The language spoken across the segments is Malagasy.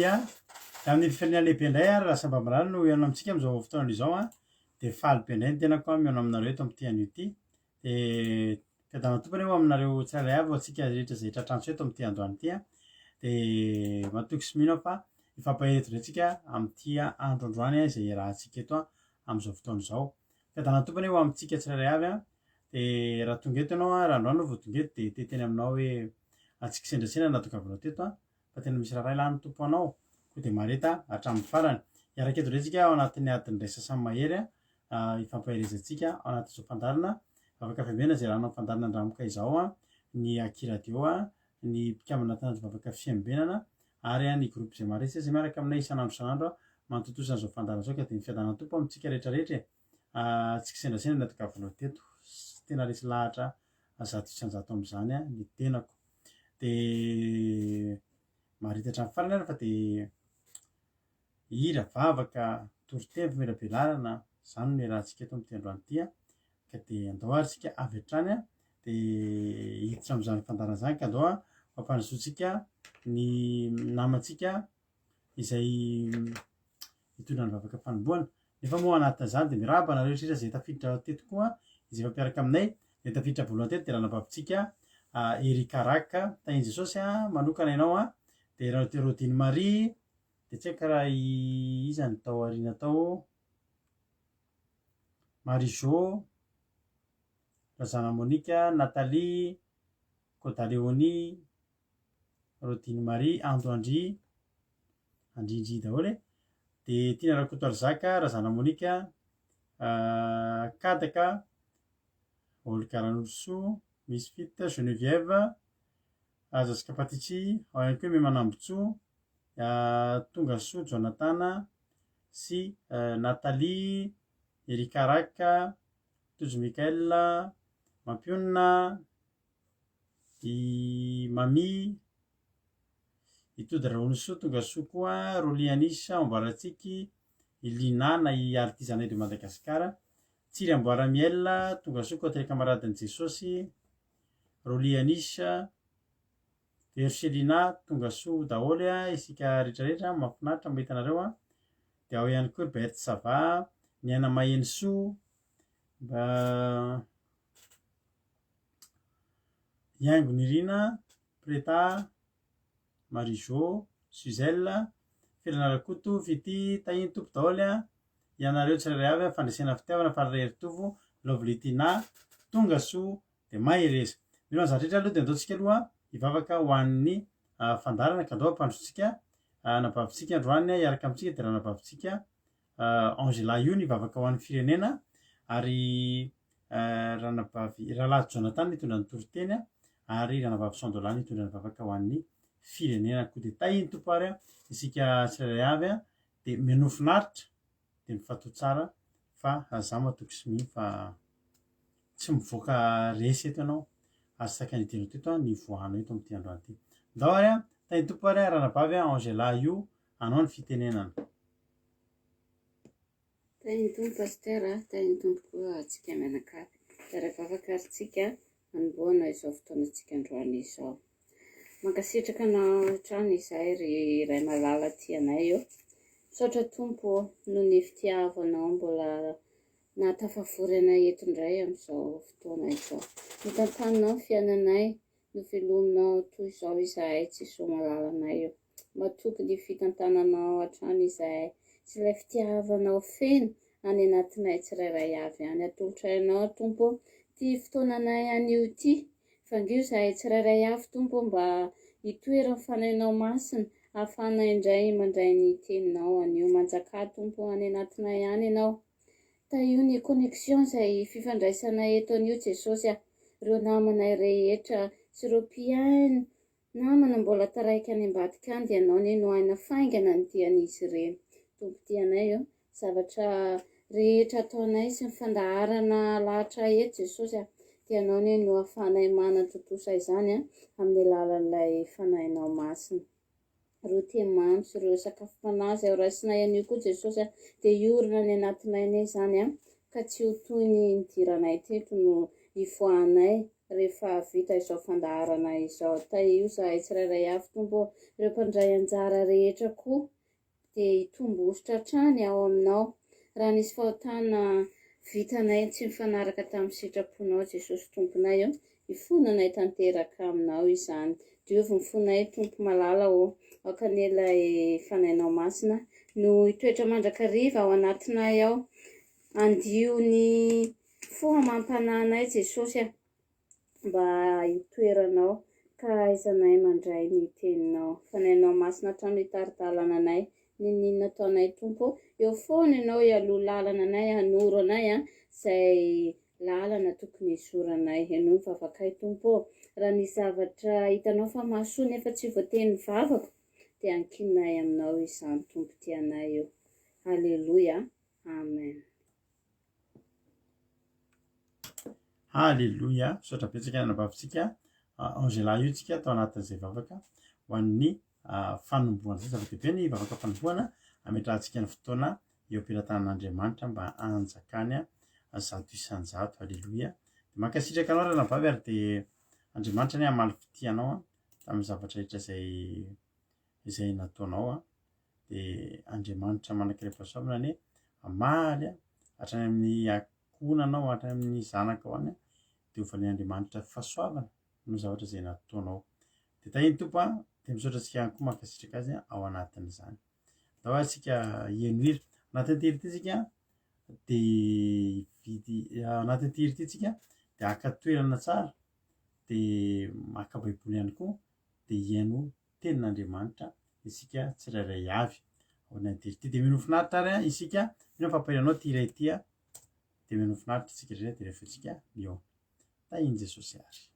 Aleloia! Amin'ny firenena lehibe indray ary raha sambamb rano no hihaona amintsika amin'izao fotoana izao an, dia faly be indray ny tenako an mihaona aminareo eto amin'ity anio ity. Dia fiadanan'ny Tompo anie ho aminareo tsirairay avy ho antsika rehetra izay tratrantsika eto amin'ity androany ity an. Dia matoky sy mino aho fa hifampahery eto indray tsika amin'ity andro androany izay iarahantsika eto amin'izao fotoana izao. Fiadanan'ny Tompo anie ho amintsika tsirairay avy an. Dia raha tonga eto ianao an, raha androany ianao vao tonga eto dia te hiteny aminao hoe tsy kisendrasendra no nahatongavanao teto an, fa tena misy raharaha ilàn'ny Tompo anao, koa dia mahareta hatramin'ny farany. Hiaraka eto indray isika ao anatin'ny adiny iray sasany mahery an, hifampaherezantsika ao anatin'izao fandaharana Vavaka Fiambenana izay iarahanao fandaharana Andramoka izao an, ny Aky Radio an, ny mpikambana anatin'ny Vavaka Fiambenana ary ny groupe izay maharetsy izay miaraka aminay isan'andro isan'andro mantontosa an'izao fandaharana izao ka dia ny fiadanan'ny Tompo amintsika rehetra rehetra e. Tsy kisendrasendra ny natokavinao teto, tena resy lahatra 100% amin'izany ny tenako. Dia maharitra hatramin'ny farany ary fa dia hira, vavaka, toriteny, famelabelarana, izany no iarahantsika eto amin'ity androany ity an. Ka dia andao ary isika avy hatrany an, dia hiditra amin'izany fandaharana izany ka andao hampandrosoantsika ny namantsika izay hitondra ny vavaka fanombohana. Nefa moa anatin'izany dia mirahaba anareo rehetra izay tafiditra teto koa, izay efa mpiaraka aminay. Izay tafiditra voalohany teto dia ranabavintsika Erika Rak. Tahin'i Jesosy manokana ianao an. Dia Rodine Marie, dia tsy haiko raha iza no tao aoriana tao. Marie Jo, Razana Monica, Nathalie, Koda Léonie, Rodine Marie, Ando Andry, Andrindry daholo e. Dia Tiana Rakotoarizaka, Razana Monica, Kadaka, Olga Ranorosoa, Misfit, Geneviève, Jessica Patici, ao ihany koa i Memanambotsoa, Tongasoa Jonathan sy Nathalie, Erika Raka, Tojo Michael, Mampionona, i Mamy, i Tody Rahonosoa, tonga soa koa, Rolly Anis, Amboarantsiky, i Lina na i Artisanat de Madagascar, Tsiry Amboaramiel, tonga soa Côte Camaradin'i Jesosy, Rolly Anis, Vercelina, tonga soa daholo isika rehetrarehetra, mahafinaritra mahita anareo, dia ao ihany koa ry Berthe Sava, Ny Aina Mahenosoa, Haingo Nirina, Preta, Marie Jo, Suzelle, Felana Rakoto, Fitia, Tahian'ny Tompo daholo an, ianareo tsirairay avy an, Fandresena Fitiavana, Faly Heritovo, Lovely Tina, tonga soa dia mahereza. Mino an'izany rehetra aloha dia andaontsika aloha hivavaka ho an'ny fandaharana ka andao hampandrosotsika anabavintsika androany hiaraka amintsika dia ranabavintsika Angela io ny vavaka ho an'ny firenena ary ranabavy rahalahy Jonathan nitondra ny toriteny ary ranabavy Sandola nitondra ny vavaka ho an'ny firenena koa dia tahin'ny Tompo ary isika tsirairay avy dia minoa finaritra dia mifantoha tsara fa za matoky sy mino fa tsy mivoaka resy eto ianao ary saika nidiranao teto ny voahanao eto amin'ity androany ity. Ndao ary tahin'ny Tompo ary ranabavy Angela io anao ny fitenenana. Tahin'ny Tompo Pasteur a, tahin'ny Tompo koa antsika mianakavy. Hiara-bavaka ary tsika hanombohana izao fotoanantsika androany izao. Mankasitraka anao hatrany izahay ry Ray malala tia anay ô. Misaotra Tompo ô noho ny fitiavanao mbola nahatafavory anay eto indray amin'izao fotoana izao. Notantaninao ny fiainanay, novelominao toy izao izahay Jesoa malalanay ô. Matoky ny fitantananao hatrany izahay sy ilay fitiavanao feno any anatinay tsirairay avy any. Atolotray Anao, Tompo ô, ity fotoananay anio ity. Vangio izahay tsirairay avy, Tompo ô, mba hitoeran'ny Fanahinao Masina, hahafahanay indray mandray ny Teninao anio. Manjakà, Tompo ô, any anatinay any Ianao. Tahio ny connexion izay fifandraisanay eto anio, Jesosy a. Ireo namanay rehetra sy ireo mpihaino Namana mbola taraiky any ambadika any dia ianao anie no aina faingana ny dian'izy ireny. Tompo tia anay ô. Zavatra rehetra ataonay sy ny fandaharana alahatra eto Jesosy a, dia ianao anie no ahafahanay manatontosa izany a, amin'ny alalan'ilay Fanahinao Masina. Ireo teny mamy sy ireo sakafom-panahy izay ho raisinay anio koa Jesosy a, dia hiorina any anatinay anie izany a, ka tsy ho toy ny nidiranay teto no hivoahanay. rehefa vita izao fandaharana izao. Tahio izahay tsirairay avy Tompo ô. Ireo mpandray anjara rehetra koa dia hitombo hosotra hatrany ao aminao. Raha nisy fahotana vitanay tsy nifanaraka tamin'ny sitraponao Jesosy Tomponay ô, hifonanay tanteraka aminao izany. Diovy ny fonay Tompo malala ô, aoka anie ilay Fanahinao Masina no hitoetra mandrakariva ao anatinay ao. Andio ny fo amam-panahinay Jesosy a. mba hitoeranao ka hahaizanay mandray ny teninao. Fanahinao Masina hatrany hitari-dalana anay, n'inon'inona ataonay Tompo ô, eo foana Ianao hialoha lalana anay, hanoro anay izay lalana tokony hizoranay. Henoy ny vavakay Tompo ô. Raha nisy zavatra hitanao fa mahasoa nefa tsy voatenin'ny vavako dia ankininay aminao izany Tompo tianay ô. Aleloia. Amen. Haleloia! Misaotra betsaka ny anabavintsika Angela io tsika tao anatin'izay vavaka ho an'ny fanombohana izay. Zava-dehibe ny vavaka fanombohana ametrahantsika ny fotoana eo am-pelatanan'Andriamanitra mba hanjakany 100%. Haleloia! Dia mankasitraka anao ranabavy ary dia Andriamanitra anie hamaly fitia anao tamin'ny zavatra rehetra izay izay nataonao a. Dia Andriamanitra manan-karem-pahasoavana anie hamaly hatrany amin'ny ankohonanao, hatrany amin'ny zanakao any, dia ho valian'Andriamanitra fahasoavana noho ny zavatra izay nataonao. Dia tahian'ny Tompo a, dia misaotra antsika ihany koa mankasitraka azy ao anatin'izany. Andao ary isika hihaino hira. Anatin'ity hira ity isika dia hividy, anatin'ity hira ity isika dia haka toerana tsara, dia maka baiboly ihany koa, dia hihaino tenin'Andriamanitra isika tsirairay avy. Ao anatin'ity hira ity dia mino finaritra ary isika, mino fa fampahery anao ity hira ity dia mino finaritra isika rehetra dia rehefa isika mihaona. Tahin'i Jesosy ary.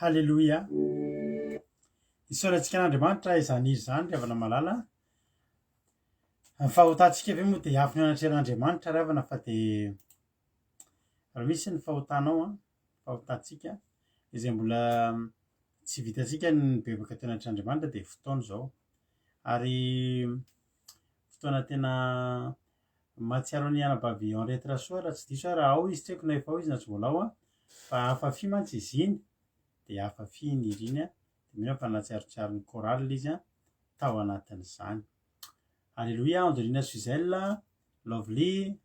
Haleloia! Isaorantsika an'Andriamanitra izany hira izany ry havana malala. Ny fahotantsika ve moa dia hiafina eo anatrehan'Andriamanitra ry havana fa dia raha misy ny fahotanao an, fahotantsika izay mbola tsy vitantsika ny mibebaka teo anatrehan'Andriamanitra dia fotoana izao. Ary fotoana tena mahatsiaro an'i anabavy Henriette Rasoa raha tsy diso aho raha ao izy tsy haiko na efa ao izy na tsy mbola ao an, fa hafa fy mantsy izy iny dia hafa fy iny hira iny an, dia mino aho fa nahatsiarotsiaro ny chorale izy an tao anatin'izany. Alléluia Angelina Suzelle, Lovely,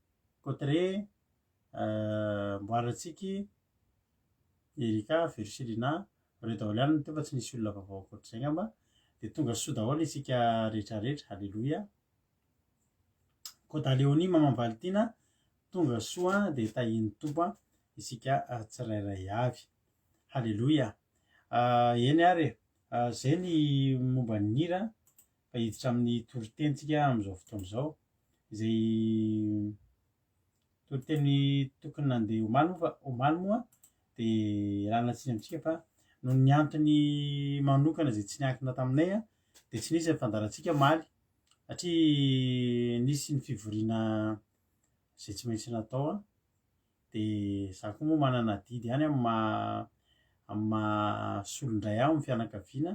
Cotteret, Mboaratsiky, Erika, Vercelina, ireo daholo ihany no teo fa tsy nisy olona vaovao ankoatr'izay angamba, dia tonga soa daholo isika rehetra rehetra, Alléluia. Koda Léonie Maman Valitiana, tonga soa dia tahian'ny Tompo isika tsirairay avy. Haleloia. Eny ary e, izay ny momba ny hira fa hiditra amin'ny toriteny tsika amin'izao fotoana izao, izay toriteny tokony nandeha omaly moa fa omaly moa dia ialana tsiny amintsika fa noho ny antony manokana izay tsy niankina taminay dia tsy nisy ny fandaharantsika omaly satria nisy ny fivoriana izay tsy maintsy natao dia za koa moa manana adidy ihany amin'ny maha amin'ny maha solon-dray ahy ao amin'ny fianakaviana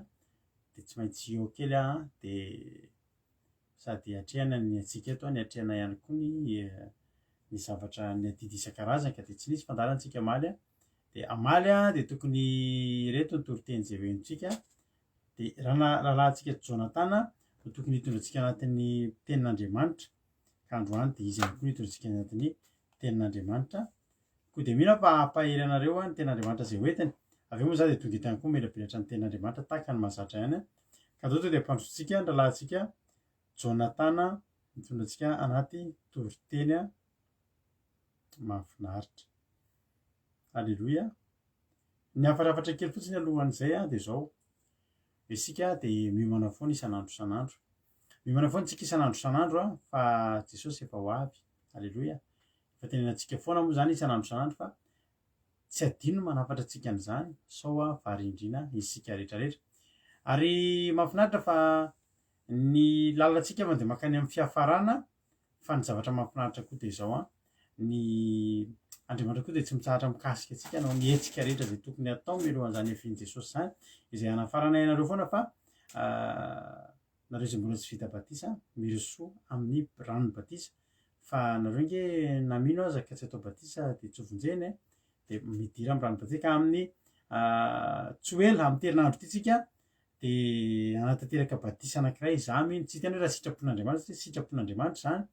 dia tsy maintsy eo kely aho dia sady atrehana ny antsika eto ny atrehana ihany koa ny ny zavatra ny adidy isan-karazany ka dia tsy nisy fandaharantsika omaly dia omaly dia tokony ireto ny toriteny izay ho henontsika dia rahalahintsika Jonatana no tokony hitondra antsika anatin'ny tenin'Andriamanitra ka androany dia izy ihany koa no hitondra antsika anatin'ny tenin'Andriamanitra. Koa dia mino aho fa hampahery anareo ny tenin'Andriamanitra izay hoentiny. Avy eo moa izaho dia tonga eto ihany koa mamelabelatra ny tenin'Andriamanitra tahaka ny mahazatra ihany. Ka andao tonga dia ampandrosoantsika ny rahalahintsika Jonatana mitondra antsika anaty toriteny mahafinaritra. Aleloia. Ny hafatrafatra kely fotsiny alohan'izay dia izao. Isika dia miomana foana isan'andro isan'andro. Miomana foana isika isan'andro isan'andro fa Jesosy efa ho avy. Aleloia. Efa tenenantsika foana moa izany isan'andro isan'andro fa tsy adino ny manafatra antsika an'izany sao varindrina isika rehetra rehetra. Ary mahafinaritra fa ny lalantsika mandeha mankany amin'ny fiafarana Fa ny zavatra mahafinaritra koa dia izao an, ny Andriamanitra koa dia tsy mitsahatra mikasika antsika hanao ny hetsika rehetra izay tokony hatao mialohan'izany hiavian'i Jesosy izany, izay hanafarana ianareo foana fa nareo izay mbola tsy vita batisa, mirosoa amin'ny ranon'ny batisa, fa nareo nge na mino aza ka tsy atao batisa dia tsy ho vonjena e, dia midira amin'ny ranon'ny batisa ka amin'ny tsy ho ela amin'ity herinandro ity tsika dia hanatanteraka batisa anankiray, izaho mino, tsy hitany hoe raha sitrapon'Andriamanitra satria sitrapon'Andriamanitra izany,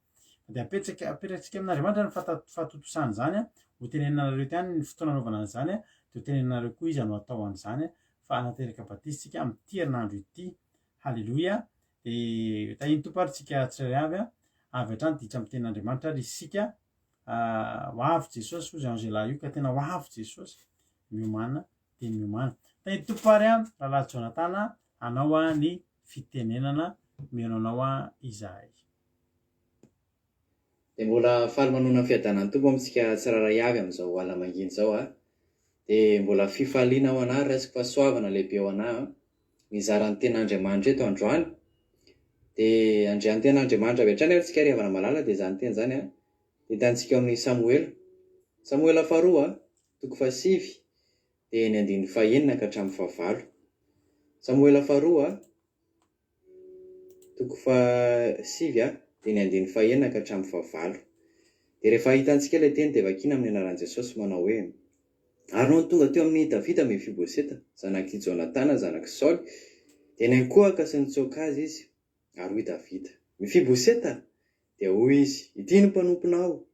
fa dia apetraka, apetrakantsika amin'Andriamanitra ny fahatontosana izany, ho teneninareo eto ihany ny fotoana anaovana an'izany, dia ho teneninareo koa iza no atao an'izany, fa hanatanteraka batisa isika amin'ity herinandro ity, haleloia, dia tahian'ny Tompo ary tsika tsirairay avy, avy hatrany ditra amin'ny tenin'Andriamanitra ary isika, ho avy Jesosy, hoy Angela io, ka tena ho avy Jesosy, miomàna. dia miomàna. Tahin'ny Tompo ary an, Rahalahy Jonatana, anao an ny fitenenana, mihaino anao an izahay. Dia mbola faly manonona ny fiadanan'ny Tompo amintsika tsirairay avy amin'izao alina mangina izao a. Dia mbola fifaliana ho anah raisiko fahasoavana lehibe ho anah nizara ny tenin'Andriamanitra eto androany. Dia handre ny tenin'Andriamanitra avy hatrany ary tsika ry havana malala dia izany teny izany a dia hitantsika ao amin'ny Samoela. Samoela faharoa Toko fahasivy, dia ny andininy fahenina ka hatramin'ny fahavalo. Samoela faharoa, toko fahasivy, dia ny andininy fahenina ka hatramin'ny fahavalo. Dia rehefa hitantsika ilay teny dia vakiana amin'ny anaran'i Jesosy manao hoe, Ary nony tonga teo amin'i Davida Mefiboseta, zanak'i Jonatana, zanak'i Saoly, dia niankohoka sy nitsoaka azy izy, ary hoy Davida, Mefiboseta! Dia hoy izy, Ity ny mpanomponao.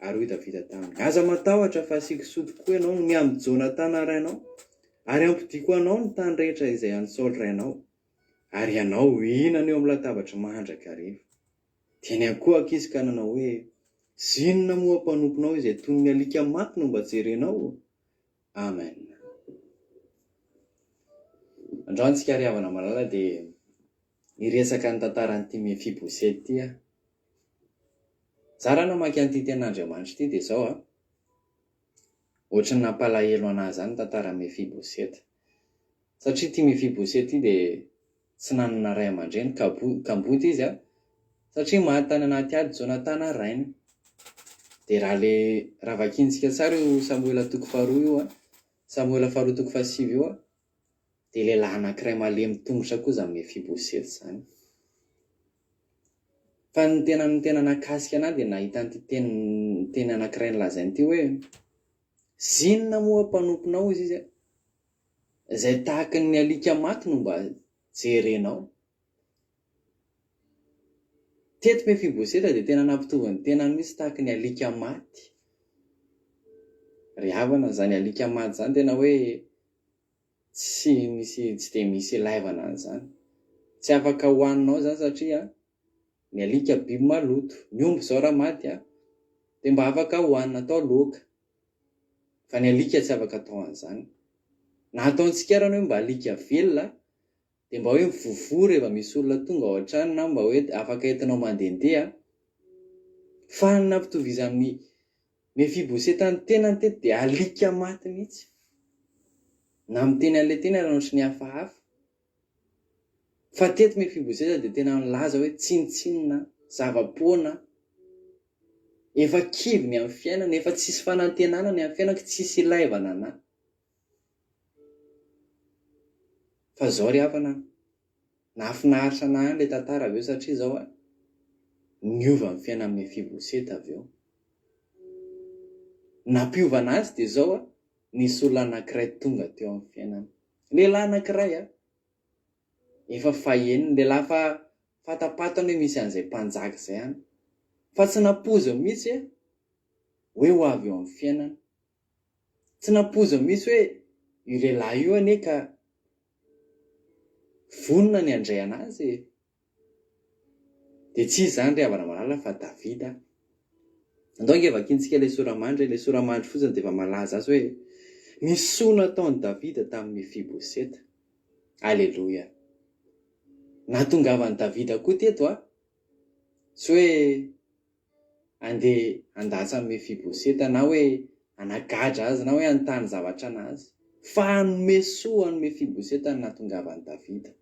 Ary hoy Davida taminy, Aza matahotra, fa asiako soa tokoa ianao noho ny amin'i Jonatana rainao, ary hampodiako anao ny tany rehetra izay an'i Saoly rainao, ary ianao hihinana eo amin'ny latabatro mandrakariva. Dia niankohoka izy ka nanao hoe, Zinona moa mpanomponao izay toy ny alika maty no mba jerenao? Amen. Androany tsika ry havana malala dia hiresaka ny tantaran'ity Mefiboseta ity aho. Za raha namaky an'ity tenin'Andriamanitra ity dia izao a, ohatran'ny nampalahelo anah izany ny tantaran'i Mefiboseta. Satria ity Mefiboseta ity dia tsy nanana ray aman-dreny, kamboty izy satria maty tany anaty ady Jonatana rainy. Dia raha le raha vakintsika tsara io Samoela toko faharoa io, Samoela faharoa toko fahasivy io, dia lehilahy anankiray malemy tongotra koa izany Mefiboseta izany. Fa ny tena ny tena nahakasika anah dia nahita an'ity teny teny anankiray nolazainy ity hoe, Zinona moa mpanomponao hozy izy izay tahaky ny alika maty no mba jerenao. Teto Mefiboseta dia tena nampitovy ny tenany mihitsy tahaky ny alika maty. Ry havana, izany alika maty izany tena hoe tsy misy tsy dia misy ilaivana an'izany. Tsy afaka hohaninao izany satria ny alika biby maloto. Ny omby izao raha maty dia mba afaka hohanina atao laoka. Fa ny alika tsy afaka atao an'izany. Na ataontsika ary ny hoe mba alika velona dia mba hoe mivovoa rehefa misy olona tonga ao an-trano na mba hoe afaka entinao mandehandeha. Fa ny nampitovizan'ny Mefiboseta ny tenany teto dia alika maty mihitsy. Na miteny an'ilay teny ary ohatry ny hafahafa. Fa teto Mefiboseta dia tena nilaza hoe tsinontsinona, zava-poana, efa kivy ny amin'ny fiainana, efa tsisy fanantenana ny amin'ny fiainako, tsisy ilaivana anà. Fa izao ry havana an, nahafinaritra anà ihany ilay tantara avy eo satria izao an, niova ny fiainan'i Mefiboseta avy eo. Nampiova an'azy dia izao an, nisy olona anankiray tonga teo amin'ny fiainany. Lehilahy anankiray an, efa faheniny, lehilahy fa fatapatany hoe misy an'izay mpanjaka izay any. Fa tsy nampoiziny mihitsy hoe ho avy eo amin'ny fiainany. Tsy nampoiziny mihitsy hoe io lehilahy io anie ka vonona ny handray an'azy e! Dia tsy iza izany ry havana malala fa Davida. Andao ange vakintsika ilay sora-mandry e, ilay sora-mandry fotsiny dia efa malaza azy hoe ny soa nataon'i Davida tamin'i Mefiboseta. Aleloia. Nahatongavan'i Davida koa teto a, tsy hoe handeha handatsa an'i Mefiboseta na hoe hanagadra azy na hoe hanontany zavatra an'azy, fa hanome soa an'i Mefiboseta ny nahatongavan'i Davida.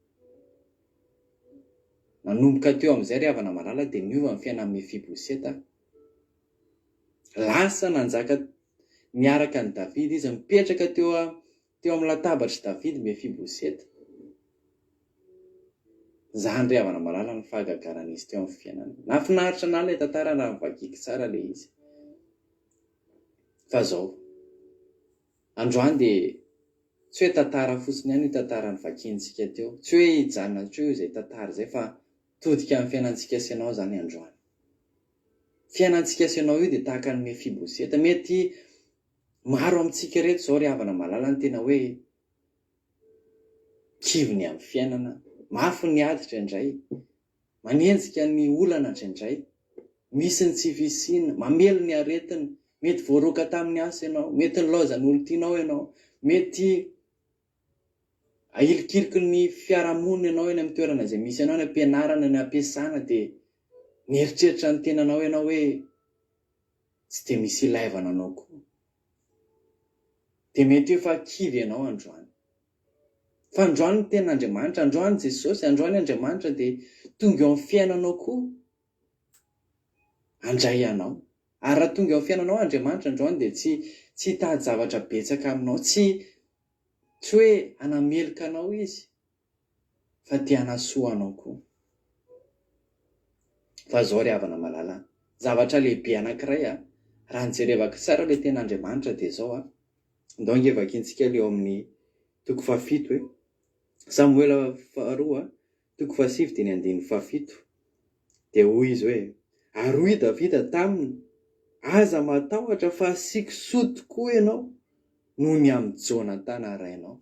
Nanomboka teo amin'izay ry havana malala dia niova ny fiainan'i Mefiboseta. Lasa nanjaka niaraka an'i Davida izy, nipetraka teo teo amin'ny latabatr'i Davida Mefiboseta. Izany ry havana malala ny fahagagana nisy teo amin'ny fiainany. Nahafinaritra an'ahy ilay tantara raha novakiako tsara ilay izy. Fa izao, androany dia Tsy hoe tantara fotsiny ihany io tantara novakiantsika teo. Tsy hoe hijanona hatreo izay tantara izay fa mitodika amin'ny fiainantsika sy ianao izany androany. Fiainantsika sy ianao io dia tahaka an'i Mefiboseta. Mety maro amintsika ireto izao ry havana malala ny tena hoe kivy ny amin'ny fiainana, mafy ny ady indraindray, Manenjika ny olana indraindray. Misy ny tsy fisiana, mamely ny aretina, mety voaroaka tamin'ny asa ianao, mety nilaozan'olon-tianao ianao, mety ahilikiliky ny fiarahamonina ianao eny amin'ny toerana izay misy anao, any am-pianarana, any am-piasana dia mieritreritra ny tenanao ianao hoe tsy dia misy ilaivana anao koa. Dia mety efa kivy ianao androany. Fa androany ny tenin'Andriamanitra, androany Jesosy, androany Andriamanitra dia tonga eo amin'ny fiainanao koa handray anao. Ary raha tonga eo amin'ny fiainanao Andriamanitra androany dia tsy tsy hitady zavatra betsaka aminao, tsy tsy hoe hanameloka anao Izy fa te hanasoa anao koa. Fa izao ry havana malala, zavatra lehibe anankiray a, raha ny jerevako tsara ilay tenin'Andriamanitra dia izao a, Andao ange vakintsika ilay ao amin'ny toko fahafito e. Samoela faharoa, toko fahasivy dia ny andininy fahafito. Dia hoy izy hoe, Ary hoy i Davida taminy, Aza matahotra fa hasiako soa tokoa ianao noho ny amin'i Jonatana rainao.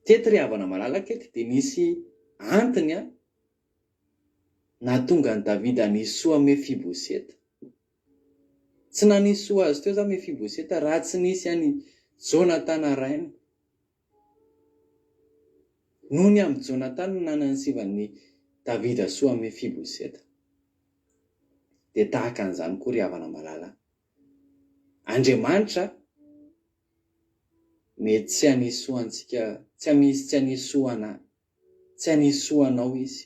Teto ry havana malalaka eto dia nisy antony nahatonga an'i Davida nisoa Mefiboseta. Tsy nanisy soa azy teo izany Mefiboseta raha tsy nisy an'i Jonatana rainy. Noho ny amin'i Jonatana no nananisivan'i Davida soa an'i Mefiboseta. Dia tahaka an'izany koa ry havana malala. Andriamanitra. Mety tsy hanisy soa antsika, tsy hamisy tsy hanisy soa anà, tsy hanisy soa anao izy.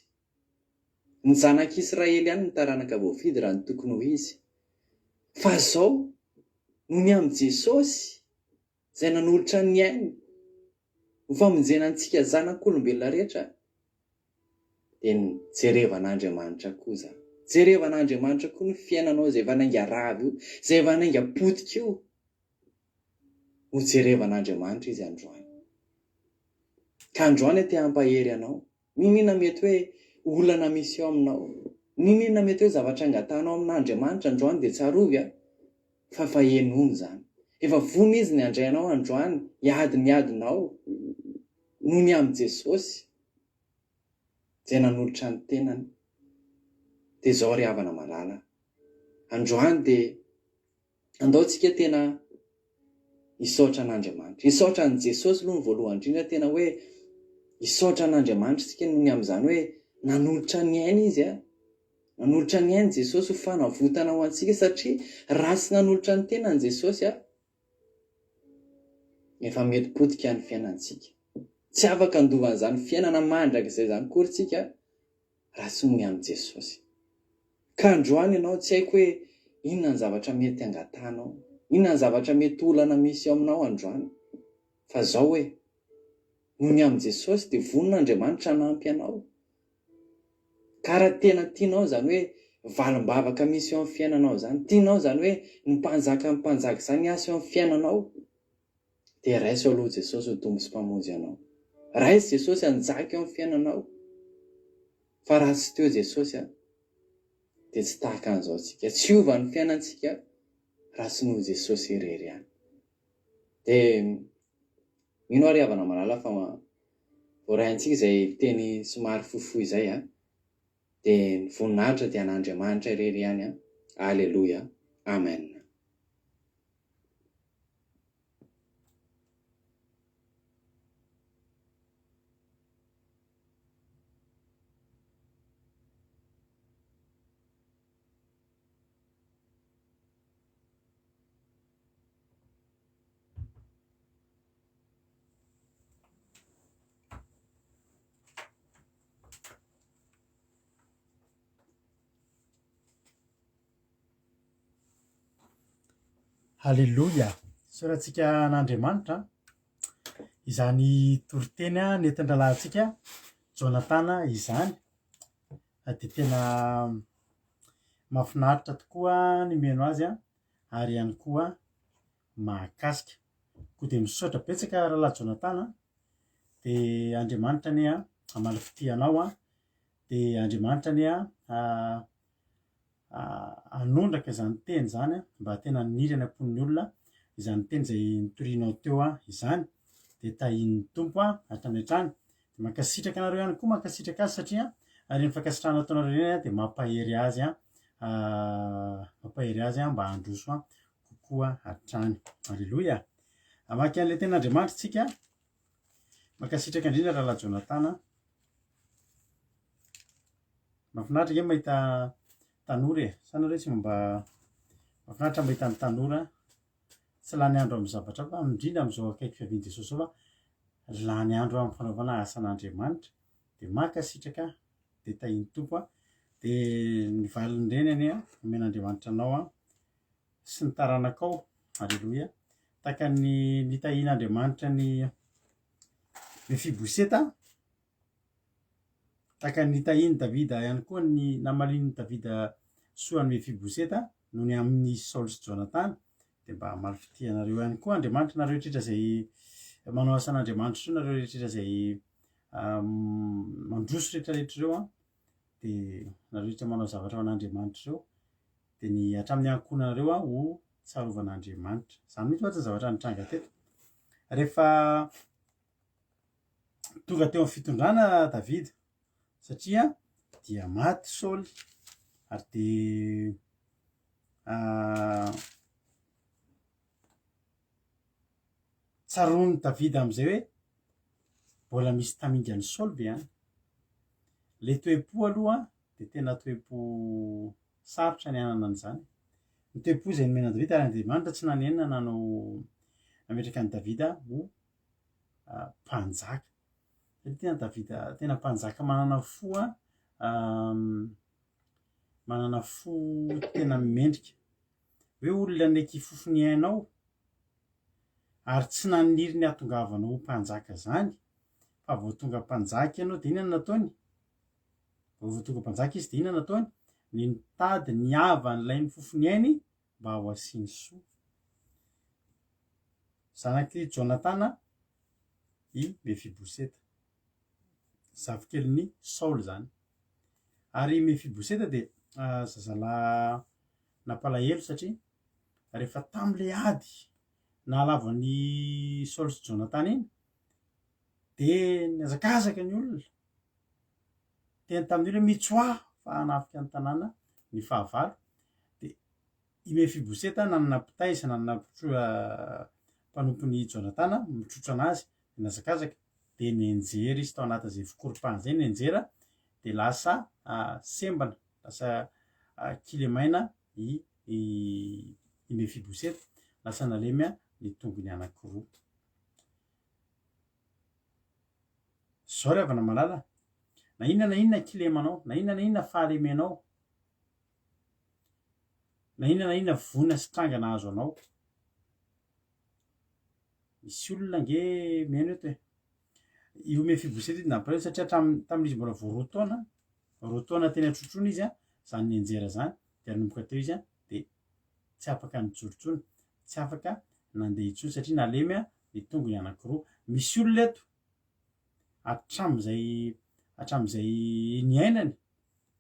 Ny zanak'Israely ihany no taranaka voafidy raha ny tokony ho izy. Fa izao, noho ny amin'i Jesosy, izay nanolotra ny ainy ho famonjena antsika zanak'olombelona rehetra, dia jerevan'Andriamanitra koa izany. Jerevan'Andriamanitra koa ny fiainanao izay efa nainga rava io, izay efa nainga potika io. Ho jerevan'Andriamanitra izy androany. Ka androany aho te hampahery anao. N'inon'inona mety hoe olana misy eo aminao, n'inon'inona mety hoe zavatra angatahanao amin'Andriamanitra androany dia tsarovy a, fa efa henoiny izany. Efa vonona Izy ny handray anao androany, hiady ny adinao noho ny amin'i Jesosy izay nanolotra ny tenany. Dia izao ry havana malala, androany dia Andao tsika tena hisaotra an'Andriamanitra. Hisaotra an'i Jesosy aloha ny voalohany indrindra, tena hoe hisaotra an'Andriamanitra isika noho ny amin'izany hoe nanolotra ny ainy Izy a. Nanolotra ny ainy Jesosy ho fanavotana ho antsika satria raha tsy nanolotra ny tenany Jesosy a, efa mety potika ny fiainantsika. Tsy afaka handova an'izany fiainana mandrakizay izany akory tsika raha tsy noho ny amin'i Jesosy. Ka androany ianao tsy haiko hoe inona ny zavatra mety angatahanao, inona ny zavatra mety olana misy eo aminao androany, fa zao hoe, noho ny amin'i Jesosy dia vonona Andriamanitra hanampy anao. Ka raha tena tianao izany hoe valim-bavaka misy eo amin'ny fiainanao izany, tianao izany hoe ny mpanjakan'ny mpanjaka izany hiasa eo amin'ny fiainanao, Dia raiso aloha Jesosy ho Tompo sy Mpamonjy anao. Raiso Jesosy hanjaka eo amin'ny fiainanao. Fa raha tsy teo Jesosy an, dia tsy tahaka an'izao tsika. Tsy hiova ny fiainantsika raha tsy noho Jesosy irery ihany. Dia mino aho ry havana malala fa voaray antsika izay teny somary fohifohy izay an. Dia ny voninahitra dia an'Andriamanitra irery ihany an. Aleloia. Amen. Haleloia! Isaorantsika an'Andriamanitra izany toriteny nentin-drahalahintsika Jonatana izany. Dia tena mahafinaritra tokoa ny mihaino azy ary ihany koa mahakasika. Koa dia misaotra betsaka rahalahy Jonatana, dia Andriamanitra anie hamaly fitia anao, dia Andriamanitra anie hanondraka izany teny izany mba tena haniry any am-pon'ny olona izany teny izay nitorianao teo izany, dia tahian'ny Tompo hatrany hatrany. Dia mankasitraka anareo ihany koa mankasitraka azy satria ireny fankasitrahana ataonareo ireny dia mampahery azy mampahery azy mba handroso kokoa hatrany. Aleloia! Hamaky an'ilay tenin'Andriamanitra isika. Mankasitraka indrindra Rahalahy Jonathan. Mahafinaritra ange mahita tanora e! Sa nareo tsy mba mahafinaritra mahita ny tanora tsy lany andro amin'ny zavatra hafa, indrindra amin'izao akaiky fiavian'i Jesosy izao fa lany andro amin'ny fanaovana asan'Andriamanitra. Dia mankasitraka, dia tahian'ny Tompo an! Dia ny valin'ireny anie omen'Andriamanitra anao an, sy ny taranakao. Aleloia! Tahaka ny nitahian'Andriamanitra ny Mefiboseta. Tahaka ny nitahian'i Davida ihany koa ny namalian'i Davida soa an'i Mefiboseta noho ny amin'i Saoly sy Jonatana, dia mba hamaly fitia anareo ihany koa Andriamanitra, nareo rehetra izay manao asan'Andriamanitra soa, nareo rehetra izay mandroso rehetra rehetra ireo an, dia nareo rehetra manao zavatra ho an'Andriamanitra ireo, dia ny hatramin'ny ankohonanareo an ho tsarovan'Andriamanitra. Izany mihitsy mantsy ny zavatra nitranga teto. Rehefa Tonga teo amin'ny fitondrana Davida satria dia maty Saoly ary dia tsaroan'i Davida amin'izay hoe mbola misy tamingan'i Saoly ve any? Ilay toe-po aloha dia tena toe-po sarotra ny hanana an'izany. Ny toe-po izay nomena an'i Davida ary Andriamanitra tsy nanenina nanao nametraka an'i Davida ho. mpanjaka. Satria tena Davida tena mpanjaka manana fo manana fo tena mendrika. Hoe olona neky hifofo ny ainao ary tsy naniry ny hahatongavanao ho mpanjaka zany fa vao tonga mpanjaka ianao de inona no nataony? Vao tonga mpanjaka izy de inona no nataony? Ny nitady ny havan'ilay nifofo ny ainy mba ho asiany soa. Zanak'i Jonatana i Mefiboseta. Zafikelin'i Saoly izany. Ary i Mefiboseta dia zazalahy nampalahelo satria rehefa tamin'ilay ady nahalavo an'i Saoly sy Jonatana iny dia nihazakazaka ny olona. Teny tamin'ny olona hoe mitsoaha fa hanafika ny tanàna ny fahavalo. Dia i Mefiboseta nanana mpitaiza, nanana mpanompon'i Jonatana mitrotra an'azy, dia nihazakazaka, dia nianjera izy tao anatin'izay fikoropahana izay, nianjera dia lasa sembana, lasa kilemaina i i Mefiboseta, lasa nalemy ny tongony anankiroa. Izao ry havana malala, na inona na inona kilemanao, na inona na inona fahalemenao, na inona na inona voina sy tranga nahazo anao, misy olona ange mihaino eto e. Io Mefiboseta io dia nampalahelo satria hatramin'ny tamin'izy mbola vao roa taona, roa taona teny an-trotroana izy an, izany nianjera izany, dia nanomboka teo izy an, dia tsy afaka nijoro intsony, tsy afaka nandeha intsony satria nalemy ny tongony anankiroa. Misy olona eto hatramin'izay hatramin'izay niainany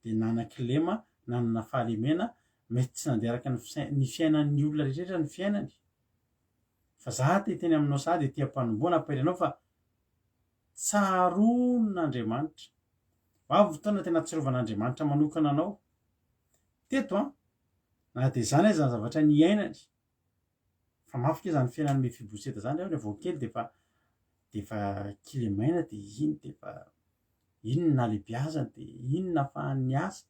dia nanan-kilema, nanana fahalemena, mety tsy nandeha araka ny fisai- ny fiainan'ny olona rehetra ny fiainany. Fa za te hiteny aminao sahady ety am-panombohana hampahery anao fa tsaroan'Andriamanitra. Ho avy ny fotoana tena hahatsiarovan'Andriamanitra manokana anao. Teto an, na dia izany aza ny zavatra niainany, fa mafy kay zany fiainan'i Mefiboseta zany ry vao kely de efa de efa kilemaina de iny de efa iny ny nahalebiazany de iny no nahafahany niasa,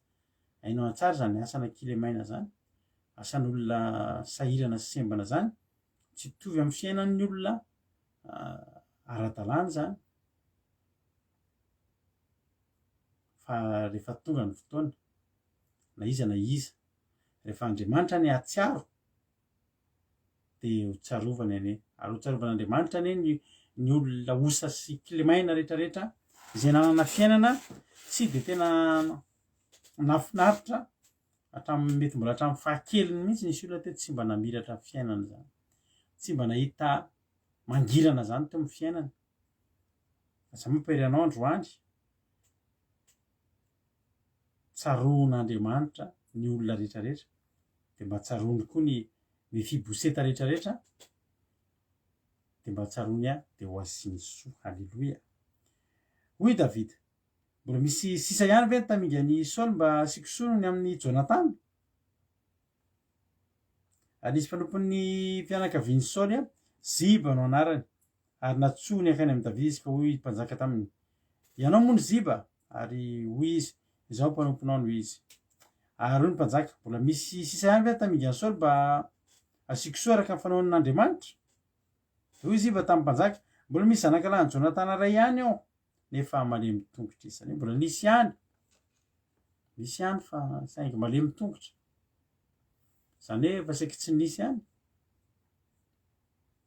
hainao tsara zany asana kilemaina zany, asan'olona sahirana sy sembana zany, tsy hitovy amin'ny fiainan'ny olona ara-dalàna zany, fa rehefa tonga ny fotoana na iza na iza rehefa Andriamanitra anie hahatsiaro dia ho tsarovany anie, ary ho tsarovan'Andriamanitra anie ny ny olona osa sy kilemaina rehetrarehetra izay nanana fiainana tsy dia tena nahafinaritra hatramin'ny mety mbola hatramin'ny fahakeliny mihitsy nisy olona teto tsy mba namiratra fiainana izany, tsy mba nahita mangirana izany teo amin'ny fiainany. Aza mampahery anao androany. Tsaroan'Andriamanitra ny olona rehetrarehetra, dia mba tsaroany koa ny Mefiboseta rehetrarehetra, dia mba tsaroany ahy, dia ho asiany soa. Haleloia! Hoy i Davida, Mbola misy sisa ihany ve ny tamingan'i Saoly mba hasiako soa noho ny amin'i Jonatana? Ary nisy mpanompon'ny fianakavian'i Saoly, Ziba no anarany, ary nantsoiny hankany amin'i Davida izy, ka hoy ny mpanjaka taminy, Ianao moa no Ziba? Ary hoy izy, Izaho mpanomponao no izy. Ary hoy ny mpanjaka, Mbola misy sisa ihany ve tamingan'i Saoly mba hasiako soa araka ny fanaon'Andriamanitra? Dia hoy Ziba tamin'ny mpanjaka, Mbola misy zanakalahin'i Jonatana iray ihany ao, nefa malemy tongotra izy. Izany hoe mbola nisy ihany, nisy ihany fa saingy malemy tongotra. Izany hoe efa saiky tsy nisy ihany.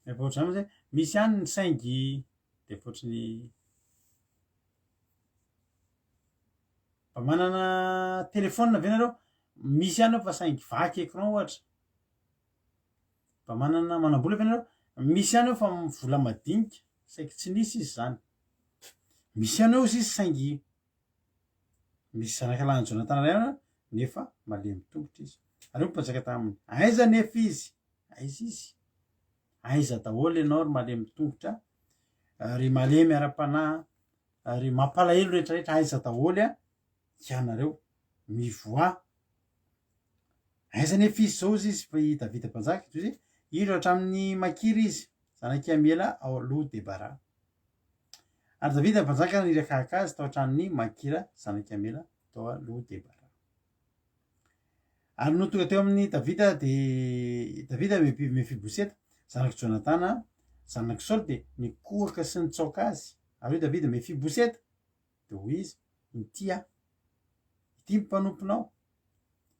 Efa ohatr'izany moa zay, misy ihany ny saingy dia efa ohatry ny Mba manana telephone ve nareo? Misy ihany ao fa saingy vaky écran ohatra. Mba manana manam-bola ve nareo? Misy ihany ao fa vola madinika, saiky tsy nisy izy zany. Misy ihany ao izy saingy misy zanaka lahin'i Jonatana iray ihany nefa malemy tongotra izy. Ary hoy ny mpanjaka taminy, Aiza nefa izy? Aiza izy? Aiza daholo ianao ry malemy tongotra, ry malemy ara-panahy, ry mampalahelo rehetrarehetra, aiza daholo a ianareo? Mivoaha. Aiza nefa izy izao hozy izy fa i Davida mpanjaka? Hozy izy, indro hatramin'ny Makira izy, zanak'i Amiela ao Lo-debara. Ary Davida mpanjaka naniraka haka azy tao an-tranon'i Makira, zanak'i Amiela tao Lo-debara. Ary nony tonga teo amin'i Davida dia Davida Mefiboseta, zanak'i Jonatana. Zanak'i Saoly dia nikohaka sy nitsaoka azy. Ary hoy Davida, Mefiboseta! Dia hoy izy, Inty aho, ity ny mpanomponao.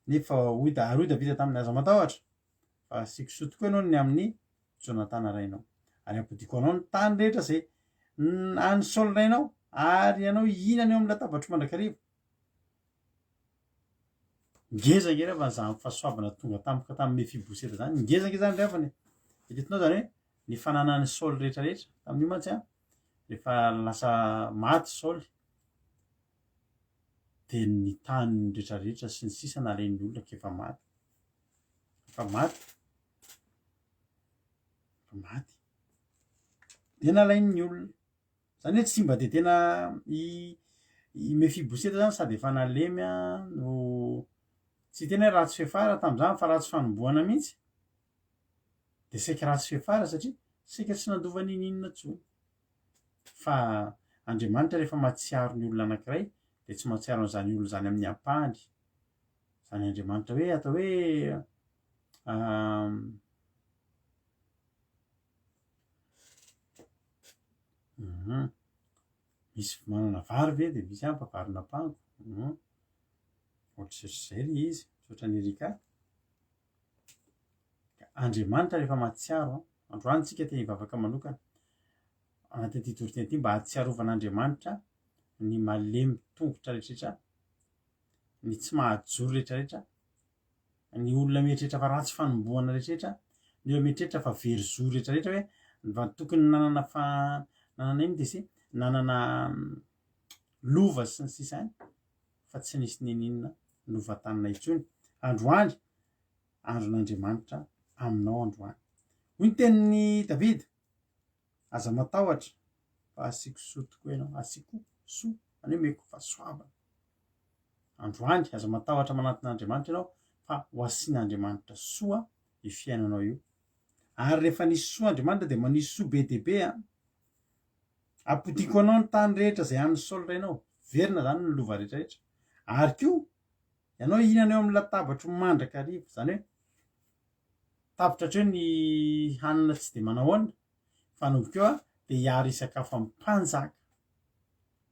Nefa hoy ary hoy Davida taminy, Aza matahotra, fa hasiako soa tokoa ianao ny amin'i Jonatana rainao, ary hampodiako anao ny tany rehetra izay an'i Saoly rainao, ary ianao hihinana eo amin'ny latabatro mandrakariva. Ngeza ange ry havana izany fahasoavana tonga tampoka tamin'i Mefiboseta izany. Ngeza ange izany ry havana e. Eritreretinao izany hoe ny fananan'i Saoly rehetrarehetra, tamin'io mantsy an, rehefa lasa maty Saoly, dia ny tany rehetrarehetra sy ny sisa nalain'ny olona ka efa maty. Efa maty. Efa maty. Dia nalain'ny olona. Zany hoe tsy mba dia tena i i Mefiboseta zany sady efa nalemy no tsy tena hoe ratsy fiafara tamin'izany fa ratsy fanombohana mihitsy. Dia saika ratsy fiafara satria saika tsy nandova n'inon'inona intsony. Fa Andriamanitra rehefa mahatsiaro ny olona anankiray dia tsy mahatsiaro an'izany olona izany amin'ny ampahany. Izany Andriamanitra hoe atao hoe Misy manana vary ve dia misy ihany fa varin'ampango. Ohatrohatr'izay ilay izy, misaotra an'i Erika. Andriamanitra rehefa mahatsiaro an, androany tsika te hivavaka manokana anatin'ity toriteny ity mba hahatsiarovan'Andriamanitra ny malemy tongotra rehetrarehetra, ny tsy mahajoro rehetrarehetra, ny olona mieritreritra fa ratsy fanombohana rehetrarehetra, ny olona mieritreritra fa very zo rehetrarehetra hoe mba tokony nanana fa nanana inona izy ity? Nanana lova sy ny sisa any fa tsy nisy n'inon'inona novantanina intsony. Androany, andron'Andriamanitra aminao androany. Hoy ny tenin'i Davida, Aza matahotra fa asiako soa tokoa ianao, asiako soa, izany hoe omeko fahasoavana. Androany, aza matahotra manantona an'Andriamanitra ianao fa ho asian'Andriamanitra soa io fiainanao io. Ary rehefa nisy soa Andriamanitra dia manisy soa be dia be an. Ampodiako anao ny tany rehetra izay an'i Saoly rainao. Verina izany ny lova rehetra rehetra. Ary koa ianao hihinana eo amin'ny latabatro mandrakariva. Izany hoe tapitra hatreo ny hanina tsy dia manahoana fa hanomboka eo dia hiary hisakafo amin'ny mpanjaka.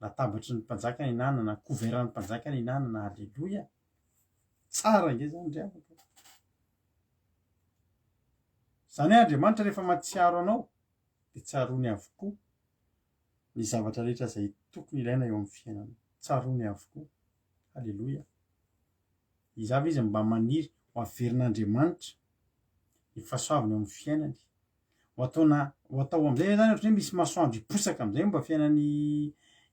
Latabatry ny mpanjaka ny hinanana, couvertn'ny mpanjaka ny hinanana. Aleloia! Tsara ange izany ry havako. Izany hoe Andriamanitra rehefa mahatsiaro anao dia tsaroany avokoa ny zavatra rehetra izay tokony ilaina eo amin'ny fiainana. Tsaroany avokoa. Aleloia! Iza avy izy no mba maniry ho averin'Andriamanitra ny fahasoavany eo amin'ny fiainany? Ho ataona, ho atao amin'izay zany ohatran'ny hoe misy masoandro hiposaka amin'izay mba fiainan'i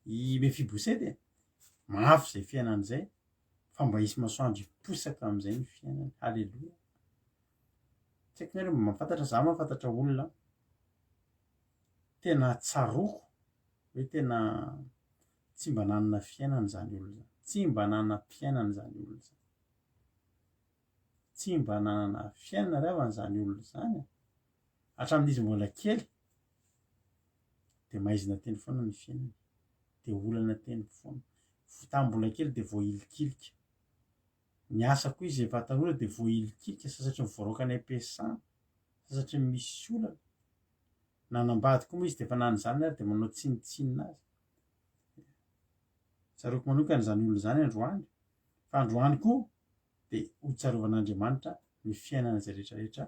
i Mefiboseta e. Mafy izay fiainana izay fa mba hisy masoandro hiposaka amin'izay ny fiainany. Haleloia. Tsy haiko nareo mba mahafantatra, za mahafantatra olona tena tsaroako hoe tena Tsy mba nanana fiainana izany olona izany. Tsy mba nanam-piainana izany olona izany. Tsy mba nanana fiainana ry havana izany olona izany e. Hatramin'izy mbola kely dia maizina teny foana ny fiainany. Dia olana teny foana. Tamin'ny mbola kely dia voahilikilika. Niasa koa izy efa tanora dia voahilikilika, sasatry ny voaroaka any am-piasana, sasatry ny misy olana. Nanambady koa moa izy dia efa nanana zanany ary dia manao tsinontsinona azy. Tsaroako manokana izany olona izany androany, fa androany koa dia ho tsarovan'Andriamanitra ny fiainana izay rehetra rehetra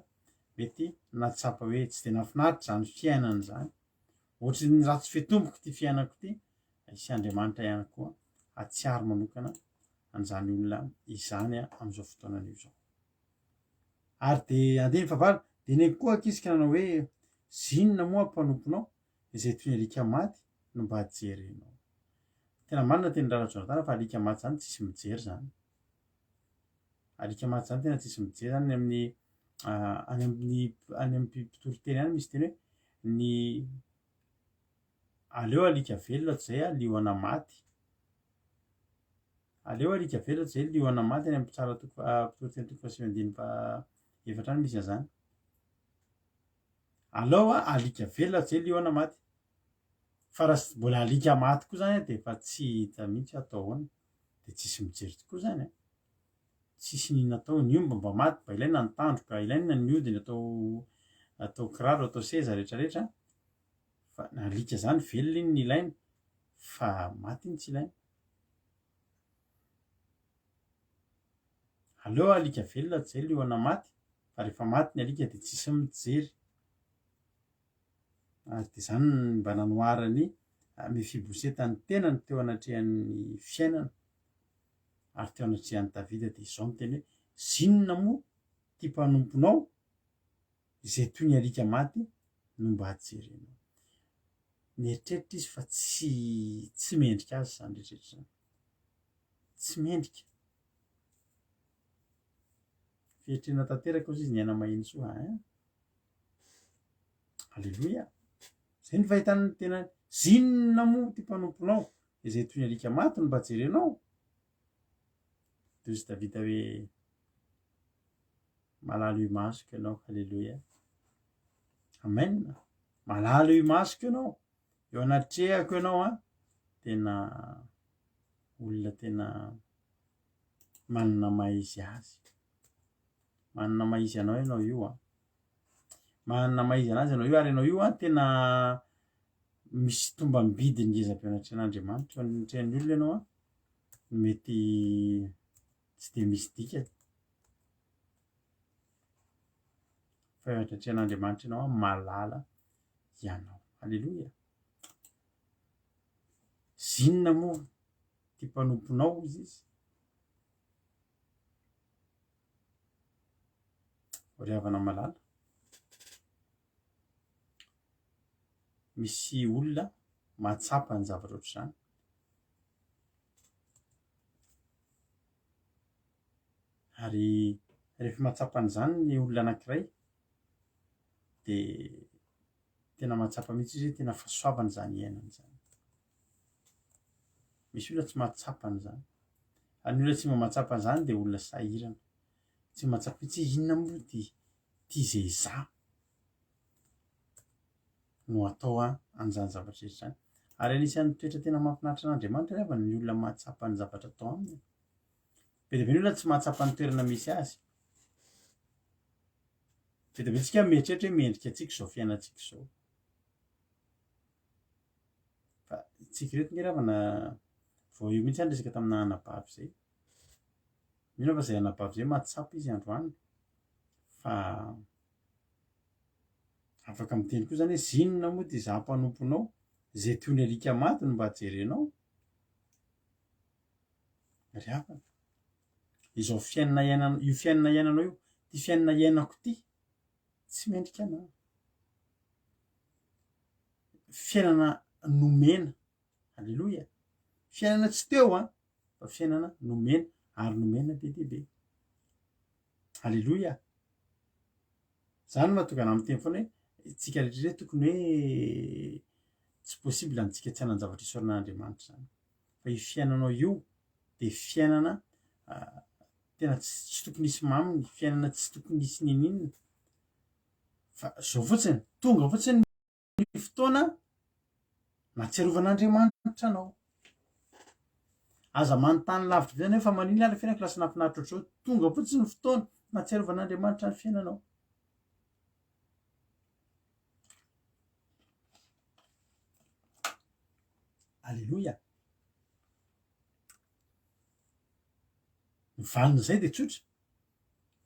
mety nahatsapa hoe tsy dia nahafinaritra izany fiainana izany, ohatry ny ratsy fitomboko ity fiainako ity, hisy Andriamanitra ihany koa hahatsiaro manokana an'izany olona izany amin'izao fotoana anio izao. Ary dia andininy fahavalo, dia neniko koa ankizy ka nanao hoe, Zinona moa mpanomponao izay toy ny alika maty no mba jerenao. Tena marina ny tenin'i Rahalahy Jonathan fa alika maty zany tsisy mijery zany. Alika maty zany tena tsisy mijery zany any amin'ny any amin'ny any amin'ny mpitory teny any misy teny hoe ny aleo alika velona toy izay liona maty. Aleo alika velona toy izay liona maty any amin'ny mpitsara toko mpitory teny toko fahasivy andininy faha efatra any misy an'izany. Alao a alika velona tsy zay liona maty. Fa raha mbola alika maty koa zany dia efa tsy hita mihitsy atao ahoana. Dia tsisy mijery tokoa zany an. Tsisy n'inona atao, ny omby mba maty mba ilaina ny tandroka, ilaina ny hodiny atao atao kiraro, atao seza rehetra rehetra. Fa ny alika zany velona iny no ilaina fa maty iny tsy ilaina. Aleo alika velona tsy zay liona maty fa rehefa maty ny alika dia tsisy mijery. Ary dia izany no mba nanoharan'i Mefiboseta ny tenany teo anatrehan'ny fiainana ary teo anatrehan'i Davida dia izao miteny hoe, Zinona moa ity mpanomponao izay toy ny alika maty no mba jerenao? Nieritreritra izy fa tsy tsy mendrika azy izany rehetra izany. Tsy mendrika. Fietrena tanteraka hozy izy ny aina maheno soa hein. Aleloia. Izay ny fahitany ny tenany. Zinona moa ity mpanomponao izay toy ny alika maty no mba jerenao? Dia hozy Davida hoe malala eo imasoko ianao. Aleloia. Amen. Malala eo imasoko ianao. Eo anatrehako ianao an. Tena olona tena manana maha izy azy. Manana maha izy anao ianao io an. Manana maha izy anazy ianao io ary ianao io an tena misy tombam-bidy ngeza be anatrehan'Andriamanitra eo anatrehan'ny olona ianao an mety tsy dia misy dikany. Fa eo anatrehan'Andriamanitra ianao an malala ianao. Aleloia. Zinona moa ty mpanomponao hozy izy? Ry havana malala, misy olona mahatsapa ny zavatra ohatr'izany. Ary rehefa mahatsapa an'izany ny olona anankiray dia tena mahatsapa mihitsy izy hoe tena fahasoavana izany iainana izany. Misy olona tsy mahatsapa an'izany. Ary ny olona tsy mba mahatsapa an'izany dia olona sahirana. Tsy mahatsapa mihitsy hoe inona moa ity ity izay izaho no atao an'izany zavatra rehetra izany. Ary anisan'ny toetra tena mahafinaritra an'Andriamanitra ry havana ny olona mahatsapa ny zavatra atao aminy. Be dia be ny olona tsy mahatsapa ny toerana misy azy. Be dia be tsika mieritreritra hoe mendrika antsika izao fiainantsika izao. Fa tsika ireto nge ravana vao io mihitsy aho niresaka tamina anabavy izay. Mino aho fa izay anabavy izay mahatsapa izy androany fa afaka miteny koa zany hoe zinona moa ty izaho mpanomponao izay toy ny alika maty no mba jerenao. Ry havana, izao fiainana iainana io fiainana iainanao io, ty fiainana iainako ty tsy mendrika anah. Fiainana nomena, aleloia, fiainana tsy teo an, fa fiainana nomena ary nomena be dia be. Aleloia. Zany no mahatonga anah miteny foana hoe tsika rehetra rehetra tokony hoe tsy possible antsika tsy hanan-javatra isaorana an'Andriamanitra zany. Fa io fiainanao io dia fiainana tena tsy tokony hisy maminy, fiainana tsy tokony hisy n'inon'inona. Fa zao fotsiny, tonga fotsiny ny fotoana nahatsiarovan'Andriamanitra anao. Aza manontany lavitra be zany hoe fa maninona ary ny fiainako lasa nahafinaritra ohatr'izao. Tonga fotsiny ny fotoana nahatsiarovan'Andriamanitra ny fiainanao. Aleloia. Ny valin'izay dia tsotra.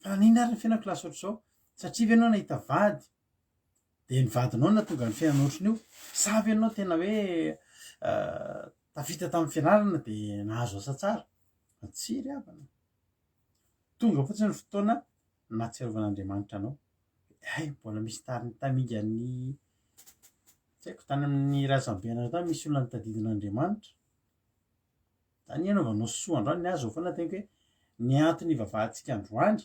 Fa naninona ary ny fiainako lasa ohatr'izao? Satria ve ianao nahita vady dia ny vadinao no nahatonga ny fiainana ohatran'io? Sa ve ianao tena hoe tafita tamin'ny fianarana dia nahazo asa tsara? Tsia ry havana. Tonga fotsiny ny fotoana nahatsiarovan'Andriamanitra anao. Hay, mbola misy tariny tamingan'ny tsy haiko tany amin'ny razambenareo tany misy olona notadidin'Andriamanitra. Zany ny anaovanao soa androany, ny ahy zao foana teniko hoe ny antony ivavahantsika androany,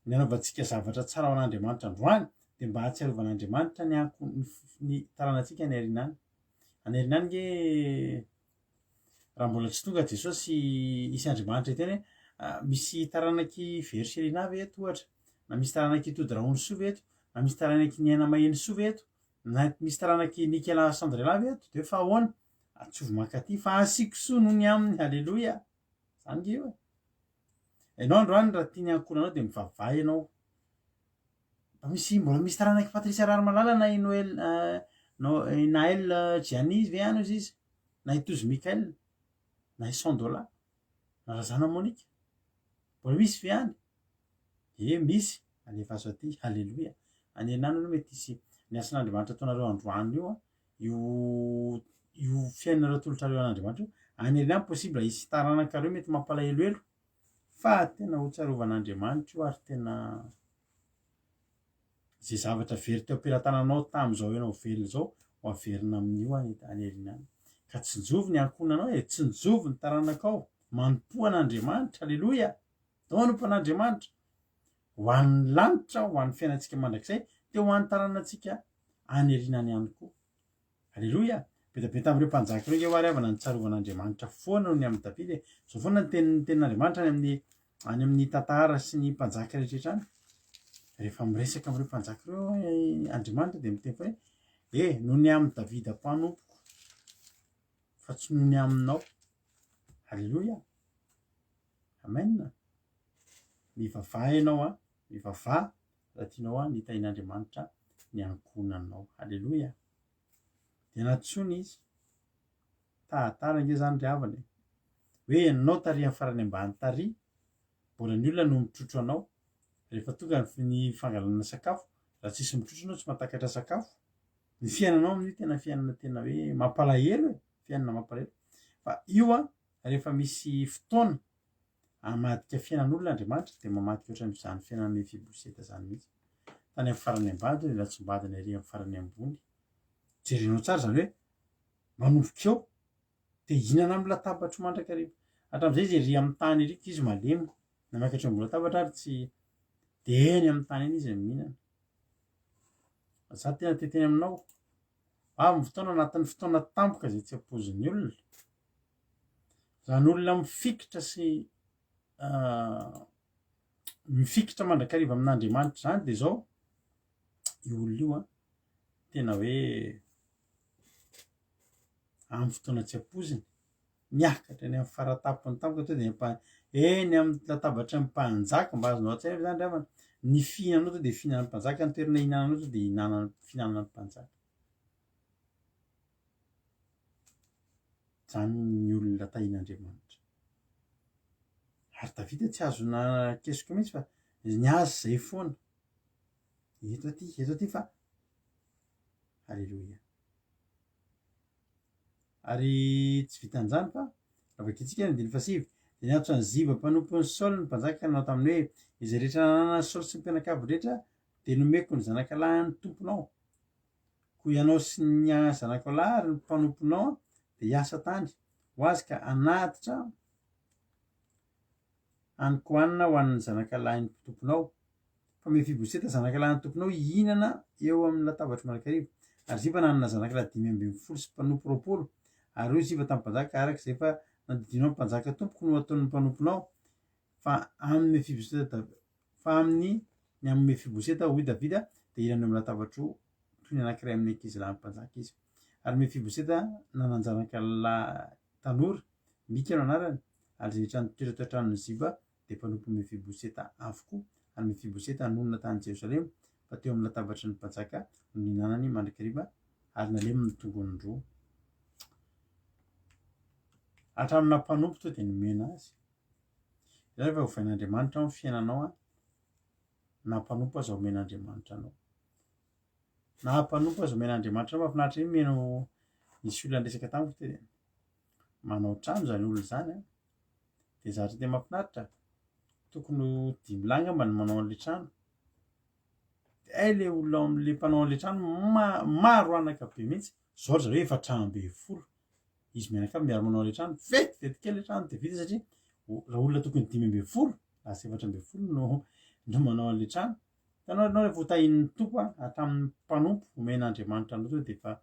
ny anaovantsika zavatra tsara ho an'Andriamanitra androany dia mba hahatsiarovan'Andriamanitra ny anko- ny f- ny taranantsika any aoriana any. Any aoriana any nge raha mbola tsy tonga Jesosy hisy Andriamanitra hiteny hoe misy taranak'i Very Selina ve eto ohatra, na misy taranak'i Tody Rahonisoa ve eto, na misy taranak'i Niaina Mahenisoa ve eto, na misy taranak'i Nikela Sandrela ve eto, dia hoe fa ahoana? Atsovy mankaty fa asiako soa noho ny aminy, haleloia! Zany nge io e! Ianao androany raha tia ny ankohonanao dia mivavaha ianao. Mba misy mbola misy taranak'i Patrice Raharimalala na i Noël. No, i Naël Gianni ve any ozy izy? Na i Tozy Mickaël? Na i Sandola? Na Razana Monica? Mbola misy ve any? Ie, misy. Alefaso aty. Aleloia. Any herinandro aloha mety hisy ny asan'Andriamanitra ataonareo androany io an, io io fiainanareo atolotrareo an'Andriamanitra io, any herinandro possible hisy taranakareo mety mampalahelohelo fa tena ho tsarovan'Andriamanitra io ary tena Izay zavatra very teo am-pelatananao tamin'izao ianao velona izao ho averina amin'io any any aoriana any. Ka tsinjovy ny ankohonanao e, tsinjovy ny taranakao, manompoa an'Andriamanitra, aleloia! Manompo an'Andriamanitra ho an'ny lanitra, ho an'ny fiainantsika mandrakizay, dia ho an'ny taranantsika any aoriana any ihany koa. Aleloia! Be dia be tamin'ireo mpanjaka ireo ange ho ary havana nitsarovan'Andriamanitra foana noho ny amin'i Davida e. Izao foana ny tenin'ny tenin'Andriamanitra any amin'ny any amin'ny tantara sy ny mpanjaka rehetra any. Rehefa miresaka amin'ireo mpanjaka ireo eh, Andriamanitra dia miteny fa hoe eh noho ny amin'i Davida mpanompoko fa tsy noho ny aminao. Aleloia! Amen! Mivavaha ianao an, mivavaha raha tianao an ny tahian'Andriamanitra ny ankohonanao. Aleloia! Dia nantsoina izy. Tahatara ange izany ry havana e. Hoe ianao tary amin'ny farany ambany tary, mbola ny olona no mitrotro anao. Rehefa tonga ny fangalana sakafo, raha tsisy mitrotro ianao tsy mahatakatra sakafo. Ny fiainanao amin'io tena fiainana tena hoe mampalahelo e, fiainana mampalahelo. Fa io an, rehefa misy fotoana hamadika fiainan'olona Andriamanitra dia mamadika ohatran'izany fiainan'i Mefiboseta izany mihitsy. Tany amin'ny farany ambany dia natsimbadina ery amin'ny farany ambony. Jerenao tsara izany hoe manomboka eo dia hihinana amin'ny latabatro mandrakariva. Hatramin'izay izy ery amin'ny tany ery izy malemy, na miakatra eo ambony latabatra ary tsy dia eny amin'ny tany eny izy no mihinana. Za tena te hiteny aminao, avy ny fotoana anatin'ny fotoana tampoka izay tsy ampoizin'ny olona. Izany olona mifikitra sy mifikitra mandrakariva amin'Andriamanitra izany dia izao, io olona io an, tena hoe amin'ny fotoana tsy ampoiziny, miakatra eny amin'ny faratampony tampoka tonga dia mpa- eny amin'ny latabatry ny mpanjaka, mba azonao an-tsaina ve izany ry havana? Ny fihinanao tonga dia fihinanan'ny mpanjaka, ny toerana ihinananao tonga dia ihinanan'ny fihinanan'ny mpanjaka. Izany ny olona tahian'Andriamanitra. Ary Davida tsy azo nakesoka mihitsy fa ny azy izay foana. Eto aty, eto aty fa Aleloia. Ary tsy vitan'izany fa raha vakintsika ny andininy fahasivy dia niantso an'i Ziba mpanompon'i Saoly ny mpanjaka ka nanao taminy hoe, Izay rehetra nananan'i Saoly sy ny mpianakavy rehetra dia nomeko ny zanakalahin'ny tomponao. Koa ianao sy ny zanakao lahy ary ny mpanomponao dia hiasa tany ho azy ka hanatitra hanin-kohanina ho an'ny zanakalahin'ny tomponao. Fa Mefiboseta zanakalahin'ny tomponao hihinana eo amin'ny latabatro mandrakariva. Ary Ziba nanana zanakalahy 15 sy mpanompo 20. Ary hoy Ziba tamin'ny mpanjaka, Araka izay efa nandidianao ny mpanjaka tompoko no hataon'ny mpanomponao. Fa amin'i Mefiboseta Fa amin'ny ny amin'i Mefiboseta, hoy Davida, dia hihinana eo amin'ny latabatro toy ny anankiray amin'ny ankizilahin'ny mpanjaka izy. Ary Mefiboseta nanan-janaka lahy tanora, Mika no anarany, ary izay rehetra nitoetra tao an-tranon'i Ziba dia mpanompon'i Mefiboseta avokoa. Ary Mefiboseta nonina tany Jerosalema, fa teo amin'ny latabatry ny mpanjaka no nihinanany mandrakariva, ary nalemy ny tongony roa. Hatramin'ny naha mpanompo toa dia nomena azy. Izany rehefa ovain'Andriamanitra ao ny fiainanao an, na mpanompo aza omen'Andriamanitra anao. Na mpanompo aza omen'Andriamanitra anao, mahafinaritra iny mino nisy olona niresaka tamiko teo dia manao trano izany olona izany an, dia zavatra tena mahafinaritra, tokony ho dimy lahy angamba no manao an'ilay trano, dia hay ilay olona ao amin'ilay mpanao an'ilay trano ma- maro anaka be mihitsy, izao ry zareo 14. Izy mianakavy miara manao ilay trano, vetivety kely ilay trano dia vita satria raha olona tokony 15 lasa 14 no no manao an'ilay trano. Hitanao ianao rehefa ho tahian'ny Tompo a, hatramin'ny mpanompo omen'Andriamanitra anao tonga dia efa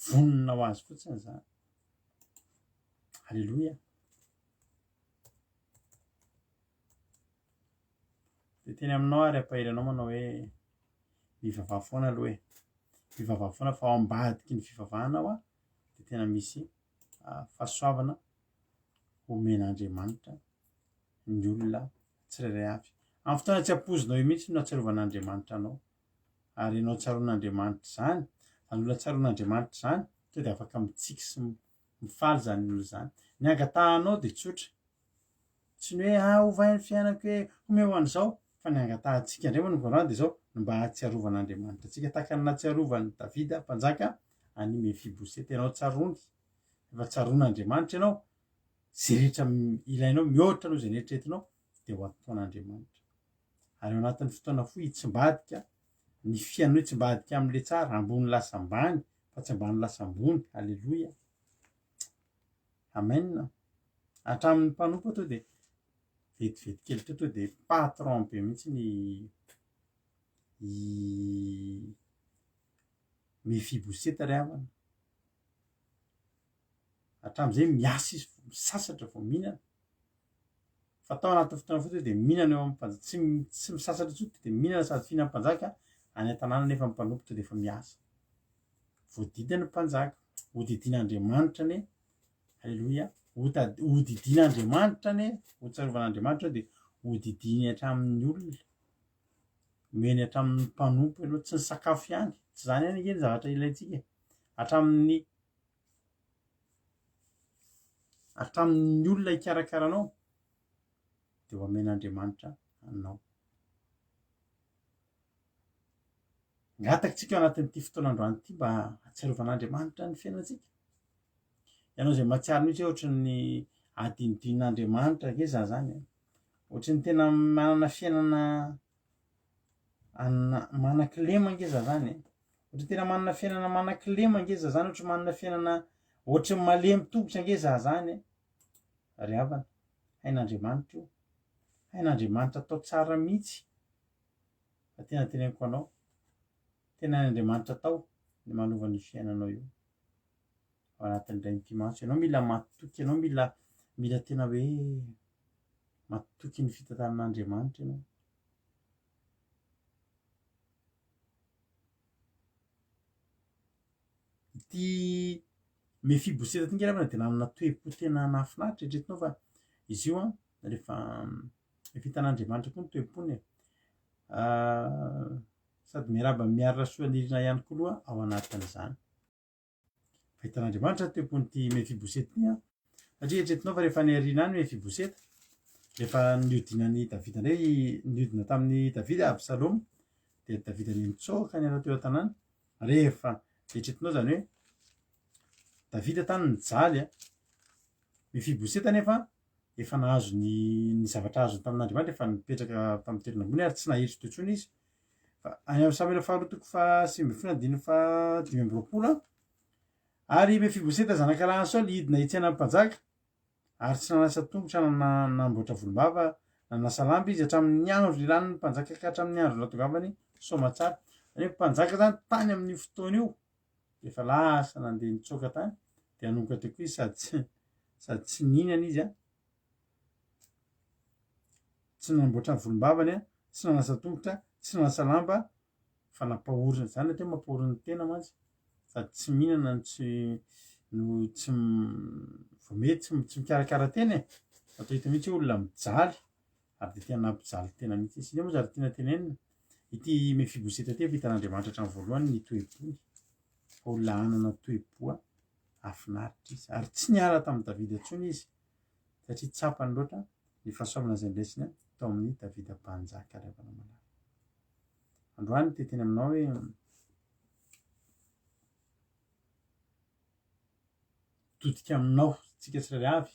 vonona ho azy fotsiny izany. Aleloia. Dia teny aminao ary ampahery anao manao hoe mivavaha foana aloha e. Mivavaha foana fa ao ambadiky ny fivavahana ao a. dia tena misy fahasoavana omen'Andriamanitra ny olona tsirairay avy. Amin'ny fotoana tsy ampoizinao io mihitsy no ahatsiarovan'Andriamanitra anao. Ary ianao tsaroan'Andriamanitra izany. Izany olona tsaroan'Andriamanitra izany, tonga dia afaka mitsiky sy mifaly izany olona izany. Ny angatahanao dia tsotra. Tsy ny hoe ah ovay ny fiainako hoe omeo an'izao, fa ny angatahantsika indray moa no voalohany dia izao, ny mba hahatsiarovan'Andriamanitra antsika tahaka ny nahatsiarovan'i Davida mpanjaka an'i Mefiboseta. Ianao tsaroany, efa tsaroan'Andriamanitra ianao, izay rehetra ilainao mihoatra noho izay neritreretinao dia ho ataon'Andriamanitra. Ary ao anatin'ny fotoana fohy hitsimbadika ny fiainanao hitsimbadika amin'ilay tsara, ambony lasa ambany fa tsy ambany lasa ambony. Aleloia. Amen. Hatramin'ny mpanompo to dia vetivety kely teo to dia patron be mihitsy ny i Mefiboseta ry havana. Hatramin'izay miasa izy vao misasatra vao mihinana. Fa tao anatin'ny fotoana fohy dia mihinana eo amin'ny mpanjaka, tsy tsy misasatra intsony dia mihinana sady fihinan'ny mpanjaka any an-tanàna nefa ny mpanompo to dia efa miasa. Voadidin'ny mpanjaka, hodidian'Andriamanitra anie, aleloia, hotad- hodidian'Andriamanitra anie, hotsarovan'Andriamanitra dia hodidiany hatramin'ny olona, omeny hatramin'ny mpanompo ianao, tsy ny sakafo ihany, tsy izany ihany ange ny zavatra ilaintsika e, hatramin'ny hatramin'ny olona hikarakara anao dia ho amen'Andriamanitra anao. Angataka-tsika ao anatin'ity fotoana androany ity mba hahatsiarovan'Andriamanitra ny fiainantsika. Ianao izay mahatsiaro mihitsy hoe ohatran'ny adinodinon'Andriamanitra ange za zany e. Ohatran'ny tena manana fiainana ana- manan-kilema ange za zany e. Ohatran'ny tena manana fiainana manan-kilema ange za zany, ohatran'ny manana fiainana ohatran'ny malemy tongotra ange za zany e. Ry havana, hain'Andriamanitra io. Hain'Andriamanitra atao tsara mihitsy. Fa tena teneniko anao, tena hain'Andriamanitra atao ny manova ny fiainanao io. Ao anatin'ny indray mipi-maso. Ianao mila matoky, ianao mila mila tena hoe matoky ny fitantanan'Andriamanitra ianao. Ity Mefiboseta ity angamba dia nanana toe-po tena nahafinaritra, eritreretinao fa izy io an, rehefa efa hitan'Andriamanitra koa ny toe-pony e. Sady miarahaba an'i Miary Rasoanirina ihany koa aloha ao anatin'izany. Fa hitan'Andriamanitra ny toe-pon'ity Mefiboseta ity an, satria eritreretinao fa rehefa niarina any Mefiboseta, rehefa niodinan'i Davida indray, niodina tamin'i Davida Absaloma, dia Davida nitsoaka niala teo an-tanàna, rehefa eritreretinao izany hoe Davida tany nijaly an, Mefiboseta anefa efa nahazo ny ny zavatra azony tamin'Andriamanitra, efa nipetraka tamin'ny toerana ambony ary tsy nahery teo intsony izy. Fa any amin'ny Samoela faharoa toko faha 19 andininy faha 25 an, ary Mefiboseta zanaka lahin'i Saoly hidina hitsena ny mpanjaka, ary tsy nanasa tongotra na nanamboatra volombava na nanasa lamba izy hatramin'ny andro nilan'ny mpanjaka ka hatramin'ny andro nahatongavany soamatsara. Izany hoe mpanjaka izany tany amin'io fotoana io efa lasa nandeha nitsoaka tany dia nanomboka teo koa izy sady tsy sady tsy nihinana izy an, tsy nanamboatra ny volombavany an, tsy nanasa tongotra, tsy nanasa lamba fa nampahorina, zany le atao hoe mampahory ny tena mantsy, sady tsy mihinana no tsy no tsy vao mety tsy tsy mikarakara tena e, atao hita mihitsy hoe olona mijaly ary dia tena nampijaly tena mihitsy izy. Inona moa zany tiana tenenina? Ity Mefiboseta ity efa hitan'Andriamanitra hatramin'ny voalohany ny toe-pony, fa olona hanana toe-po hahafinaritra izy, ary tsy niala tamin'i Davida intsony izy satria tsapany loatra ny fahasoavana izay ndraisiny tao amin'i Davida mpanjaka ry havana malala. Androany te teny aminao hoe mitodika aminao tsika tsirairay avy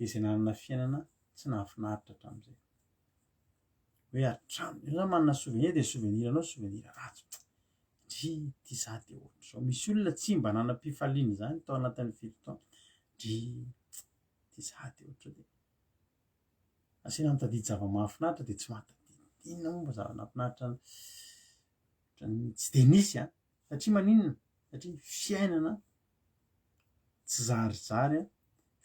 izay nanana fiainana tsy nahafinaritra hatramin'izay. Hoe hatramin'ny, ianao zany manana souvenir dia souvenir anao souvenir ratsy. Ndry ity za dia ohatr'izao. Misy olona tsy mba nanam-pifaliana izany tao anatin'ny fito taona. Ndry ity za dia ohatr'izao dia asiana mitadidy zava-mahafinaritra dia tsy mahatadidy. Inona moa mba zava-nahafinaritra ohatran'ny tsy dia nisy an! Satria maninona? Satria fiainana tsy zarizary an,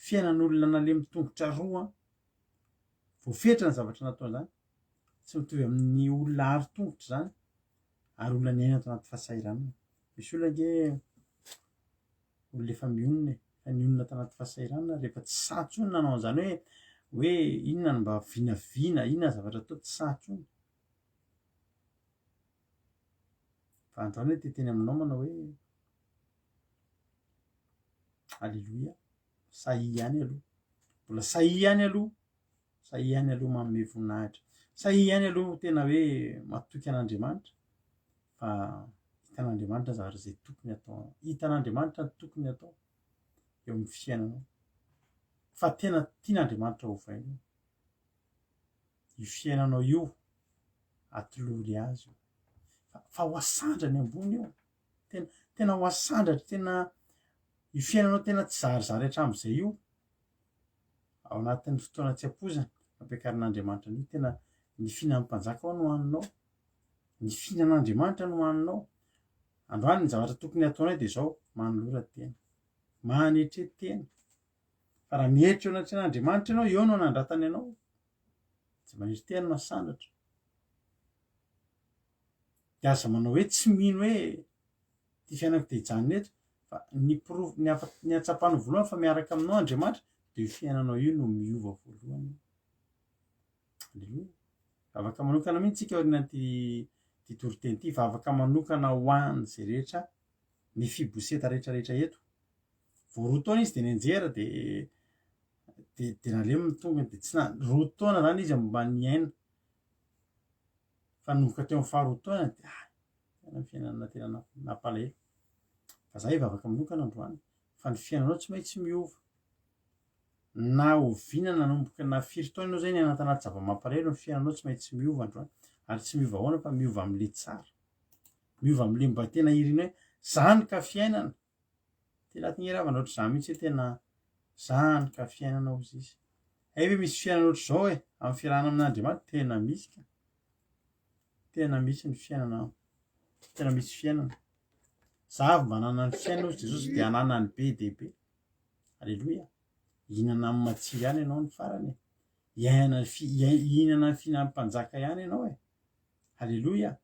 fiainan'olona nalemy tongotra roa an, voafetra ny zavatra nataony izany, tsy mitovy amin'ny olona ary tongotra izany ary olona niaina tao anaty fahasahiranana. Misy olona ange olona efa mionona e, efa nionona tao anaty fahasahiranana rehefa tsy sahy intsony nanao an'izany hoe hoe inona no mba vinavina, inona ny zavatra atao, tsy sahy intsony. Fa androany aho te hiteny aminao manao hoe. Aleloia. Sahia ihany aloha. Mbola sahia ihany aloha. Sahia ihany aloha manome voninahitra. Sahia ihany aloha tena hoe matoky an'Andriamanitra fa hitan'Andriamanitra ny zavatra izay tokony atao. Hitan'Andriamanitra ny tokony atao eo amin'ny fiainanao. Fa tena tian'Andriamanitra hovaina io. Io fiainanao io, atolory azy io. Fa ho asandrany ambony io. Tena, tena ho asandratra, tena io fiainanao tena tsy zarizary hatramin'izay io. Ao anatin'ny fotoana tsy ampoizina, ampiakarin'Andriamanitra an'io, tena ny fihinan'ny mpanjaka ao no haninao. Ny fihinan'Andriamanitra no haninao. Androany ny zavatra tokony hataonay dia izao, manolora tena. Manetre tena. Fa raha mihetra eo anatrehan'Andriamanitra ianao, eo no anandratany anao. Tsy manetre tena no asandratra. Dia aza manao hoe tsy mino hoe ity fiainako dia hijanona eto, fa ny porofo, ny afa, ny hatsapanao voalohany fa miaraka aminao Andriamanitra, dia io fiainanao io no miova voalohany. Aleloia. Vavaka manokana mihitsy tsika aorianan'ity ity toriteny ity, vavaka manokana ho an'izay rehetra ny fiboseta rehetra rehetra eto. Vao roa taona izy dia nianjera dia dia dia nalemy ny tongony dia tsy na roa taona zany izy mba niaina. Fa nanomboka teo amin'ny faharoa taona dia ah, tena ny fiainana tena nampalahelo. Fa za hivavaka manokana androany fa ny fiainanao tsy maintsy miova. Na oviana nanomboka na firy taona ianao zay niaina tanaty zava-mampalahelo ny fiainanao tsy maintsy miova androany. Ary tsy miova ahoana fa miova amin'le tsara. Miova amin'le mba tena irina hoe zany ka fiainana. Tena aty nge ravana ohatr'izany mihitsy hoe tena zany ka fiainana hozy izy. Hay ve misy fiainana ohatr'izao e, amin'ny fiarahana amin'Andriamanitra? Tena misy ka. Tena misy ny fiainana, tena misy fiainana. Za avy mba hanana ny fiainana hozy Jesosy dia hananany be dia be. Aleloia. Hihinana amin'ny matsiro ihany ianao ny farany e. Hiainana ny fi- hihinana ny fihinan'ny mpanjaka ihany ianao e. Aleloia.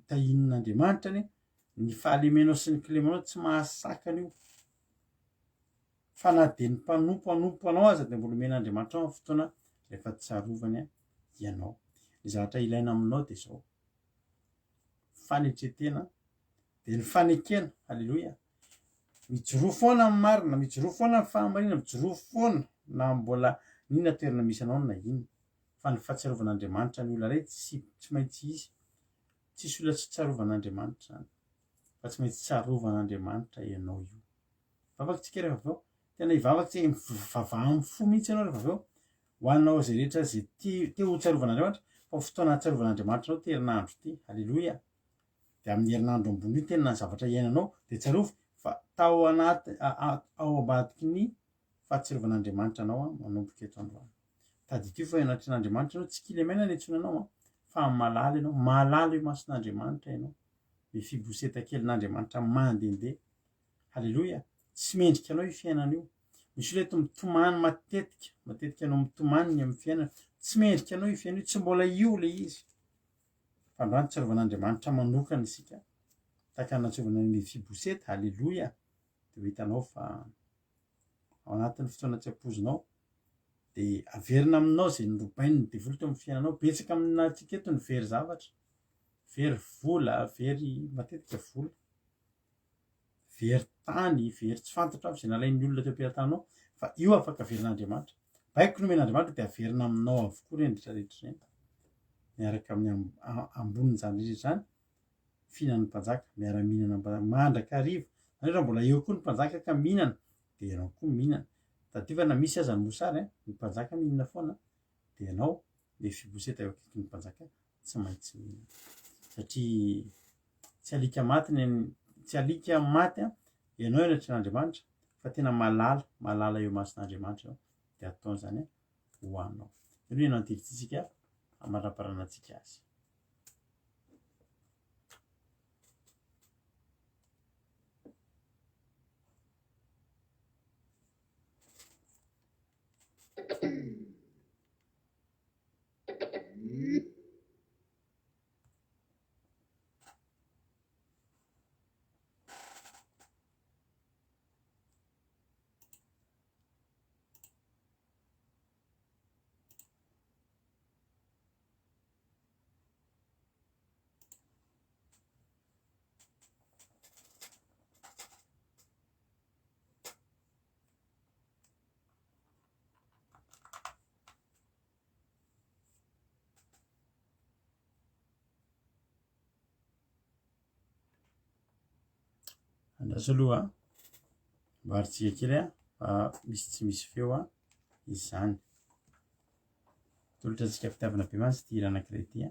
Tahian'Andriamanitra anie ny fahalemenao sy ny kilemanao tsy mahasakana io. Fa na dia ny mpanompo hanompo anao aza dia mbola omen'Andriamanitra ao ny fotoana rehefa tsarovany ianao. Ny zavatra ilaina aminao dia izao, fanetren-tena dia ny fanekena, aleloia. Mijoroa foana amin'ny marina, mijoroa foana amin'ny fahamarinana, mijoroa foana na mbola n'inona toerana misy anao na inona. Fa ny fahatsiarovan'Andriamanitra ny olona iray tsy tsy maintsy izy. Tsisy olona tsy tsarovan'Andriamanitra izany. Fa tsy maintsy tsarovan'Andriamanitra ianao io. Vavaka tsika rehefa avy eo. Tena hivavaka tsika, mivavaha amin'ny fo mihitsy ianao rehefa avy eo. Ho anao izay rehetra izay tia te ho tsarovan'Andriamanitra, fa fotoana hahatsiarovan'Andriamanitra anao ity herinandro ity. Aleloia. Dia amin'ny herinandro ambony io tena ny zavatra iainanao dia tsarovy fa tao anaty ao ambadiky ny fahatsiarovan'Andriamanitra anao manomboka eto androany. Tadidio fa eo anatrehan'Andriamanitra ianao, tsy kilemaina ny antsoina anao fa malala ianao, malala eo imason'Andriamanitra ianao. Mefiboseta kelin'Andriamanitra mandehandeha. Haleloia! Tsy mendrika anao io fiainana io. Misy olona eto mitomany matetika, matetika anao mitomany ny amin'ny fiainana. Tsy mendrika anao io fiainana io, tsy mbola io ilay izy. Fa androany tsiarovan'Andriamanitra manokana isika. Tahaka ny natsiarovana an'i Mefiboseta, haleloia! Dia ho hitanao fa ao anatin'ny fotoana tsy ampoizinao dia averina aminao izay norobain'ny devoly teo amin'ny fiainanao. Betsaka amintsika eto ny very zavatra, very vola, very matetika vola, very tany, very tsy fantatra avy izay nalain'ny olona teo am-pelatananao fa io afaka averin'Andriamanitra. Baiko nomen'Andriamanitra dia averina aminao avokoa ireny rehetra rehetra ireny. Miaraka amin'ny ambonin'izany rehetra izany fihinan'ny mpanjaka, miara-mihinana amin'ny mpanjaka mandrakariva. Izany hoe raha mbola eo koa ny mpanjaka ka mihinana dia ianao koa mihinana. Tadidio fa na misy aza ny mosary, ny mpanjaka mihinana foana dia ianao Mefiboseta eo akaikin'ny mpanjaka tsy maintsy mihinana. Satria tsy alika maty ny tsy alika maty an, ianao eo anatrehan'Andriamanitra fa tena malala, malala eo imason'Andriamanitra ianao dia ataony izany ho anao. Io no antetintsika hamaraparanantsika azy. Andraso aloha a. Amboarintsika kely a, fa misy tsy misy feo a izany. Atolotra antsika fitiavana be mantsy ity hira anankiray ity a.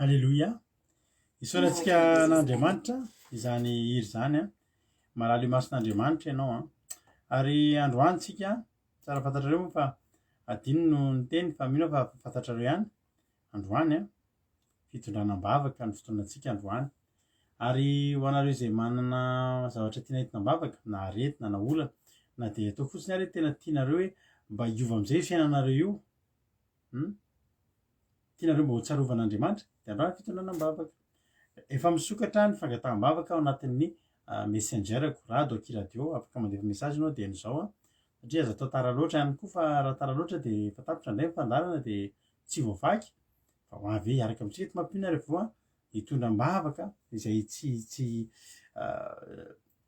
Aleloia. Isaorantsika an'Andriamanitra izany hira izany an. Malala imason'Andriamanitra ianao an. Ary androany tsika, tsara fantatrareo moa fa adino no niteny fa mino aho fa fantatrareo ihany, androany an, fitondrana am-bavaka ny fotoanantsika androany. Ary ho anareo izay manana zavatra tiana entina am-bavaka, na aretina na olana, na dia atao fotsiny ary hoe tena tianareo hoe mba hiova amin'izay io fiainanareo io, hum, tianareo mba ho tsarovan'Andriamanitra, dia androany fitondrana am-bavaka. Efa misokatra ny fangataham-bavaka ao anatin'ny. Messenger-ko, Rado akia radio, afaka mandefa message ianao dieny izao an, satria aza atao tara loatra ihany koa fa raha tara loatra dia efa tapitra indray ny fandaharana dia tsy voavaky fa ho avy hiaraka amintsika eto Mampionona ary avy eo an, hitondra am-bavaka izay tsy tsy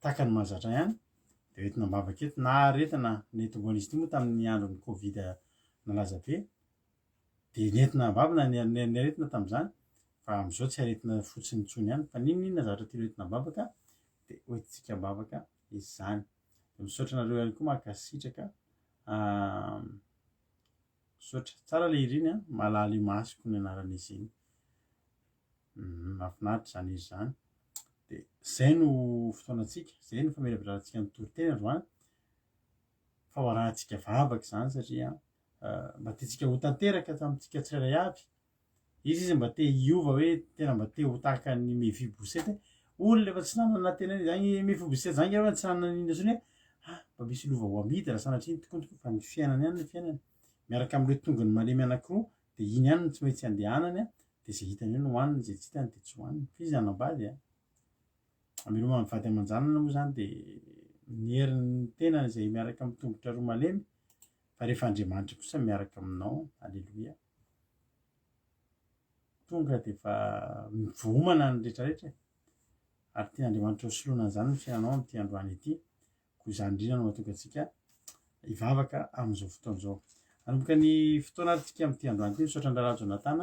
tahaka ny mahazatra ihany dia hoentina am-bavaka eto na aretina nentim-boan'izy ity moa tamin'ny andron'ny covid nalaza be dia nentina am-bavaka ny ny aretina tamin'izany fa amin'izao tsy aretina fotsiny intsony ihany fa n'inon'inona zavatra tiana hoentina am-bavaka dia hoentintsika am-bavaka izany. Dia misaotra anareo ihany koa mankasitraka. Misaotra. Tsara le hira iny an, Malala imasoko ny anaran'izy iny. Mahafinaritra izany hira izany. Dia izay no fotoanantsika, izay no famelabelarantsika ny toriteny androany. Fa ho arahantsika vavaka izany satria mba tiantsika ho tanteraka tamintsika tsirairay avy. Izy izy mba te hiova hoe tena mba te ho tahaka an'i Mefiboseta hoe olona efa tsy nanana tena zany Mefiboseta zany angamba tsy nanana n'inona intsony hoe ah mba misy lova ho amidy raha sanatria ny tokoa tokoa fa ny fiainany ihany ny fiainany miaraka amin'ireo tongony malemy anankiroa dia iny ihany no tsy maintsy andehanany a dia izay hitany eo no hohaniny izay tsy hitany dia tsy hohaniny fa izy hanambady a hamelomana ny vady aman-janany moa izany dia ny herin'ny tenany izay miaraka amin'ny tongotra roa malemy fa rehefa Andriamanitra kosa miaraka aminao aleloia Tonga dia efa voaomana ny rehetra rehetra e. Ary tian'Andriamanitra ho soloina an'izany ny fiainanao amin'ity androany ity. Koa izany indrindra no mahatonga antsika hivavaka amin'izao fotoana izao. Hanomboka ny fotoana ary tsika amin'ity androany ity. Misaotra an-dRahalahy Jonathan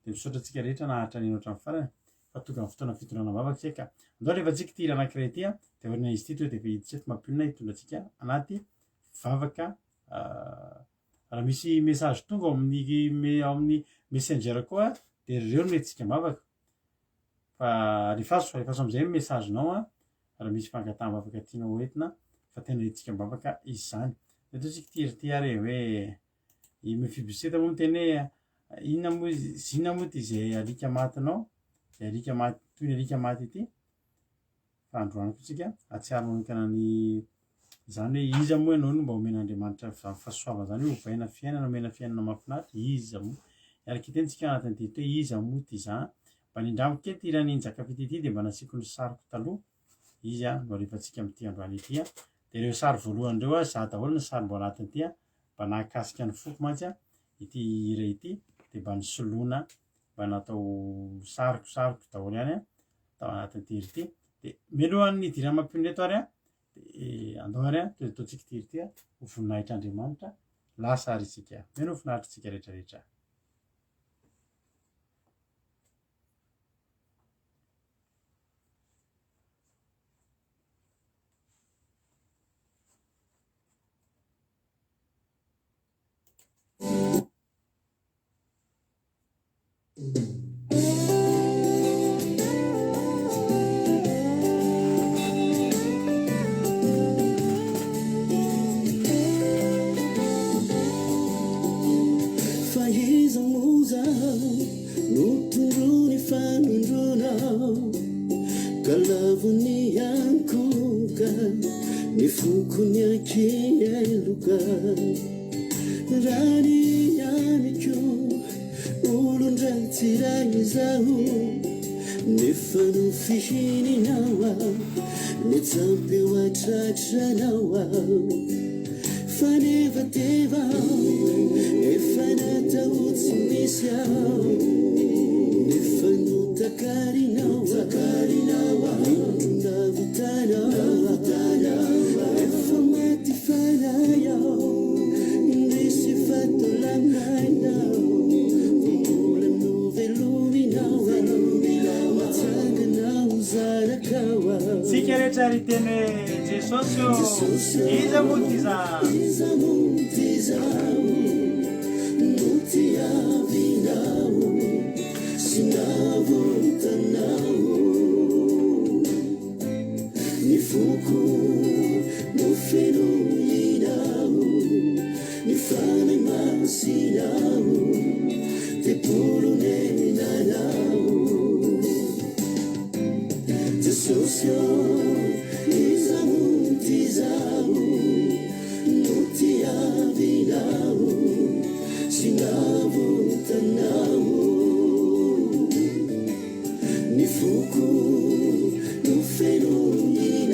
dia misaotra antsika rehetra naharitra nihaino hatramin'ny farany fa tonga ny fotoana fitondrana am-bavaka isika ka andao alefa antsika ity hira anankiray ity dia aorian'izy ity tonga dia efa hiditra eto mampionona hitondra antsika anaty vavaka Raha misy message tonga ao amin'ny ao amin'ny messenger koa dia ireo no entintsika am-bavaka. Fa alefaso, alefaso amin'izay ny message-nao an, raha misy fangataham-bavaka tianao ho entina fa tena entintsika am-bavaka izany. Eto isika ity ry ity ary e, hoe i Mefiboseta moa miteny hoe inona moa izy, inona moa ity izay alika matinao, izay alika maty toy ny alika maty ity. Fa androany koa tsika hahatsiaro manokana ny izany hoe iza moa ianao no mba omen'Andriamanitra izany fahasoavana izany hoe ovaina fiainana, omena fiainana mahafinaritra, iza moa? Hiaraka hiteny tsika anatin'ity ity hoe iza moa ity za? Mba nindramiko kely ity hiran'i Njakafita ity dia mba nasiako ny sariko taloha, izy no alefantsika amin'ity androany ity. Dia ireo sary voalohany ireo, za daholo ny sary mbo anatin'ity, mba nahakasika ny foko mantsy ity hira ity dia mba nisoloana mba natao sariko sariko daholo ihany tao anatin'ity hira ity. Dia mialohan'ny hidirana mampionona eto ary an, dia andao ary an, toy ataontsika ity hira ity ho voninahitr'Andriamanitra, lasa ary isika. Mino ho finaritra isika rehetra rehetra. Fa iza moa zaho no tondroiny fanondroana ka lavony ankohoka ny foko niankiheloka. Raha ny amiko olon-dratsy iray izaho Nefa nofihininao aho Nitsampy eo an-tratranao aho Fanevateva aho Efa natao tsy misy aho Nefa notakarinao aho Indro navotanao aho Efa maty fanahy aho Indrisy fa tolamaina aho Mbola novelominao aho Natsangana ho zanakao aho Tsika rehetra ary hiteny hoe Jesosy ô, iza moa ty za? Iza moa ty zaho no tiavinao sy navotanao Ny foko no fenoinao, ny Fanahy Masinao, tempoly onenanao. Jesosy ô, iza moa ty izaho no tiavinao sy navotanao. Ny foko no fenoinao.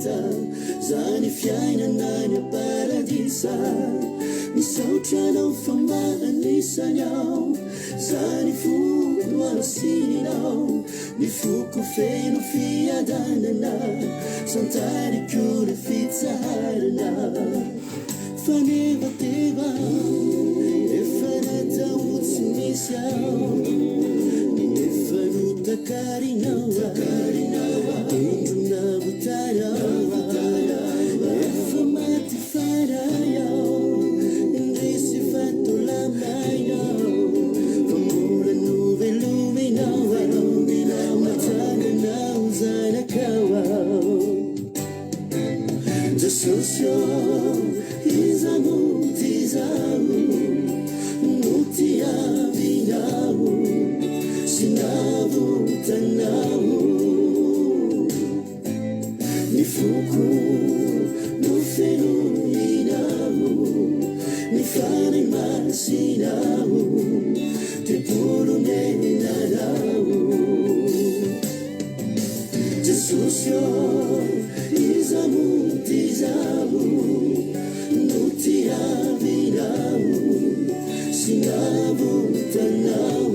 hita Zany fiainana any am-paradisa Misaotra anao fa mba anisany aho Zany foko no asianao Ny foko feno fiadanana Santariko ny fitsaharana Fanevateva Efa natao tsy misy aho Nefa notakarinao Indro navotanao Efa maty fanahy aho Indrisy fa tolamaina Fa mbola novelominao Natsanganao zanakao aho Jesosy ô, iza no tizaho No tiavinao sy navotanao Ny foko no fenoinao Ny Fanahy Masinao Tempoly onenanao Jesosy ô, iza moa t'izaho no tiavinao sy navotanao?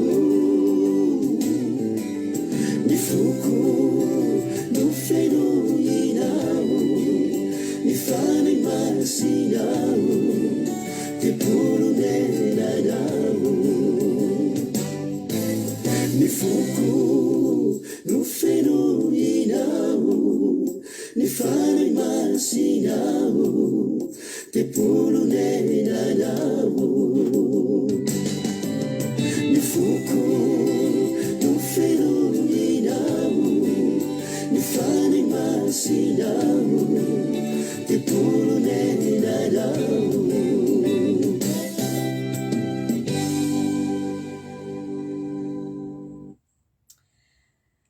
Ny foko no fenoinao, ny Fanahy Masinao, tempoly onenanao. Ny foko no fenoinao, ny Fanahy Masinao, tempoly onenanao. Ny foko no fenoinao, ny Fanahy Masinao, tempoly onenanao.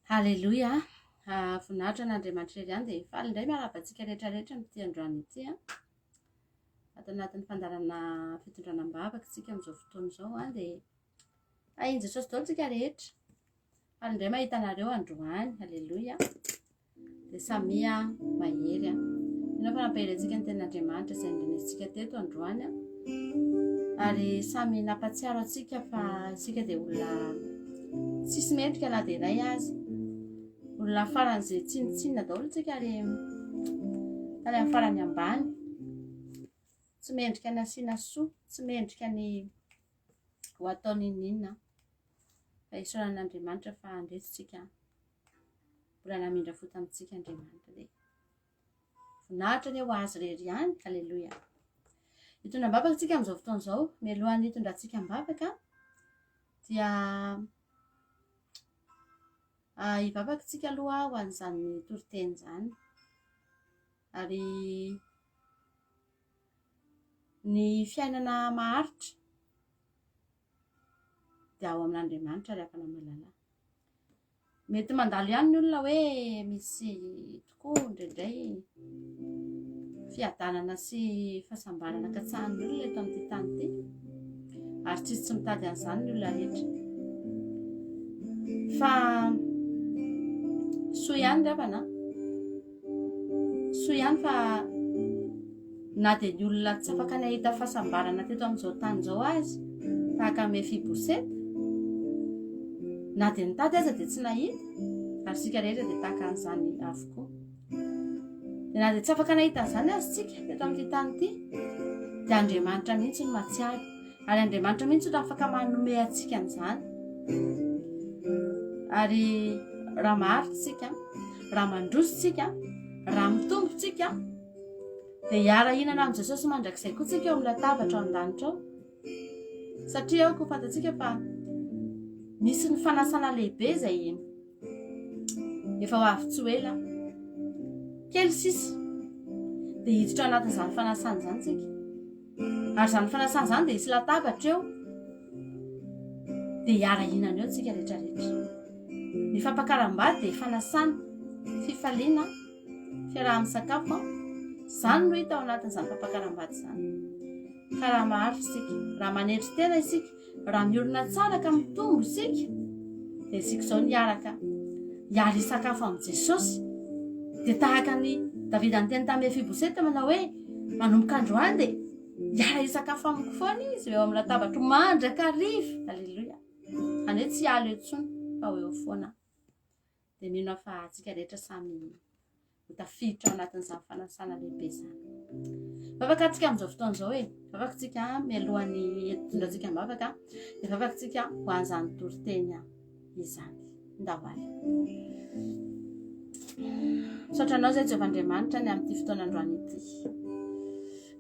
Haleloia! Voninahitra an'Andriamanitra irery ihany dia faly indray miarahaba antsika rehetra rehetra amin'ity androany ity. Ato anatin'ny fandaharana fitondrana am-bavaka isika amin'izao fotoana izao dia tahin'i Jesosy daholo isika rehetra. Faly indray mahita anareo androany. Haleloia! Dia samia mahery. Mino aho fa nampahery antsika ny tenin'Andriamanitra izay nandrenesintsika teto androany. Ary samy nampatsiaro antsika fa isika dia olona tsisy mendrika na dia iray aza. Olona faran'izay tsinontsinona daholo isika ary tany amin'ny farany ambany. Tsy mendrika ny asiana soa, tsy mendrika ny ho atao n'inon'inona. Fa isaorana an'Andriamanitra fa andreto tsika. Mbola namindra fo tamintsika Andriamanitra dia voninahitra anie ho azy irery ihany. Aleloia. Hitondra am-bavaka tsika amin'izao fotoana izao. Mialohan'ny hitondrantsika am-bavaka dia ah, hivavaka tsika aloha ho an'izany toriteny izany. Ary ny fiainana maharitra dia ao amin'Andriamanitra ry havana malala. Mety mandalo ihany ny olona hoe misy tokoa indraindray fiadanana sy fahasambarana katsahan'ny olona eto amin'ity tany ity ary tsisy tsy mitady an'izany ny olona rehetra. Fa soa ihany ry havana Soa ihany fa na dia ny olona tsy afaka nahita fahasambarana teto amin'izao tany izao aza, tahaka an'i Mefiboseta, na dia nitady aza dia tsy nahita, ary isika rehetra dia tahaka an'izany avokoa. Dia na dia tsy afaka nahita an'izany aza isika teto amin'ity tany ity, dia Andriamanitra mihitsy no mahatsiaro. Ary Andriamanitra mihitsy no afaka manome antsika an'izany. Ary raha maharitra isika, raha mandroso isika, raha mitombo isika, dia hiara-hihinana amin'i Jesosy mandrakizay koa isika eo amin'ny latabatra ao an-danitra ao. Satria aoka ho fantatsika fa misy ny fanasana lehibe izay efa ho avy tsy ho ela. Kely sisa dia hiditra ao anatin'izany fanasana izany isika. Ary izany fanasana izany dia hisy latabatra eo, dia hiara-hihinana eo tsika rehetra rehetra. Ny fampakaram-bady dia fanasana, fifaliana, fiaraha-misakafo, izany no hita ao anatin'izany fampakaram-bady izany. Ka raha maharitra isika, raha manetry tena isika, raha miorina tsara ka mitombo isika, dia isika izao niaraka hiara-hisakafo amin'i Jesosy, dia tahaka ny. Davida niteny tamin'i Mefiboseta manao hoe, Manomboka androany dia hiara-hisakafo amiko foana izy eo amin'ny latabatro mandrakariva. Aleloia. Izany hoe tsy hiala eo intsony fa ho eo foana. Dia mino aho fa antsika rehetra samy ho tafiditra ao anatin'izany fanasana lehibe izany. Vavaka antsika amin'izao fotoana izao e. Vavaka antsika mialohan'ny hitondrantsika am-bavaka dia vavaka antsika ho an'izany toriteny izany. Ndao ary. Misaotra anao izay Jehovah Andriamanitra ny amin'ity fotoana androany ity.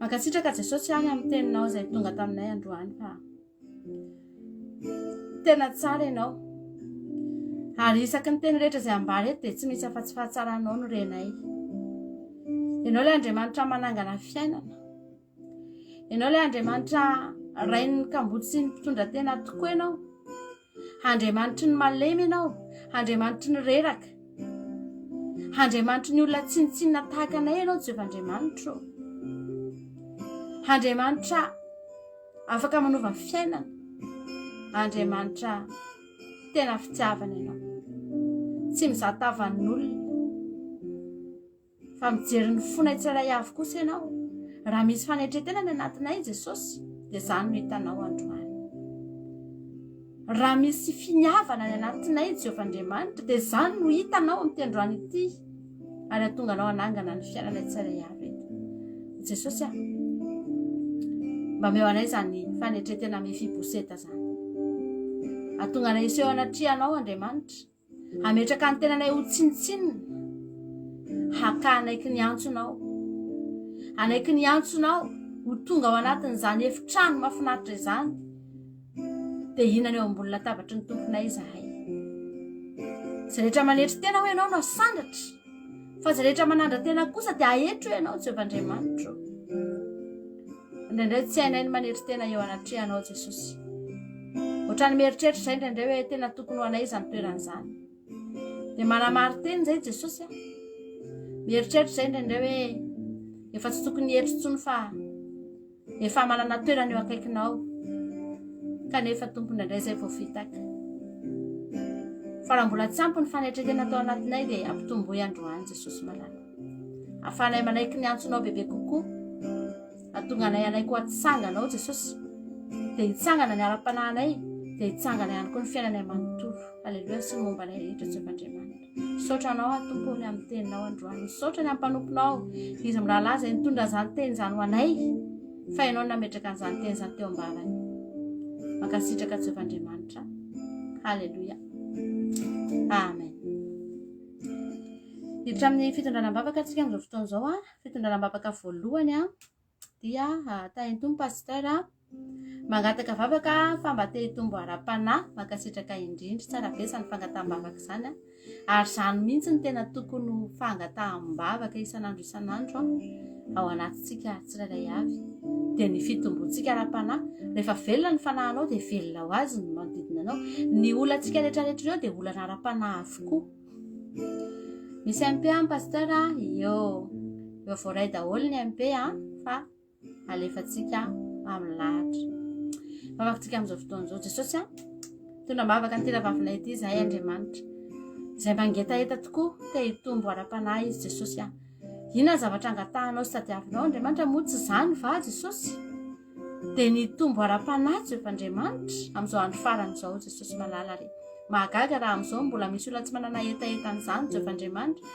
Mankasitraka Jesosy any amin'ny teninao izay tonga taminay androany fa Tena tsara ianao. Ary isaky ny teny rehetra izay ambara eto dia tsy misy afa-tsy fahatsaranao no renay. Ianao ilay Andriamanitra manangana fiainana. Ianao ilay Andriamanitra rain'ny kamboty sy ny mpitondra tena tokoa ianao. Andriamanitry ny malemy ianao, Andriamanitry ny reraka. Andriamanitry ny olona tsinontsinona tahaka anay ianao, Jehovah Andriamanitro. Andriamanitra Afaka manova fiainana. Andriamanitra tena fitiavana ianao. Tsy mizaha tavan'olona. Fa mijery ny fonay tsirairay avy kosa ianao. Raha misy fanetretena ny anatinay Jesosy, dia izany no hitanao androany. Raha misy finiavana any anatinay Jehovah Andriamanitra, dia izany no hitanao amin'ity androany ity, ary hahatonga anao hanangana ny fiainanay tsirairay avy eto. Jesosy ah, mba meo anay izany fanetretena Mefiboseta izany. Hahatonga anay hiseho anatrehanao Andriamanitra, hametraka ny tenanay ho tsinontsinona, haka hanaiky ny antsonao, hanaiky ny antsonao ho tonga ao anatin'izany efitrano mahafinaritra izany, dia hihinana eo ambony latabatry ny Tomponay izahay. Izay rehetra manetry tena hoy ianao no asandratra, fa izay rehetra manandra-tena kosa dia aetro ianao Jehovah Andriamanitro. Indraindray tsy hainay ny manetry tena eo anatrehanao Jesosy. Ohatran'ny mieritreritra izay indraindray hoe tena tokony ho anay izany toerana izany. Dia manamari-tena izay Jesosy a. Mieritreritra izay indraindray hoe efa tsy tokony hietry intsony fa Efa manana toerana eo akaikinao, kanefa Tompo indraindray izay vao fitaka. Fa raha mbola tsy ampy ny fanetretena tao anatinay dia ampitomboy androany Jesosy malala. Afahanay manaiky ny antsonao bebe kokoa. Atonga anay hanaiky ho atsanganao Jesosy. Dia hitsangana ny ara-panahinay, dia hitsangana ihany koa ny fiainanay manontolo. Aleloia sy ny momba anay rehetra Jehovah Andriamanitra. Misaotra anao aho Tompo ny amin'ny teninao androany. Misaotra ny amin'ny mpanomponao izy mirahalahy izay nitondra an'izany teny izany ho anay fa ianao nametraka an'izany teny izany teo am-bavany. Mankasitraka Jehovah Andriamanitra. Haleloia. Amen. Hiditra amin'ny fitondrana am-bavaka antsika amin'izao fotoana izao a. Fitondrana am-bavaka voalohany a dia tahin'ny Tompo Pasteur a. Mangataka vavaka fa mba te hitombo ara-panahy, mankasitraka indrindra, tsara be izany fangataham-bavaka izany an, ary izany mihitsy no tena tokony ho fangataham-bavaka isan'andro isan'andro an, ao anatintsika tsirairay avy, dia ny fitomboantsika ara-panahy, rehefa velona ny fanahinao dia velona ho azy ny manodidina anao, ny olantsika rehetrarehetra ireo dia olana ara-panahy avokoa. Misy MP an Pasteur a, eo, eo voaray daholo ny MP an, fa alefantsika amin'ny lahatra. Vavakintsika amin'izao fotoana izao. Jesosy a, tondra am-bavaka an'ity rahavavinay ity izahay Andriamanitra. Izay mangetaheta tokoa, te hitombo ara-panahy izy Jesosy a. Inona ny zavatra angatahanao sy tadiavinao Andriamanitra moa tsy izany va Jesosy? Dia ny hitombo ara-panahy Jehovah Andriamanitra amin'izao andro farany izao Jesosy malala re. Mahagaga raha amin'izao mbola misy olona tsy manana hetaheta an'izany Jehovah Andriamanitra.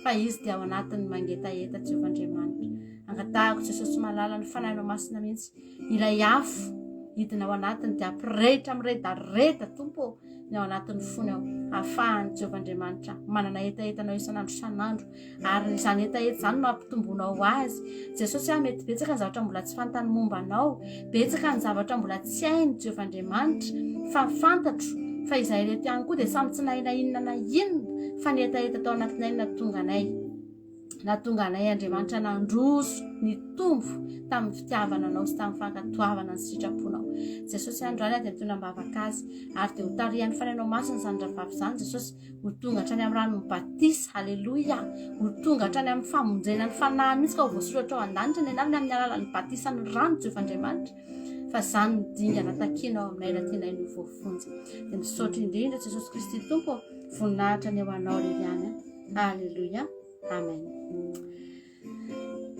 Fa Izy dia ao anatin'ny mangetaheta Jehovah Andriamanitra. Angatahako Jesosy malala ny Fanahinao Masina mihitsy, ilay afo hidina ao anatiny dia hampirehitra miredareda Tompo ô, ny ao anatin'ny fony ao, ahafahan'i Jehovah Andriamanitra manana hetaheta anao isan'andro isan'andro, ary izany hetaheta izany no hampitomboanao azy. Jesosy ah, mety betsaka ny zavatra mbola tsy fantany momba anao, betsaka ny zavatra mbola tsy hainy Jehovah Andriamanitra, fa fantatro fa izahay ireto ihany koa dia samy tsy nahay na inona na inona fa ny hetaheta tao anatinay no nahatonga anay nahatonga anay Andriamanitra nandroso nitombo tamin'ny fitiavana anao sy tamin'ny fankatoavana ny sitraponao. Jesosy androany aho dia mitondra am-bavaka azy ary dia hotarihan'ny Fanahinao Masina izany rahavavy izany Jesosy ho tonga hatrany amin'ny ranon'ny batisa, aleloia, ho tonga hatrany amin'ny famonjena ny fanahiny mihitsy ka ho voasoratra ao an-danitra ny anarany amin'ny alalan'ny batisan'ny rano Jehovah Andriamanitra, fa izany no dingana takiana ao aminay raha tianay ny ho voafonja. Dia misaotra indrindra Jesosy Kristy Tompo, voninahitra ny ho anao irery ihany. Aleloia, amen.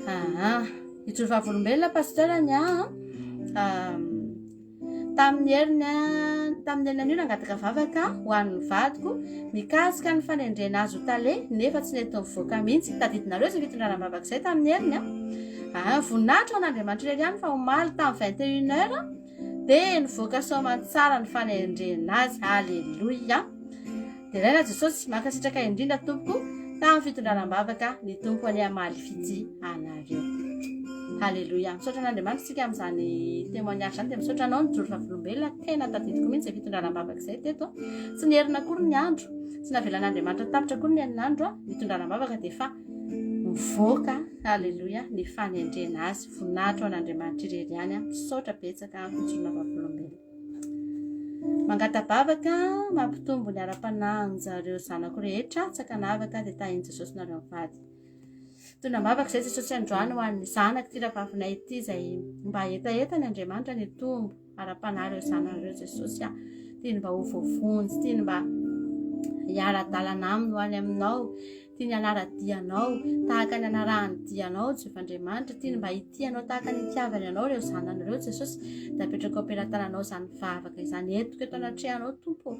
Aa, hijoro vavolombelona pasteur ny ahy an. Tamin'ny heriny tamin'ny heriny anio nangataka vavaka ho an'ny vadiko mikasika ny fanendrena azy ho tale nefa tsy nety nivoaka mihitsy. Tadidinareo izay fitondrana am-bavaka izay tamin'ny heriny an. Aa, voninahitra ho an'Andriamanitra irery ihany fa omaly tamin'ny 21 heures dia nivoaka soamantsara ny fanendrena azy. Aleloia. Deraina Jesosy, mankasitraka indrindra tompoko tamin'ny fitondrana am-bavaka, ny Tompo anie hamaly fitia anareo. Haleloia. Misaotra an'Andriamanitra isika amin'izany témoignage izany, dia misaotra anao nijoro vavolombelona, tena tadidiko mihitsy izay fitondrana am-bavaka izay teto. Tsy nierina akory ny andro, tsy navelan'Andriamanitra tapitra akory ny herinandro, nitondrana am-bavaka dia efa mivoaka, haleloia, ny fanendrena azy. Voninahitra ho an'Andriamanitra irery ihany. Misaotra betsaka amin'ny fijoroana vavolombelona. Mangata-bavaka mampitombo ny ara-panahinjareo zanako rehetra tsy ankanavaka dia tahin'i Jesosy nareo mivady. Tondra am-bavaka izay Jesosy androany ho an'ny zanako ity rahavavina ity izay mba hetahetany Andriamanitra ny hitombo ara-panahy ireo zanany ireo Jesosy a. Tiany mba ho voavonjy, tiany mba hiara-dalana aminy ho any aminao. Tiany hanara-dia anao tahaka ny anarahany dia anao Jehovah Andriamanitra. Tiany mba hitia anao tahaka ny itiavany anao ireo zanany ireo Jesosy. Dia apetrako am-pelatananao izany vavaka izany. Entiko eto anatrehanao Tompo.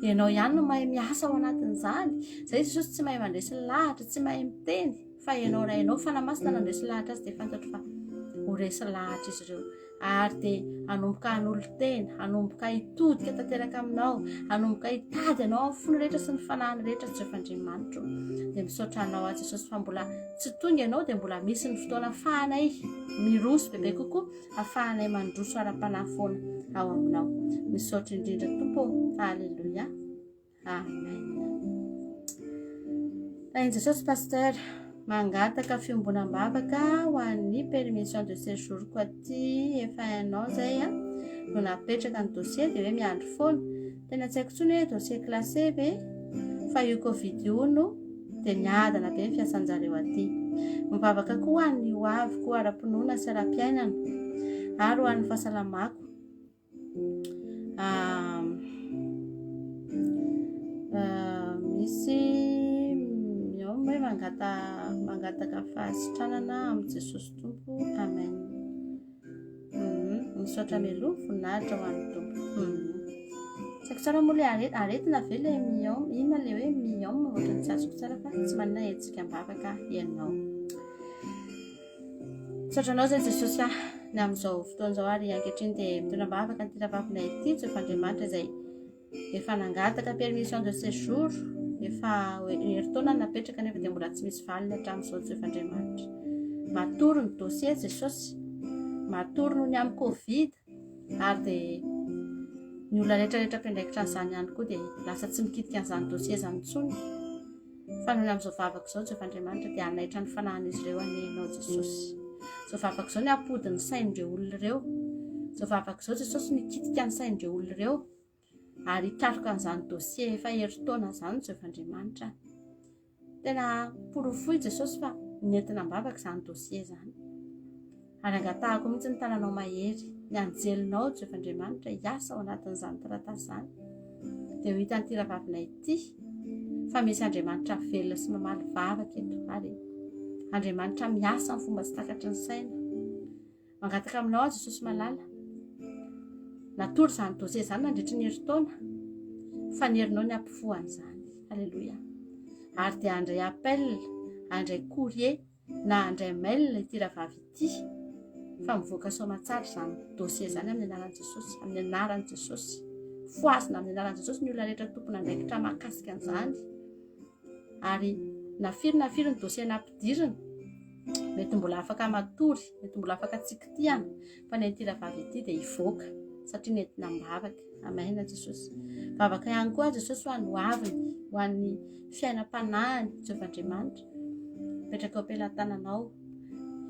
Ianao ihany no mahay miasa ao anatin'izany. Izay Jesosy tsy mahay mandresy lahatra, tsy mahay miteny fa ianao Rainao Fanahy Masina nandresy lahatra azy dia fantatro fa ho resy lahatra izy ireo. Ary dia hanomboka hanolo-tena, hanomboka hitodika tanteraka aminao, hanomboka hitady anao amin'ny fony rehetra sy ny fanahiny rehetra Jehovah Andriamanitro. Dia misaotra anao aho Jesosy fa mbola tsy tonga ianao dia mbola misy ny fotoana afahanay miroso bebe kokoa, afahanay mandroso ara-panahy foana ao aminao. Misaotra indrindra Tompo. Alléluia. Amen. Tahin'i Jesosy Pasteur, mangataka fiombonam-bavaka ho an'ny permission de séjour ko aty efa un an zay a no napetraka ny dossier dia hoe miandry foana. Tena tsy haiko intsony hoe dossier classé ve fa io covid io no dia miadana be ny fiasan-jareo aty. Mivavaka koa ho an'ny ho aviko ara-pinoana sy ara-piainana ary ho an'ny fahasalamako. Misy eo hoe mangata mangataka fahasitranana amin'i Jesosy Tompo. Amen. Misaotra mialoha voninahitra ho an'ny Tompo. Tsy haiko tsara moa ilay aretina ve ilay myome, inona ilay hoe myome ohatran'ny tsy azoko tsara fa tsy manana hetsika am-bavaka ianao. Misaotra anao izay Jesosy ah, ny amin'izao fotoana izao ary ankehitriny dia mitondra am-bavaka an'ity rahavavina ity Jehovah Andriamanitra izay efa nangataka permission de séjour efa herintaona napetraka nefa dia mbola tsy misy valiny hatramin'izao Jehovah Andriamanitra. Matory ny dossier Jesosy, matory noho ny amin'ny Covid ary dia ny olona rehetra rehetra mpiandraikitra an'izany ihany koa dia lasa tsy mikitika an'izany dossier izany intsony. Fa noho ny amin'izao vavaka izao, Jehovah Andriamanitra, dia hanaitra ny fanahin'izy ireo anie Ianao, Jesosy. Izao vavaka izao ny hampody ny sain'ireo olona ireo. Izao vavaka izao, Jesosy, ny hikitika ny sain'ireo olona ireo ary hikaroka an'izany dossier efa herintaona izany, Jehovah Andriamanitra. Tena porofoy Jesosy fa nentina am-bavaka izany dossier izany. Ary angatahako mihitsy ny tananao mahery, ny anjelinao, Jehovah Andriamanitra, hiasa ao anatin'izany taratasy izany. Dia ho hitan'ity rahavavinay ity fa misy Andriamanitra velona sy mamaly vavaka eto ary Andriamanitra miasa amin'ny fomba tsy takatry ny saina. Mangataka aminao aho Jesosy malala. Natory izany dossier izany nandritry ny herintaona fa ny herinao ny hampifoha an'izany. Alléluia. Ary dia handray appel, handray courrier na handray mail ity rahavavy ity fa mivoaka soamatsara izany dossier izany amin'ny anaran'i Jesosy, amin'ny anaran'i Jesosy. Fohazina amin'ny anaran'i Jesosy ny olona rehetra tompon'andraikitra mahakasika an'izany. Ary na firy na firy ny dossier nampidirina, mety mbola afaka matory, mety mbola afaka tsy kitihana, fa ny an'ity rahavavy ity dia hivoaka satria nentina am-bavaka. Amen Jesosy. Vavaka ihany koa Jesosy ho an'ny hoaviny, ho an'ny fiainam-panahiny, Jehovah Andriamanitra. Mipetraka eo am-pelatananao.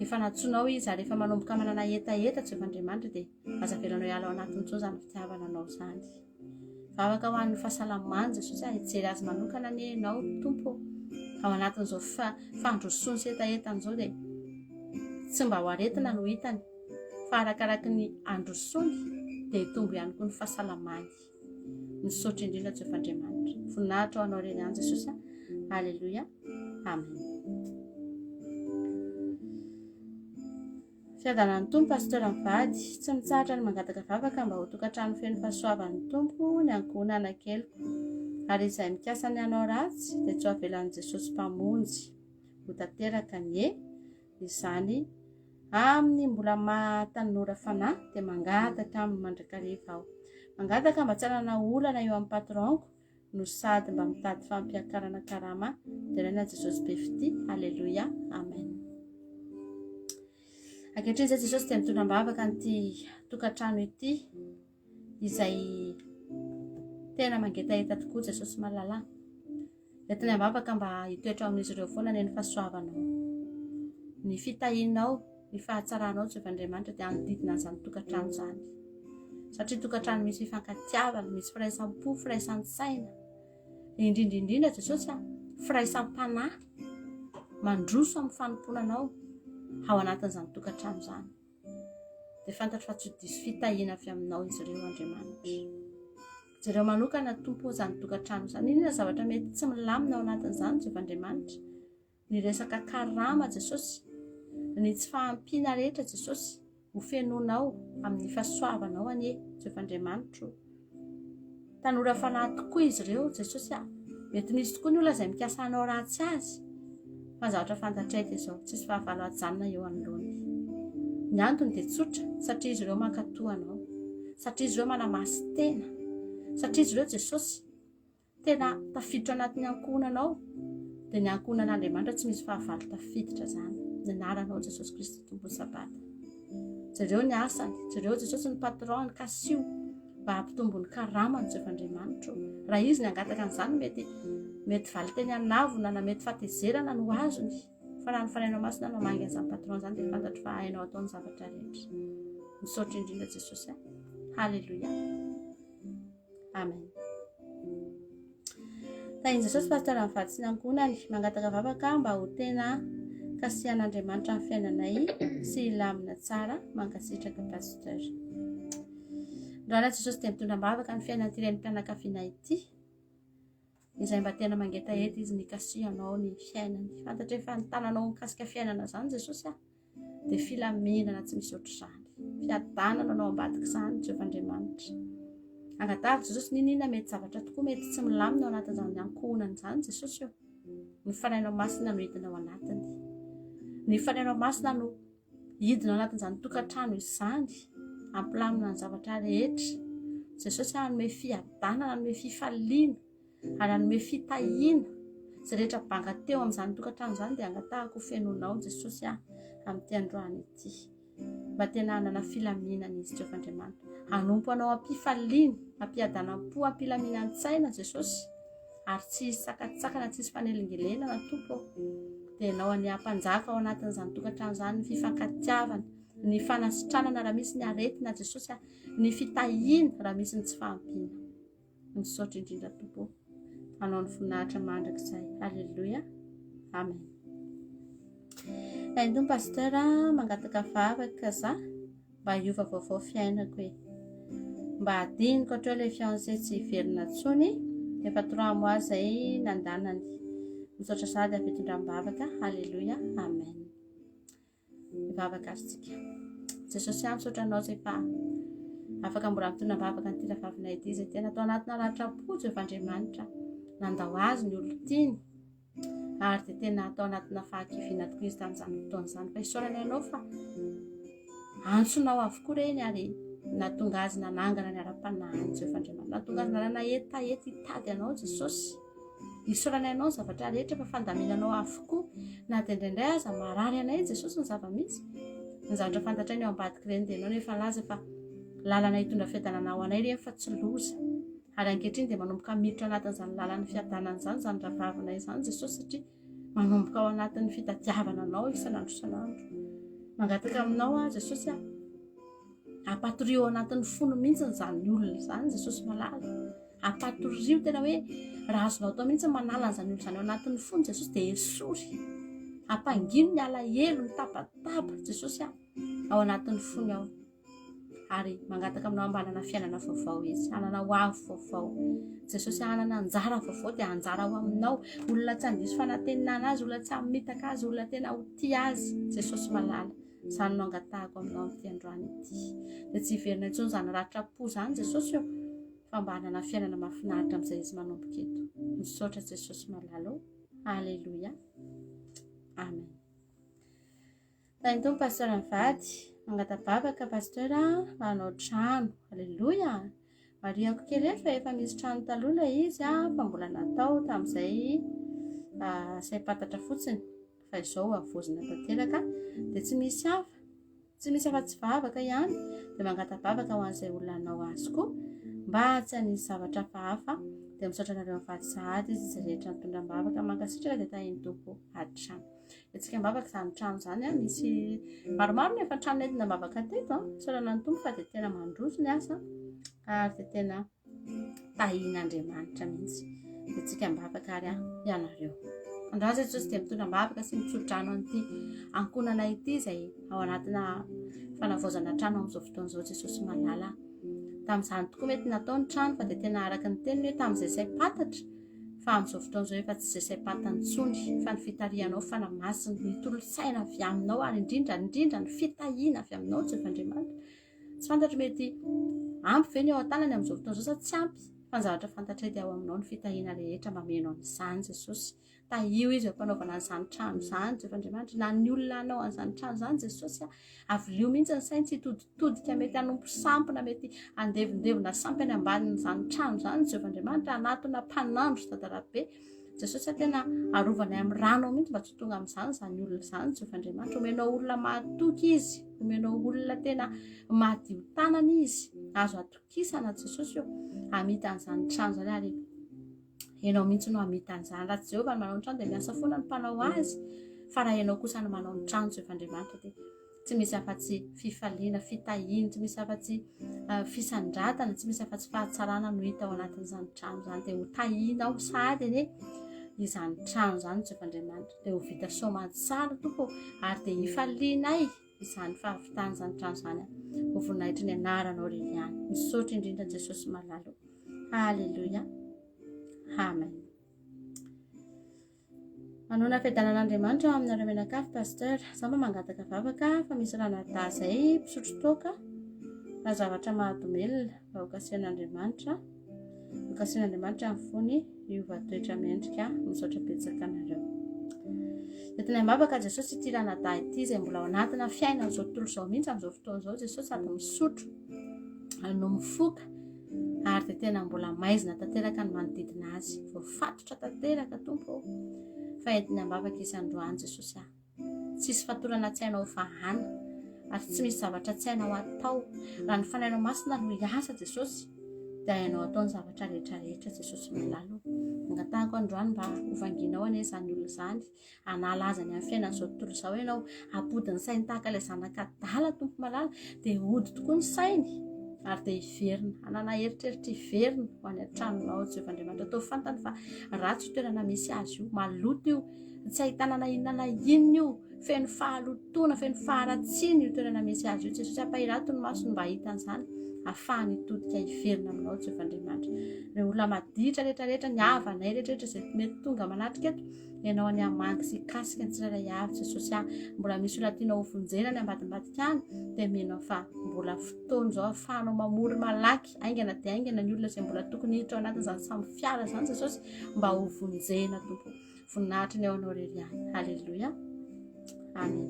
Efa nantsoinao izy ary efa manomboka manana hetaheta Jehovah Andriamanitra dia aza avelanao hiala ao anatiny intsony izany fitiavana anao izany. Vavaka ho an'ny fahasalamany Jesosy a, hijery azy manokana anie ianao Tompo. Ao anatin'izao fandrosoany sy hetahetany izao dia tsy mba ho aretina no hitany fa arakaraky ny androsoany dia hitombo ihany koa ny fahasalamany. Misaotra indrindra Jehovah Andriamanitra. Voninahitra ho anao irery ihany Jesosy a. Alléluia. Amen. Fiadanan'ny Tompo Pasteur mivady, tsy mitsahatra ny mangataka vavaka mba ho tokantrano feno fahasoavan'ny Tompo ny ankohonana keliko, ary izay mikasa ny hanao ratsy dia tsy ho avelan'i Jesosy Mpamonjy ho tanteraka anie izany amin'ny mbola maha tanora fanahy dia mangataka aminy mandrakariva aho mangataka mba tsy hanana olana eo amin'ny patron-ko no sady mba mitady fampiakarana karama deraina Jesosy be fitia Alléluia Amen Ankehitriny izay Jesosy dia mitondra am-bavaka an'ity tokantrano ity izay tena mangetaheta tokoa Jesosy malala Entiny am-bavaka mba hitoetra ao amin'izy ireo foana anie ny fahasoavanao ny fitahianao ny fahatsaranao Jehovah Andriamanitra dia hanodidina an'izany tokantrano izany. Satria tokantrano misy fifankatiavana, misy firaisam-po, firaisan-tsaina. Indrindra indrindra Jesosy a, firaisam-panahy mandroso amin'ny fanompoana anao ao anatin'izany tokantrano izany. Dia fantatro fa tsy ho diso fitahiana avy aminao izy ireo Andriamanitra. Jereo manokana Tompo izany tokantrano izany. Inona zavatra mety tsy milamina ao anatin'izany Jehovah Andriamanitra? Ny resaka karama Jesosy, ny tsy fahampiana rehetra Jesosy, ho fenoinao amin'ny fahasoavanao anie Jehovah Andriamanitro. Tanora fanahy tokoa izy ireo Jesosy a. Mety misy tokoa ny olona izay mikasa hanao ratsy azy. Fa ny zavatra fantatray dia izao, tsisy fahavalo hajanona eo anoloany. Ny antony dia tsotra, satria izy ireo mankatò anao. Satria izy ireo manamasin-tena. Satria izy ireo Jesosy tena tafiditra anatin'ny ankohonanao dia ny ankohonan'Andriamanitra tsy misy fahavalo tafiditra izany ny anaranao Jesosy Kristy Tompon'ny Sabata jereo ny asany jereo Jesosy ny patron ny kasio mba hampitombo ny karamany Jehovah Andriamanitro raha izy ny angataka an'izany mety mety valiteny anavona na mety fatezerana no azony fa raha ny fanahinao masina no mamangy an'izany patron izany dia fantatro fa hainao atao ny zavatra rehetra misaotra indrindra Jesosy a haleloia Amen. Tahin'i Jesosy Pasteur mivady sy ny ankohonany. Mangataka vavaka mba ho tena kasihan'Andriamanitra ny fiainanay sy hilamina tsara. Mankasitraka Pasteur. Ndroana Jesosy dia mitondra am-bavaka ny fiainan'ity renim-pianakaviana ity. Izay mba tena mangetaheta izy nikasihanao ny fiainany. Fantatra efa ny tananao mikasika fiainana izany Jesosy ah. Dia filaminana tsy misy ohatr'izany. Fiadanana no ao ambadik'izany, Jehovah Andriamanitra. Angatahako Jesosy n'inona mety zavatra tokoa mety tsy milamina ao anatin'izany ankohonana izany Jesosy eo. Ny Fanahinao Masina no hidina ao anatiny. Ny Fanahinao Masina no hidina ao anatin'izany tokantrano izany, hampilamina ny zavatra rehetra. Jesosy hanome fiadanana, hanome fifaliana. ary hanome fitahiana izay rehetra banga teo amin'izany tokantrano izany dia angatahako ho fenonao Jesosy aho amin'ity androany ity mba tena hanana filaminana izy Jehovah Andriamanitra hanompo anao am-pifaliana am-piadanam-po am-pilaminan-tsaina Jesosy ary tsy hisy sakatsakana tsy hisy fanelingelenana Tompo dia ianao anie hampanjaka ao anatin'izany tokantrano izany ny fifankatiavana ny fanasitranana raha misy ny aretina Jesosy ny fitahiana raha misy ny tsy fahampiana Misaotra indrindra Tompo anao ny voninahitra mandrakizay. Alléluia. Amen. Hain'ny Tompo Pasteur mangataka vavaka za mba hiova vaovao fiainako e. Mba adiniko hatreo ilay fiancé tsy hiverina tsony. Efa trois mois zay nandanany. Misaotra sady avy fitondram-bavaka. Alléluia. Amen. Mivavaka ary tsika. Jesosy ah, misaotra anao izay fa afaka mbola mitondra am-bavaka an'ity rahavavinay ity izay tena tao anatina ratram-po Jehovah Andriamanitra. Nandao azy ny olon-tiany ary dia tena tao anatina fahakiviana tokoa izy tamin'izany fotoana izany. Fa isaorana ianao fa antsonao avokoa ireny ary nahatonga azy nanangana ny ara-panahiny Jehovah Andriamanitra. Nahatonga azy nanana hetaheta hitady anao Jesosy. Isaorana Ianao ny zavatra rehetra fa fandaminanao avokoa na dia indraindray aza marary anay Jesosy ny zava-misy. Ny zavatra fantatray ny ao ambadik'ireny dia Ianao no efa nilaza fa lalana hitondra fiadanana ho anay ireny fa tsy loza. Ary ankehitriny dia manomboka miditra anatin'izany lalan'ny fiadanana izany izany rahavavinay izany Jesosy satria manomboka ao anatin'ny fitadiavana Anao isan'andro isan'andro. Mangataka aminao aho Jesosy aho. Ampatorio ao anatin'ny fony mihitsy izany olona izany Jesosy malala. Ampatorio tena hoe raha azonao atao mihitsy manala an'izany olona izany ao anatin'ny fony Jesosy dia esory. Ampangino ny alahelo, ny tabataba Jesosy ah, ao anatin'ny fony ao. Ary mangataka aminao mba hanana fiainana vaovao izy, hanana ho avy vaovao. Jesosy hanana anjara vaovao dia anjara ho aminao. Olona tsy handiso fanantenana azy, olona tsy hamitaka azy, olona tena ho tia azy. Jesosy malala. Izany no angatahako aminao amin'ity androany ity. Dia tsy hiverina intsony izany ratram-po izany Jesosy ô, fa mba hanana fiainana mahafinaritra amin'izay izy manomboka eto. Misaotra Jesosy malala ô. Alléluia. Amen. Tahin'ny Tompo Pasteur mivady. Mangata-bavaka Pasteur mba hanao trano. Alléluia. Marihako kely eto fa efa misy trano taloha ilay izy fa mbola natao tamin'izay saim-pantatra fotsiny fa izao havaozina tanteraka dia tsy misy hafa tsy misy afa-tsy vavaka ihany dia mangata-bavaka ho an'izay olona hanao azy koa mba tsy hanisy zavatra hafahafa dia misaotra anareo mivady sahady izy izay rehetra nitondra am-bavaka mankasitraka dia tahin'ny Tompo hatrany. Hetsika am-bavaka izany trano izany an, misy maromaro ny efa trano nentina am-bavaka teto an, isaorana ny Tompo fa dia tena mandroso ny asa ary dia tena tahian'Andriamanitra mihitsy. Hetsika am-bavaka ary an, ianareo. Androany Jesosy dia mitondra am-bavaka sy mitsodrano an'ity ankohonana ity izay ao anatina fanavaozana trano amin'izao fotoana izao Jesosy malala. Tamin'izany tokoa mety natao ny trano fa dia tena araka ny teniny hoe tamin'izay saim-pantatra Fa amin'izao fotoana izao efa tsy izay saim-pantany intsony fa ny fitarihanao Fanahy Masina, ny tolo-tsaina avy aminao ary indrindra indrindra ny fitahiana avy aminao Jehovah Andriamanitra. Tsy fantatro mety ampy ve ny ao an-tanany amin'izao fotoana izao sa tsy ampy fa ny zavatra fantatray dia ao aminao ny fitahiana rehetra mameno an'izany Jesosy. Tahio izy eo am-panaovana an'izany trano izany Jehovah Andriamanitra na ny olona hanao an'izany trano izany Jesosy a. Avilio mihitsy ny sainy tsy hitoditodika mety hanompo sampy na mety handevondevona sampy any ambanin'izany trano izany Jehovah Andriamanitra hanatona mpanandro sy dadarabe. Jesosy a tena arovanay amin'ny rano mihitsy mba tsy ho tonga amin'izany izany olona izany Jehovah Andriamanitra. Omenao olona mahatoky izy, omenao olona tena madio tanana izy, azo atokisana Jesosy io hamita an'izany trano izany ary Ianao mihitsy no hamita an'izany. Raha tsy Jehovah no manao ny trano dia miasa foana ny mpanao azy. Fa raha ianao kosa no manao ny trano Jehovah Andriamanitra dia tsy misy afa-tsy fifaliana, fitahiana, tsy misy afa-tsy eh, fisandratana, tsy misy afa-tsy fahatsarana no hita ao anatin'izany trano izany. Dia ho tahianao sahady anie izany trano izany Jehovah Andriamanitra. Dia ho vita soamantsara Tompo ary dia hifalianay izany fahavitana izany trano izany. Ho voninahitry ny anaranao irery ihany. Misaotra indrindra Jesosy malala. Haleloia. Amen. Manoana fiadanan'Andriamanitra ao aminareo mianakavy Pasteur. Za mba mangataka vavaka fa misy ranadahy zay mpisotro toaka na zavatra mahadomelina mba ho kasihan'Andriamanitra. Ho kasihan'Andriamanitra ny fony hiova toetra mendrika. Misaotra betsaka anareo. Entina am-bavaka Jesosy ity ranadahy ity izay mbola ao anatina fiainan'izao tontolo izao mihitsy amin'izao fotoana izao Jesosy sady misotro no mifoka ary dia tena mbola maizina tanteraka ny manodidina azy. Voafatotra tanteraka Tompo ô. Fa entiny am-bavaka izy androany Jesosy ah. Tsisy fatorana tsy hainao vahana ary tsy misy zavatra tsy hainao atao. Raha ny Fanahinao Masina no hiasa Jesosy dia hainao atao ny zavatra rehetra rehetra Jesosy malala ô. Angatahako androany mba ho vanginao anie izany olona izany. Hanala azy any amin'ny fiainan'izao tontolo izao ianao. Hampody ny sainy tahaka ilay zanaka adala, Tompo malala. Dia hody tokoa ny sainy ary dia hiverina. Hanana eritreritra hiverina ho any an-tranonao, Jehovah Andriamanitra. Ataovy fantany fa ratsy io toerana misy azy io. Maloto io. Tsy ahitana na inona na inona io. Feno fahalotoana, feno faharatsiana io toerana misy azy io. Jesosy, ampahirato ny masony mba hahita an'izany. Ahafahany hitodika hiverina aminao, Jehovah Andriamanitra. Ireo olona maditra rehetrarehetra, ny havanay rehetrarehetra izay mety tonga manatrika eto, Ianao anie hamangy sy hikasika ny tsirairay avy Jesosy ah. Mbola misy olona tianao ho vonjena any ambadimbadika any dia mino aho fa mbola fotoana izao ahafahanao mamory malaky haingana dia haingana ny olona izay mbola tokony hiditra ao anatin'izany samy fiara izany Jesosy mba ho vonjena Tompo. Voninahitry ny ao anao irery ihany. Alléluia. Amen.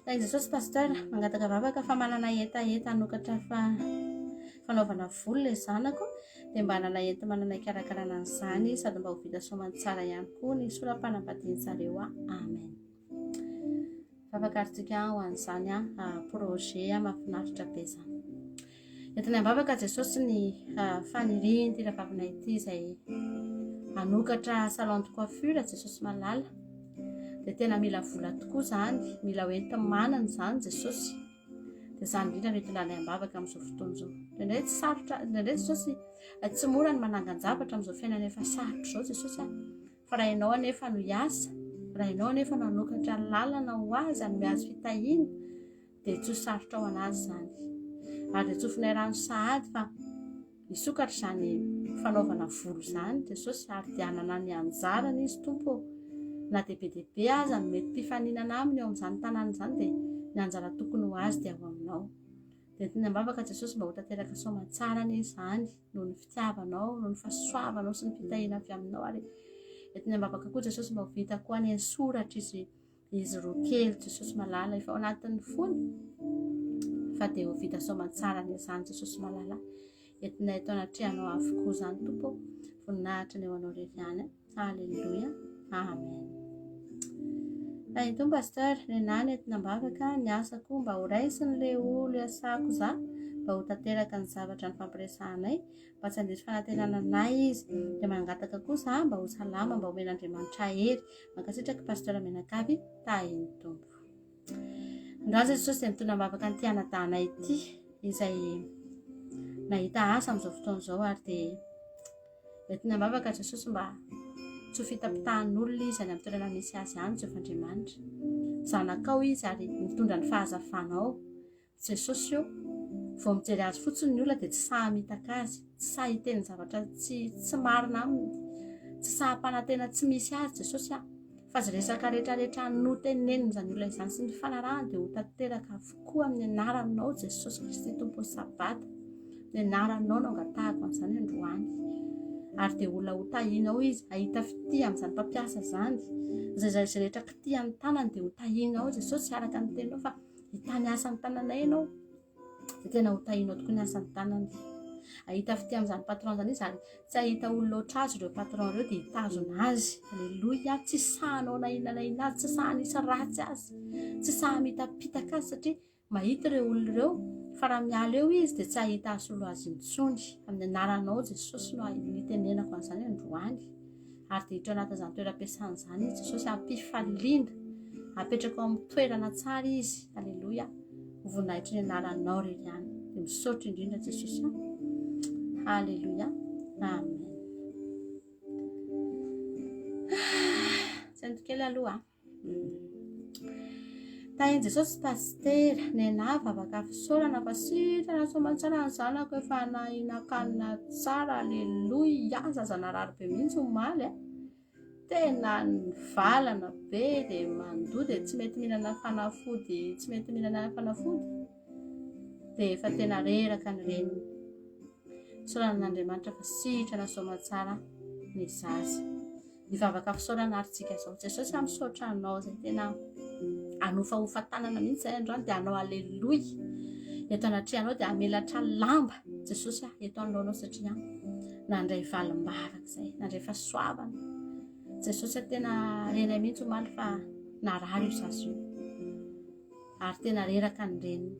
Tahin'i Jesosy Pasteur, mangataka vavaka fa manana hetaheta hanokatra fa fanaovana volo ilay zanako dia mba hanana enti-manana hikarakarana an'izany sady mba ho vita soamantsara ihany koa ny sora-panambadian-jareo a. Amen. Vavaka arintsika ho an'izany a projet mahafinaritra be izany. Entina am-bavaka Jesosy ny fanirian'ity rahavavina ity izay hanokatra salon de coiffure Jesosy malala. Dia tena mila vola tokoa izany, mila hoenti-manana izany Jesosy. Dia izany indrindra no itondranay am-bavaka amin'izao fotoana izao. Indraindray tsy sarotra, indraindray Jesosy tsy mora ny manangan-javatra amin'izao fiainana efa sarotra izao Jesosy a. Fa raha ianao anefa no hiasa, raha ianao anefa no hanokatra lalana ho azy, hanome azy fitahiana, dia tsy ho sarotra ho an'azy izany. Ary dia tsofinay rano sahady fa Hisokatra izany fanaovana volo izany Jesosy ary dia hanana ny anjarany izy Tompo ô. Na dia be dia be aza ny mety mpifaninana aminy eo amin'izany tanàna izany dia ny anjara tokony ho azy dia ao aminao. Dia entina am-bavaka Jesosy mba ho tanteraka soamantsara anie izany noho ny fitiavanao, noho ny fahasoavanao sy ny fitahiana avy aminao ary entina am-bavaka koa Jesosy mba ho vita koa anie ny soratra izy izy roa kely Jesosy malala efa ao anatin'ny fony fa dia ho vita soamantsara anie izany Jesosy malala entina eto anatrehanao avokoa izany Tompo voninahitra ny eo anao rery ihany Alléluia. Amen. Tahin'ny Tompo Pasteur, nenahy nentina am-bavaka ny asako mba ho raisin'le olo iasako za mba ho tanteraka ny zavatra nifampiresahanay mba tsy handiso fanantenana anay izy dia mangataka koa za mba ho salama mba homen'Andriamanitra hery. Mankasitraka Pasteur Menakavy, tahin'ny Tompo. Androany Jesosy dia mitondra am-bavaka an'ity anadahinay ity izay nahita asa amin'izao fotoana izao ary dia Entina am-bavaka Jesosy mba tsy ho fitapitahan'olona izy any amin'ny toerana misy azy any Jehovah Andriamanitra. Zanakao izy ary mitondra ny fahazavanao. Jesosy ô, vao mijery azy fotsiny ny olona dia tsy sahy hamitaka azy, tsy sahy hiteny zavatra tsy tsy marina aminy, tsy sahy hampanantena tsy misy azy Jesosy a. Fa izay resaka rehetrarehetra notenenin'izany olona izany sy ny fanarahany dia ho tanteraka avokoa amin'ny anaranao Jesosy Kristy Tompon'ny Sabata. Ny anaranao no angatahako an'izany androany. Ary dia olona ho tahianao izy, hahita fitia amin'izany mpampiasa izany. Izay izay rehetra kitihan'ny tanany dia ho tahianao Jesosy araka ny teninao fa hitany asan'ny tananay ianao. Dia tena ho tahianao tokoa ny asan'ny tanany. Hahita fitia amin'izany patron izany izy ary tsy hahita olona ohatr'azy ireo patron ireo dia hitazona azy. Aleloia, tsy sahanao na inona na inona azy, tsy sahanisy ratsy azy, tsy sahy mitapitaka azy satria Mahita ireo olona ireo fa raha miala eo izy dia tsy hahita hasolo azy intsony. Amin'ny anaranao Jesosy no nitenenako an'izany androany. Ary dia hiditra anatin'izany toeram-piasana izany izy Jesosy ampifaliana. Apetraka ao amin'ny toerana tsara izy. Aleloia. Ho voninahitry ny anaranao rery ihany. Dia misaotra indrindra Jesosy. Aleloia. Amen. Sento kely aloha. Tahin'i Jesosy Pasitera, nenah vavaka fisaorana fa sitrana soamantsara ny zanako efa nahinan-kanina tsara, aleloia, zaza narary be mihitsy omaly a, tena nivalana be dia mandoa dia tsy mety mihinana fanafody, tsy mety mihinana fanafody dia efa tena reraka ny reniny. Fisaorana an'Andriamanitra fa sitrana soamantsara ny zaza. Hivavaka fisaorana ary tsika izao. Jesosy a misaotra anao izay tena hanofahofa tanana mihitsy izay androany dia hanao aleloia eto anatrehanao dia hamelatra lamba Jesosy a eto anoloanao satria nandray valim-bavaka izay, nandray fahasoavana. Jesosy a tena renay mihitsy omaly fa narary io zaza io. Ary tena reraka ny reniny.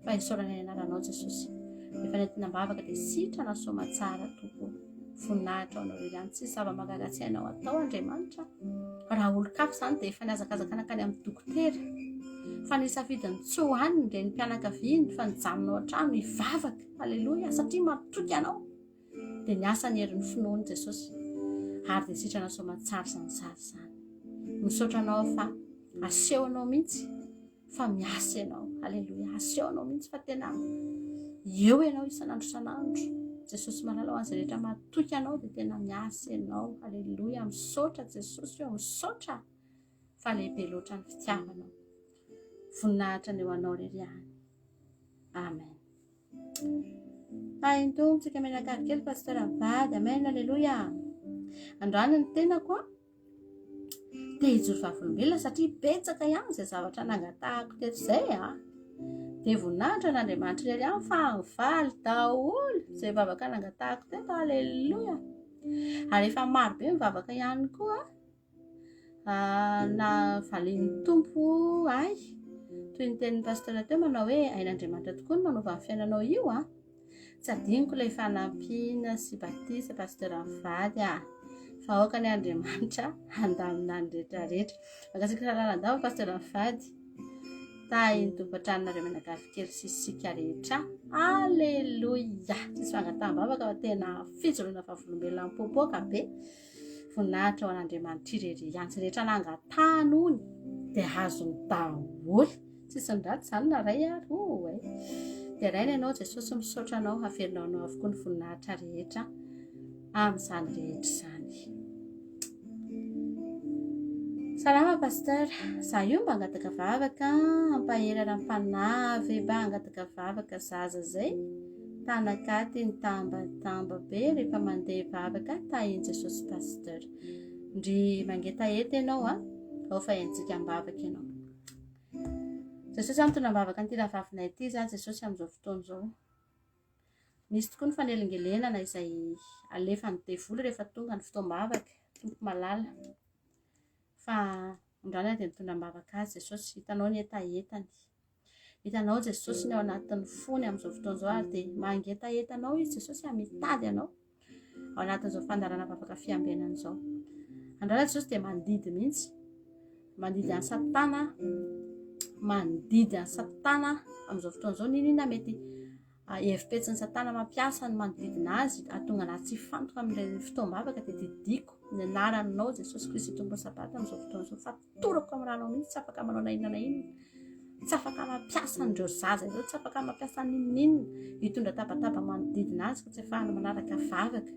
Fa isaorana ny anaranao Jesosy. Efa nentina am-bavaka dia sitrana soamatsara Tompo. Voninahitra ho anao irery ihany. Tsisy zava-mahagaga tsy hainao atao Andriamanitra. Raha olon-kafa izany dia efa nihazakazaka nankany amin'ny dokotera. Fa nisafidy ny tsy ho any ny renim-pianakaviany fa nijanona ao an-trano hivavaka. Aleloia! Satria matoky anao. Dia niasa ny herin'ny finoany Jesosy ary dia sitrana soamatsara izany zaza izany. Misaotra anao fa asehonao mihitsy fa miasa ianao. Aleloia. Asehonao mihitsy fa tena eo ianao isan'andro isan'andro. Jesosy malala ho an'izay rehetra matoky anao dia tena miasa ianao. Aleloia. Misaotra Jesosy eo, misaotra fa lehibe loatra ny fitiavanao. Voninahitra ny eo anao rery ihany. Amen. Tahin'ny Tompo tsika mianakavy kely Pasteur mivady. Amen. Aleloia. Androany ny tenako a te hijoro vavolombelona satria betsaka ihany izay zavatra nangatahako teto izay a. Dia voninahitra an'Andriamanitra irery ihany fa nivaly daholo izay vavaka nangatahako teto. Aleloia. Ary efa maro be mivavaka ihany koa na valian'ny Tompo ahy. Toy ny tenin'ny pasteur teo manao hoe hain'Andriamanitra tokoa ny manova ny fiainanao io a. Tsy adinoko ilay fanampiana sy batisa pasteur mivady a. Fa aoka anie Andriamanitra handamina ny rehetra rehetra. Mankasitraka lalandava pasteur mivady. Tahin'ny Tompo hatrany nareo mianakavy kely sy isika rehetra. Aleloia. Tsisy fangataham-bavaka fa tena fijoroana vavolombelona mipoapoaka be. Voninahitra ho an'Andriamanitra irery ihany. Izay rehetra nangatahany hono dia azony daholo. Tsisy ny ratsy izany na ray ary. Oh, eh. Deraina ianao Jesosy, misaotra anao, haverinao anao avokoa ny voninahitra rehetra amin'izany rehetra izany. Salama Pasteur, za io mba angataka vavaka hampahery ara-panahy ve mba angataka vavaka zaza zay tanakaty nitambatamba be rehefa mandeha vavaka tahin'i Jesosy Pasteur. Ndry mangetaheta ianao a, ao fa henjika am-bavaka ianao. Jesosy a, mitondra am-bavaka an'ity rahavavinay ity za Jesosy amin'izao fotoana izao. Misy tokoa ny fanelingelenana izay alefan'ny devoly rehefa tonga ny fotoam-bavaka, Tompo malala. Fa androany aho dia mitondra am-bavaka azy Jesosy, hitanao ny hetahetany. Hitanao Jesosy ny ao anatin'ny fony amin'izao fotoana izao ary dia mangetaheta anao izy Jesosy mitady anao ao anatin'izao fandaharana vavaka fiambenana izao. Androany Jesosy dia mandidy mihitsy, mandidy an'i Satana, mandidy an'i Satana amin'izao fotoana izao n'inona mety hevi-petsin'i Satana mampiasa ny manodidina azy hahatonga anazy tsy hifantoka amin'ilay fotoam-bavaka dia didiako ny anaranao Jesosy Kristy Tompon'ny Sabata amin'izao fotoana izao fa torako amin'ny ranao mihitsy tsy afaka manao na inona na inona tsy afaka mampiasa an'ireo zaza ireo tsy afaka mampiasa n'inon'inona hitondra tabataba manodidina azy ka tsy afahana manaraka vavaka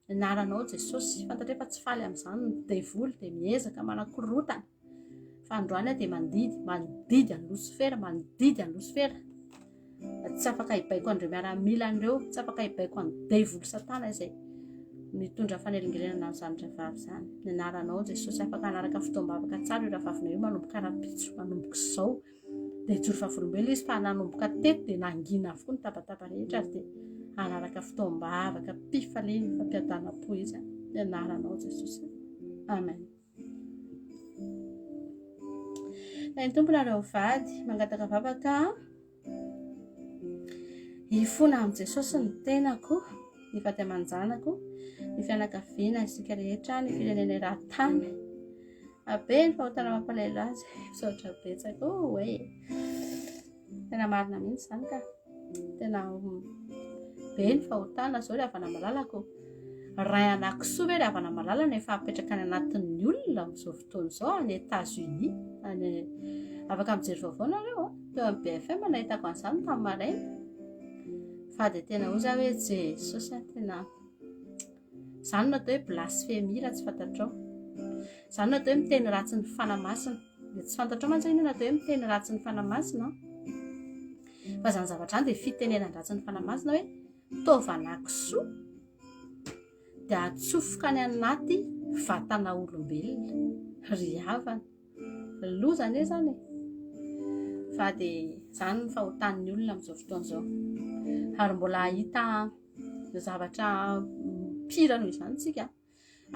ny anaranao Jesosy fantatra fa tsy faly amin'izany ny devoly dia miezaka manakorotana fa androany aho dia mandidy mandidy an'i Losifera mandidy an'i Losifera Tsy afaka hibaiko an'ireo miaramila an'ireo, tsy afaka hibaiko an'ny devoly satana izay mitondra fanelingelenana an'izany rahavavy izany. Ny anaranao Jesosy afaka hanaraka fotoam-bavaka tsara io rahavavinao io manomboka rahampitso, manomboka izao. Dia hijoro vavolombelona izy fa nanomboka teto dia nangina avokoa ny tabataba rehetra ary dia hanaraka fotoam-bavaka mpifaliana, fampiadanam-po izy. Ny anaranao Jesosy. Amen. Ny Tompo nareo mivady mangataka vavaka hifona amin'i Jesosy ny tenako, ny vady aman-janako, ny fianakaviana, isika rehetra, ny firenena eran-tany. Be ny fahotana mampalahelo azy. Misaotra betsaka. Oh, e. Tena marina mihitsy izany ka. Tena be ny fahotana zao ry havana malalako. Ray anankisoa ve ry havana malala no efa apetraka any anatin'ny olona amin'izao fotoana izao any États-Unis any afaka mijery vaovao nareo a teo amin'ny BFM nahitako an'izany tamin'ny maraina fa dia tena hoy za hoe Jesosy a tena izany no atao hoe blasphemie raha tsy fantatrao izany no atao hoe miteny ratsy ny fanahy masina dia tsy fantatrao mantsy inona atao hoe miteny ratsy ny fanahy masina fa izany zavatra izany dia fitenenan-dratsy ny fanahy masina hoe taovana kisoa dia atsofoka any anaty vatana olombelona ry havana loza anie izany e fa dia izany ny fahotan'ny olona amin'izao fotoana izao ary mbola hahita zavatra pire noho izany tsika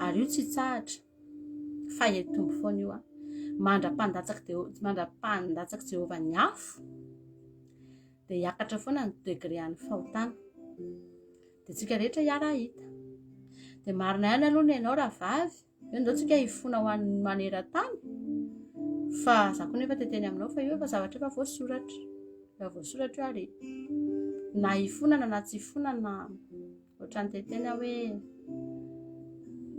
Ary io tsy hitsahatra fa hitombo foana io an. Mandra-pandatsak'i mandra-pandatsak'i Jehovah ny afo dia hiakatra foana ny degré an'ny fahotana. Dia tsika rehetra hiara-hahita. Dia marina ihany aloha ny anao rahavavy, eo ndao tsika hifona ho an'ny maneran-tany. Fa za koa nefa te teny aminao fa io efa zavatra efa voasoratra. Efa voasoratra io ary na hifonana na tsy hifonana Ohatran'ny te hiteny aho hoe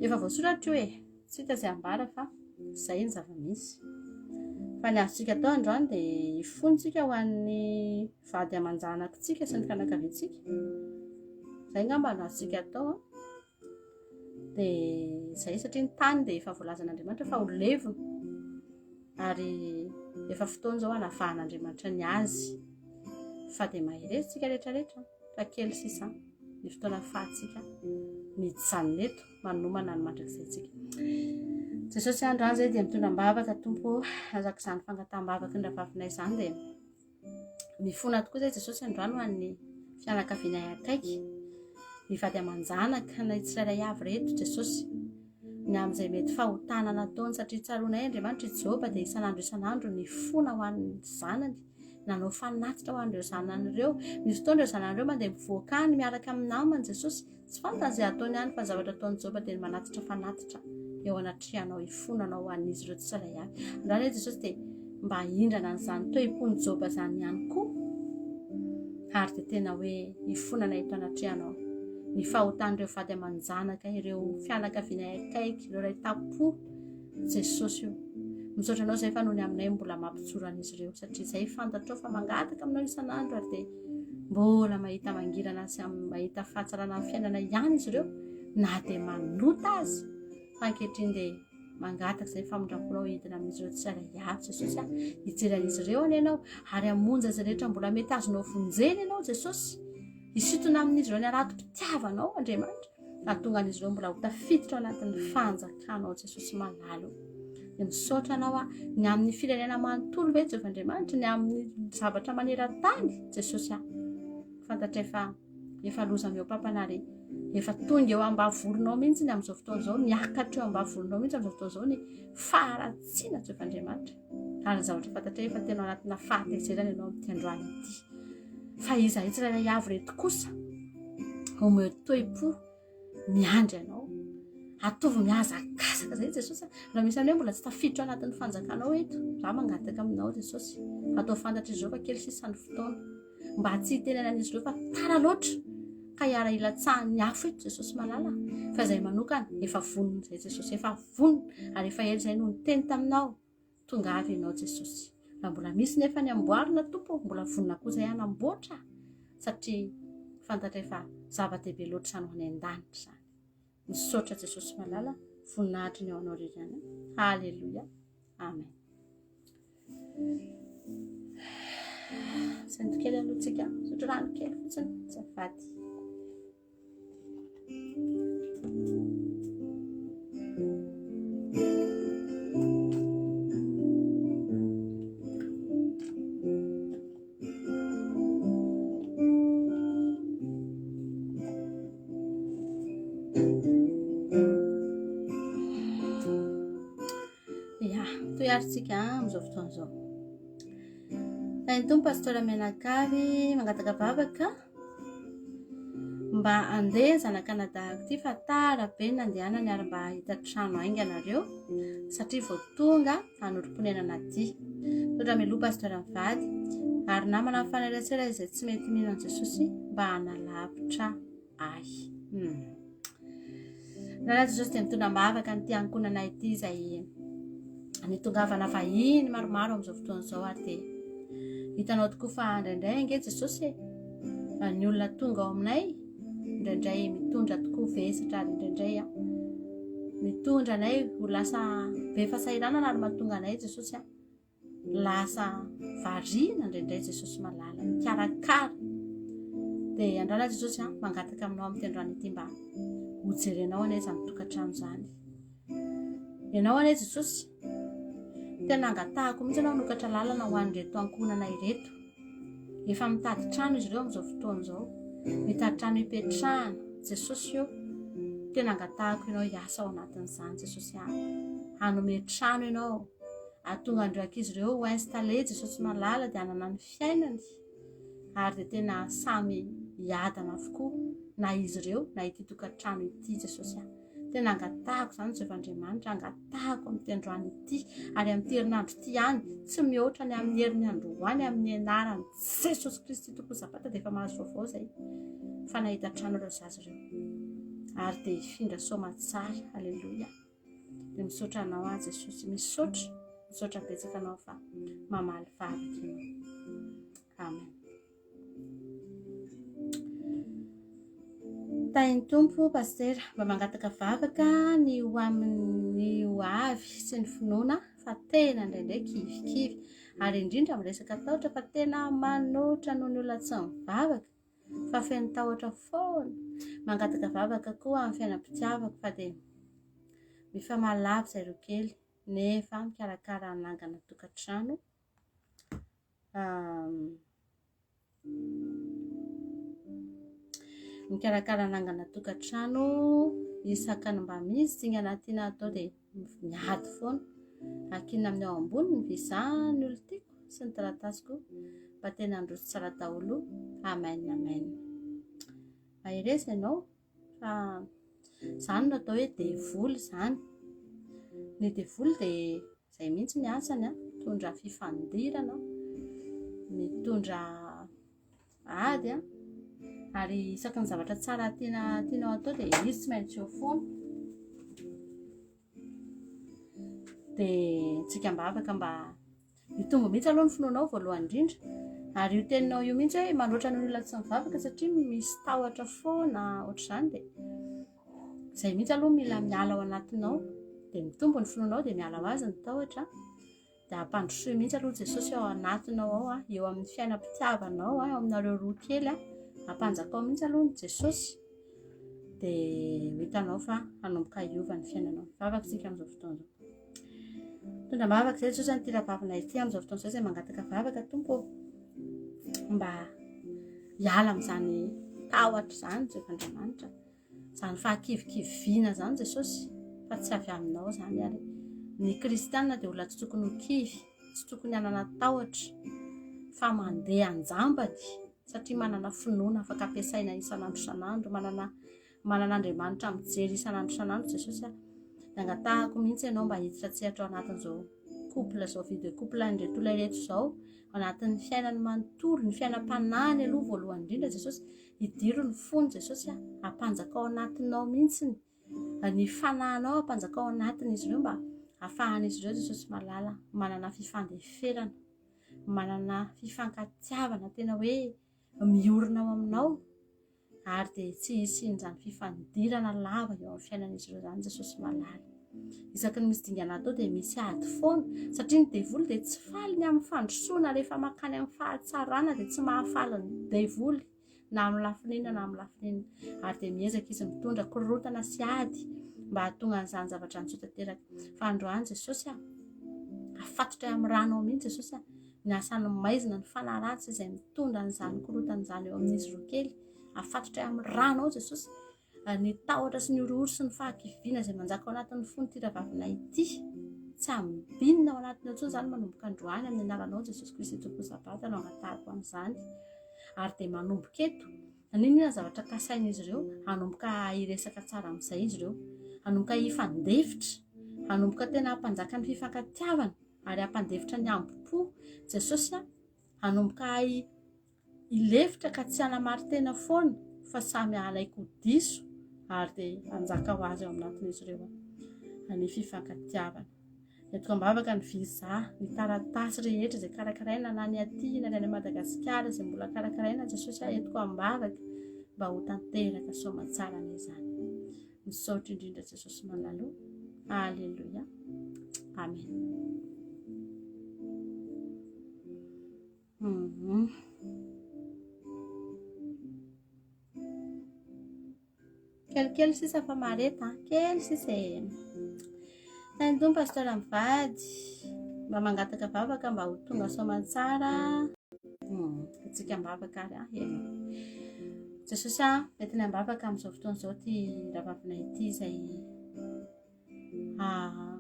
efa voasoratra io e, tsy hita izay ambara fa izay ny zava-misy. Fa ny azontsika atao androany dia hifontsika ho an'ny vady aman-janakitsika sy ny fianakaviantsika. Izay angamba no azontsika atao an. Dia izay satria ny tany dia efa voalazan'Andriamanitra fa ho levona. Ary efa fotoana izao hanavahan'Andriamanitra ny azy. Fa dia mahereza isika rehetra rehetra. Fa kely sisa ny fotoana ahafahantsika mijanona eto manomana ny mandrakizaintsika. Jesosy androany izay dia mitondra am-bavaka Tompo araka izany fangataham-bavaky ny rahavavinay izany dia mifona tokoa izay Jesosy androany ho an'ny fianakavianay akaiky ny vady aman-janaka na tsirairay avy reto Jesosy ny amin'izay mety fahotana nataony satria tsaroanay Andriamanitra i Joba dia isan'andro isan'andro nifona ho an'ny zanany nanao fanatitra ho an'ireo zanany ireo. Misy fotoana ireo zanany ireo mandeha mivoaka any miaraka amin'ny namany Jesosy. Tsy fantany izay ataony any fa ny zavatra ataon'i Joba dia ny manatitra fanatitra eo anatrehanao hifonanao ho an'izy ireo tsirairay avy. Androany Jesosy dia mba hindrana an'izany toe-pon'i Joba izany ihany koa. Ary dia tena hoe hifonana eto anatrehanao. Ny fahotan'ireo vady aman-janaka, ireo fianakaviana akaiky, ireo ray tampo Jesosy o! Misaotra anao izay fa noho ny aminay mbola mampijoro an'izy ireo satria izay fantatrao fa mangataka aminao isan'andro ary dia mbola mahita mangirana sy mahita fahatsarana amin'ny fiainana ihany izy ireo na dia manota azy fa ankehitriny dia. Mangataka izay famindram-ponao hidina amin'izy ireo tsirairay avy Jesosy a. Hijery an'izy ireo anie ianao ary hamonjy azy rehetra mbola mety azonao vonjena ianao Jesosy. Hisintona amin'izy ireo ny haratom-pitiavanao Andriamanitra. Hahatonga an'izy ireo mbola ho tafiditra ao anatin'ny fanjakanao Jesosy malala o. Dia misaotra anao aho ny amin'ny firenena manontolo ve Jehovah Andriamanitra, ny amin'ny zavatra maneran-tany Jesosy aho. Fantatray fa efa loza mihoa-pampana ary efa tonga eo ambavolonao mihitsy ny amin'izao fotoana izao, miakatra eo ambavolonao mihitsy amin'izao fotoana izao ny faharatsiana Jehovah Andriamanitra. Ary ny zavatra fantatray efa tena ao anatina fahatezerana ianao amin'ity androany ity. Fa izahay tsirairay avy ireto kosa, omeo toe-po miandry anao. Ataovy mihazakazaka izay Jesosy. Raha misy anay mbola tsy tafiditra ao anatin'ny fanjakanao eto, za mangataka aminao Jesosy. Atao fantatr'izy ireo fa kely sisa ny fotoana. Mba tsy hitenenan'izy ireo fa tara loatra ka hiara-hilatsahan'ny afo eto Jesosy malala. Fa izay manokana efa vonona izay Jesosy, efa vonona ary efa ela izay no niteny taminao. Tonga avy ianao Jesosy. Raha mbola misy nefa ny amboarina Tompo, mbola vonona koa izay hanamboatra satria fantatray fa zava-dehibe loatra izany ho any an-danitra izany. Misaotra Jesosy malala, voninahitry ny ao anao irery ihany. Haleloia. Amen. Sento kely aloha tsika, misotro rano kely fotsiny, azafady. Ya, tohiarintsika amin'izao fotoana izao. Tahin'ny Tompo Pastora mianakavy mangataka vavaka mba andeha zanak'anadahiko ity fa tara be ny nandehanany ary mba hahita trano haingana nareo satria vao tonga hanorim-ponenana aty. Misaotra mialoha Pasteur mivady ary namana mifanerasera izay tsy mety mino an'i Jesosy mba hanalavitra ahy. Hmm. Rahalahy Jesosy dia mitondra am-bavaka an'ity ankohonana ity izay nitongavana vahiny maromaro amin'izao fotoana izao ary dia hitanao tokoa fa indraindray ange Jesosy e ny olona tonga ao aminay indraindray mitondra tokoa vesatra ary indraindray a mitondra anay ho lasa be fahasahiranana ary mahatonga anay Jesosy a Lasa variana indraindray Jesosy malala, mikarakara. Dia andrana Jesosy a, mangataka aminao amin'ity androany ity mba ho jerenao anie izany tokantrano izany. Ianao anie Jesosy, tena angatahako mihitsy ianao hanokatra lalana ho an'ireto ankohonana ireto. Efa mitady trano izy ireo amin'izao fotoana izao. Mitady trano hipetrahana. Jesosy ô, tena angatahako ianao hiasa ao anatin'izany Jesosy a. Hanome trano ianao. Ahatonga an'ireo ankizy ireo ho installé Jesosy malala dia hanana ny fiainany ary dia tena samy hiadana avokoa na izy ireo na ity tokantrano ity Jesosy ah. Tena angatahako izany Jehovah Andriamanitra, angatahako amin'ity androany ity ary amin'ity herinandro ity ihany, tsy mihoatra ny amin'ny herin'ny androany amin'ny anaran'i Jesosy Kristy Tompo Zapata dia efa mahazo vaovao izay fa nahita trano ireo zaza ireo ary dia hifindra soamatsara. Aleloia. Dia misaotra anao aho Jesosy, misaotra, misaotra betsaka anao fa mamaly vavaka ianao. Amen. Tahin'ny Tompo Pasitera, mba mangataka vavaka ny ho amin'ny ho avy sy ny finoana fa tena indraindray kivikivy ary indrindra miresaka tahotra fa tena manoatra noho ny olona tsy mivavaka fa feno tahotra foana. Mangataka vavaka koa amin'ny fiainam-pitiavako fa dia mifamaly lavitra ireo kely nefa mikarakara hanangana tokantrano. Mikarakara hanangana tokantrano isaka ny mba misy dingana tiana atao dia miady foana. Ankinina amin'ny ao ambony ny visa ny olon-tiako sy ny taratasiko mba tena handroso tsara daholo. Amen amen. Mahereza ianao fa izany no atao hoe devoly izany. Ny devoly dia izay mihitsy ny asany, mitondra fifandirana, mitondra ady an, ary isaky ny zavatra tsara tiana tianao atao dia izy tsy maintsy eo foana. Dia tsika am-bavaka mba hitombo mihitsy aloha ny finoanao voalohany indrindra. Ary io teninao io mihitsy hoe manoatra ny olona tsy mivavaka satria misy tahotra foana ohatr'izany dia izay mihitsy aloha mila miala ao anatinao. Dia mitombo ny finoanao dia miala ho azy ny tahotra. Dia ampandrosoy mihitsy aloha Jesosy ao anatinao ao, a, eo amin'ny fiainam-pitiavanao, eo aminareo roa kely, a. Ampanjakao mihitsy aloha ny Jesosy. Dia ho hitanao fa hanomboka hiova ny fiainanao. Vavaka isika amin'izao fotoana izao. Mitondra am-bavaka izay Jesosy an'ity rahavavina ity amin'izao fotoana izao izay mangataka vavaka Tompo ô. Mba hiala amin'izany tahotra izany Jehovah Andriamanitra. Izany fahakivikiviana izany Jesosy fa tsy avy aminao izany ary ny kristiana dia olona tsy tokony ho kivy, tsy tokony hanana tahotra fa mandeha an-jambany satria manana finoana afaka ampiasaina isan'andro isan'andro, manana manana Andriamanitra mijery isan'andro isan'andro Jesosy a. Nangatahako mihitsy ianao mba hiditra an-tsehatra ao anatin'izao couple izao vie de couple an'ireto olona ireto izao, ao anatin'ny fiainany manontolo, ny fiainam-panahiny aloha voalohany indrindra Jesosy, Idiro ny fony Jesosy a, ampanjakao anatinao mihitsy ny fanahinao, ampanjakao anatin'izy ireo mba afahan'izy ireo Jesosy malala manana fifandeferana, manana fifankatiavana tena hoe miorina ao aminao ary dia tsy hisian'izany fifandirana lava eo amin'ny fiainan'izy ireo izany Jesosy malala. Isaky ny misy dingana atao dia misy ady foana satria ny devoly dia tsy faly ny amin'ny fandrosoana rehefa makany amin'ny fahatsarana dia tsy mahafaly ny devoly na amin'ny lafiny inona na amin'ny lafiny inona ary dia miezaka izy mitondra korontana sy ady mba hahatonga an'izany zavatra any tsy ho tanteraka. Fa androany Jesosy a, afatotra amin'ny ranao mihitsy Jesosy a, ny asan'ny maizina, ny fanahy ratsy izay mitondra an'izany korontana izany eo amin'izy roa kely, afatotra amin'ny ranao Jesosy. Ny tahotra sy ny horohoro sy ny fahakiviana izay manjaka ao anatin'ny fon'ity rahavavinay ity, tsy ambinina ao anatiny ao intsony izany manomboka androany amin'ny anaranao Jesosy Kristy Tompon'ny Sabata no angatahako an'izany. Ary dia manomboka eto, na n'inona n'inona zavatra kasain'izy ireo, hanomboka hiresaka tsara amin'izay izy ireo, hanomboka hifandefitra, hanomboka tena hampanjaka ny fifankatiavana ary hampandefitra ny hambom-po. Jesosy a, hanomboka hahay Hilefitra ka tsy hanamari-tena foana fa samy halaiky ho diso ary dia hanjaka ho azy ao anatin'izy ireo ny fifankatiavana. Entiko am-bavaka ny visa, ny taratasy rehetra izay karakaraina na ny aty na ny any Madagasikara izay mbola karakaraina Jesosy ah, entiko am-bavaka mba ho tanteraka soamantsara anie izany. Misaotra indrindra Jesosy malalo. Alléluia. Amen. Mhm. Kelikely sisa fa mahareta, kely sisa e. Tahin'ny Tompo Pasteur mivady, mba mangataka vavaka mba ho tonga soamantsara. Hmm, antsika am-bavaka ary ah, heno. Jesosy ah, entina am-bavaka amin'izao fotoana izao ity rahavavinay ity izay ah,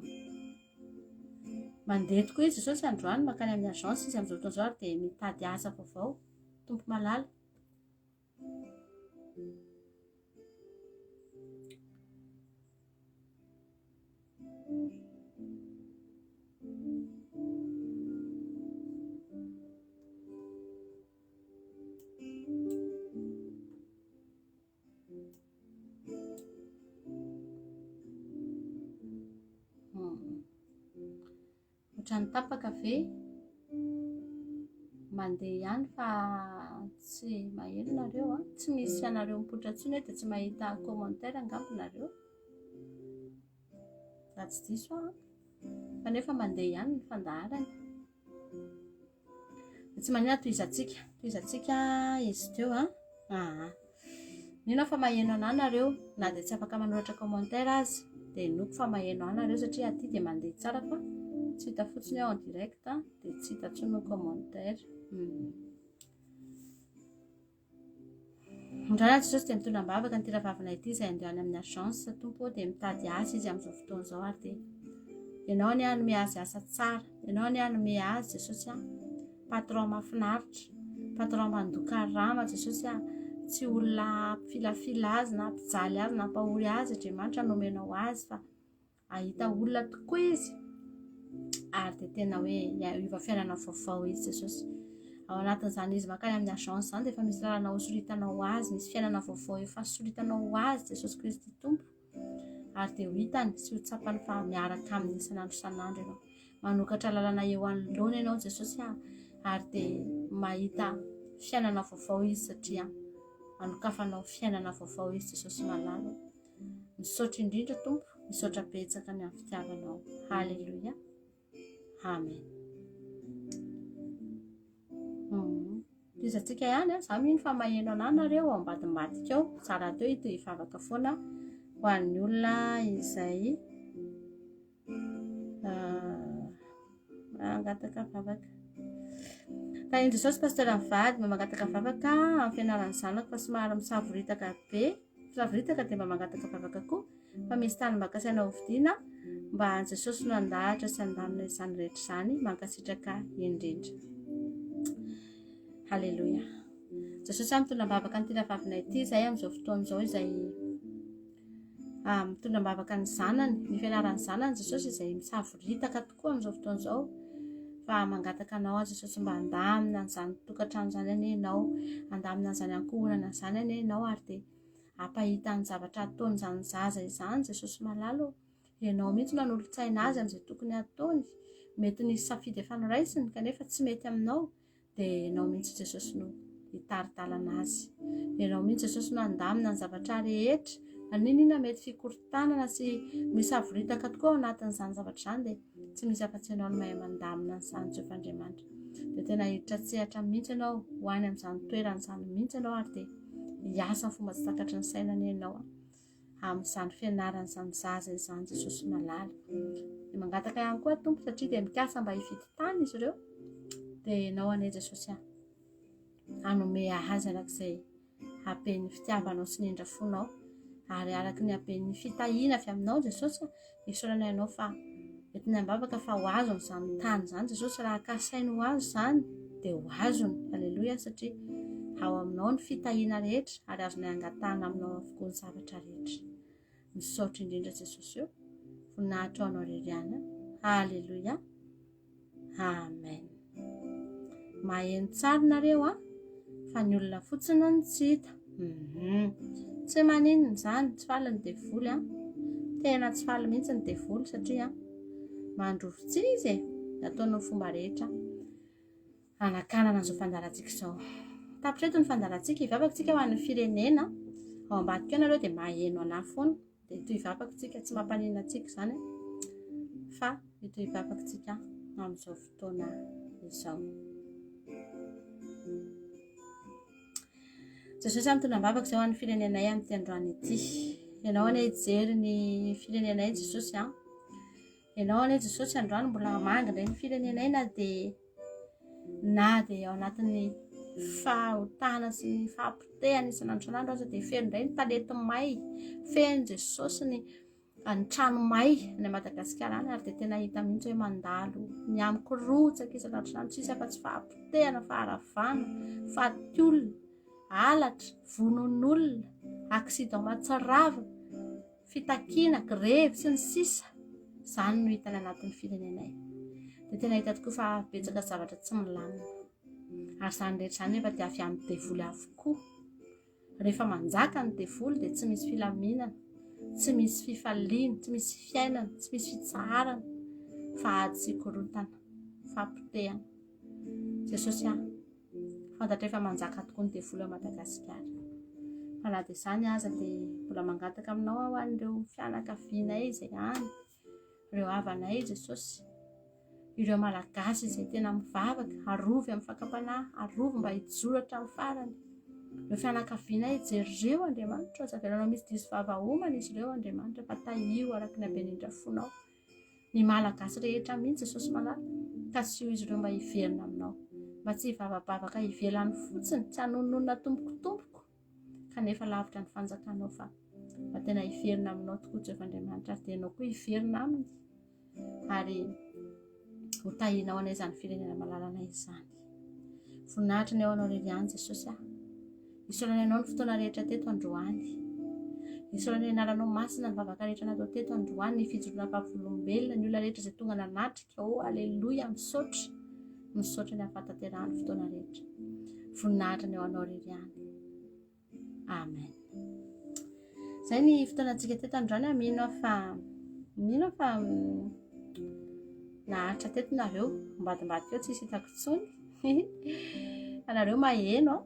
Mandeha tokoa izy Jesosy androany mankany amin'ny agence izy amin'izao fotoana izao ary dia mitady asa vaovao. Tompo malala. Ohatran'ny tapaka ve? Mandeha ihany fa tsy maheno nareo an. Tsy misy anareo mipoitra intsony hoe dia tsy mahita commentaire angamba nareo. Raha tsy diso aho. Fa nefa mandeha ihany ny fandaharana. Tsy manina tohizantsika, tohizantsika izy teo an. Aa. Mino aho fa maheno anà nareo na dia tsy afaka manoratra commentaire aza dia inoako fa maheno anà nareo satria aty dia mandeha tsara fa tsy hita fotsiny aho en direct dia tsy hita intsony ny commentaire. Hmm. Miraharaha Jesosy dia mitondra am-bavaka an'ity rahavavina ity izay handeha any amin'ny agence Tompo ô dia mitady asa izy amin'izao fotoana izao ary dia Ianao anie hanome azy asa tsara Ianao anie hanome azy Jesosy a patron mahafinaritra patron mandoa karama Jesosy a tsy olona hampifilafila azy na hampijaly azy na hampahory azy Andriamanitra nomenao azy fa Hahita olona tokoa izy ary dia tena hoe hiova fiainana vaovao izy Jesosy. Ao anatin'izany izy mankany amin'ny agence izany dia efa misy lalana hosoritanao ho azy, misy fiainana vaovao efa soritanao ho azy Jesosy Kristy Tompo. Ary dia ho hitany sy ho tsapany fa miaraka aminy isan'andro isan'andro ianao. Manokatra lalana eo anoloana ianao Jesosy a, ary dia mahita fiainana vaovao izy satria anokafanao fiainana vaovao izy Jesosy malala. Misaotra indrindra Tompo. Misaotra betsaka ny amin'ny fitiavanao. Haleloia. Amen. Tohizantsika ihany a, za mino fa maheno anah nareo ao ambadimbadika ao, za rahateo hitohy hivavaka foana ho an'ny olona izay mangataka vavaka. Tahin'i Jesosy Pasteur mivady mba mangataka vavaka amin'ny fianaran'ny zanako fa somary misavoritaka be, misavoritaka dia mba mangataka vavaka koa. fa misy tany mba kasaina hovidiana mba an'i Jesosy no handahatra sy handamina izany rehetra izany. Mankasitraka indrindra. Haleloia. Jesosy mitondra am-bavaka an'ity rahavavinay ity izay amin'izao fotoana izao izay ah, mitondra am-bavaka ny zanany, ny fianaran'ny zanany Jesosy izay misavoritaka tokoa amin'izao fotoana izao fa mangataka anao aho Jesosy mba handamina an'izany tokantrano izany anie ianao, handamina an'izany ankohonana izany anie ianao ary dia Hampahita ny zavatra ataon'izany zaza izany Jesosy malala ô. Ianao mihitsy no hanolo-tsaina azy amin'izay tokony hataony. Mety nisy safidy efa noraisiny kanefa tsy mety aminao dia ianao mihitsy Jesosy no hitari-dalana azy. Ianao mihitsy Jesosy no handamina ny zavatra rehetra. Na n'inona mety fikorontanana sy misavoritaka tokoa ao anatin'izany zavatra izany dia tsy misy afa-tsy ianao no mahay mandamina an'izany Jehovah Andriamanitra. Dia tena hiditra an-tsehatra mihitsy ianao ho any amin'izany toerana izany mihitsy ianao ary dia hiasa amin'ny fomba tsy takatry ny saina anie ianao amin'izany fianarana izany zaza izany Jesosy malala. Dia mangataka ihany koa Tompo satria dia mikasa mba hividy tany izy ireo. Dia ianao anie Jesosy a hanome azy arak'izay haben'ny fitiavanao sy ny indrafonao ary araka ny haben'ny fitahiana avy aminao Jesosy a Isaorana ianao fa entina am-bavaka fa ho azony izany tany izany Jesosy raha kasainy ho azo izany dia ho azony. Aleloia satria ao aminao ny fitahiana rehetra ary azonay angatahana aminao avokoa ny zavatra rehetra. Misaotra indrindra Jesosy eo. Voninahitra ho anao irery ihany. Aleloia. Amen. Maheno tsara nareo a, fa ny olona fotsiny no tsy hita. Mhm. Tsy maninona izany, tsy faly ny devoly a. Tena tsy faly mihitsy ny devoly satria mandrofotsy izy e. Ataony ny fomba rehetra hanakanana an'izao fandaharantsika izao. Tapitra eto ny fandaharantsika, hivavaka tsika ho an'ny firenena. Ao ambadika ao nareo dia maheno anah foana. Dia hitohy vavaka tsika, tsy mampaninona antsika izany fa hitohy vavaka tsika amin'izao fotoana izao. Jesosy a, mitondra am-bavaka izao an'ny firenenay amin'ity androany ity. Ianao anie hijery ny firenenay Jesosy a. Ianao anie Jesosy androany mbola hamangy indray ny firenenay na dia na dia ao anatin'ny fahotana sy ny fahapotehana isan'andro isan'andro aza dia feno indray ny talety may, feno Jesosy ny ny trano may any Madagasikara any ary dia tena hita mihitsy hoe mandalo mihamikorotsaka isan'andro isan'andro tsisy afa-tsy fahapotehana, faharavana, faty olona, halatra, vonoan'olona, accident mahatsiravina. fitakiana, grevy, sy ny sisa Izany no hita any anatin'ny firenenay. Dia tena hita tokoa fa betsaka zavatra tsy milamina. Ary izany rehetra izany nefa dia avy amin'ny devoly avokoa. Rehefa manjaka ny devoly dia tsy misy filaminana, tsy misy fifaliana, tsy misy fiainana, tsy misy fitsaharana, fa ady sy korontana, fahapotehana. Jesosy ah. Fantatra efa manjaka tokoa ny devoly ao Madagasikara. Fa na dia izany aza dia mbola mangataka aminao aho an'ireo fianakavianay izay any, ireo havanay Jesosy, ireo Malagasy izay tena mivavaka, arovy amin'ny fakam-panahy, arovy mba hijoro hatramin'ny farany. Ireo fianakavianay, jereo Andriamanitra, aza avelanao misy diso vava homana izy ireo Andriamanitra, fa tahio araka ny haben'indra fonao. Ny Malagasy rehetra mihitsy Jesosy malala, kasiho izy ireo mba hiverina aminao. Mba tsy hivavabavaka ivelany fotsiny, tsy hanononona tompoko tompoko, kanefa lavitra ny fanjakanao fa mba tena hiverina aminao tokoa Jehovah Andriamanitra ary dia ianao koa hiverina aminy ary ho tahinao anay izany firenena malalanay izany. Voninahitra ny ao anao irery ihany Jesosy ah. Isaorana Ianao ny fotoana rehetra teto androany. Isaorana ny anaranao masina ny vavaka rehetra natao teto androany, ny fijoroana vavolombelona, ny olona rehetra izay tonga nanatrika. Oh, aleloia, misaotra. Misaotra ny hahafatanterahan'ny fotoana rehetra. Voninahitra ny ao anao irery ihany. Amen. Izay ny fotoanantsika teto androany, mino aho fa mino aho fa mm, naharitra teto nareo, ambadimbadika eo tsisy hitako intsony. Fa nareo maheno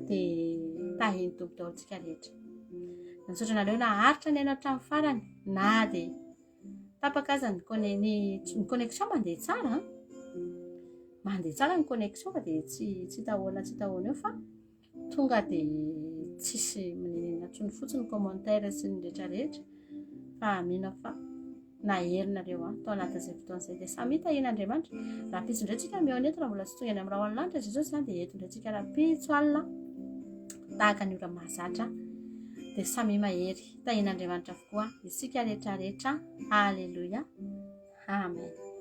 dia tahin'ny Tompo daholo tsika rehetra. Misaotra anareo naharitra nihaino hatramin'ny farany na dia tapaka aza ny conne- ny ny connexion mandeha tsara an. Mandeha tsara ny connexion fa dia tsy tsy hita ahoana tsy hita ahoana eo fa tonga dia tsisy mininona intsony fotsiny commentaire sy ny rehetra rehetra fa mino aho fa nahery nareo an tao anatin'izay fotoana izay dia samy tahian'Andriamanitra. Rahampitso indray tsika mihaona eto raha mbola tsy tonga any amin'ny rahona lanitra Jesosy an dia eto indray tsika rahampitso alina tahaka ny ora mahazatra dia samy mahery tahian'Andriamanitra avokoa isika rehetra rehetra. Alléluia. Amen.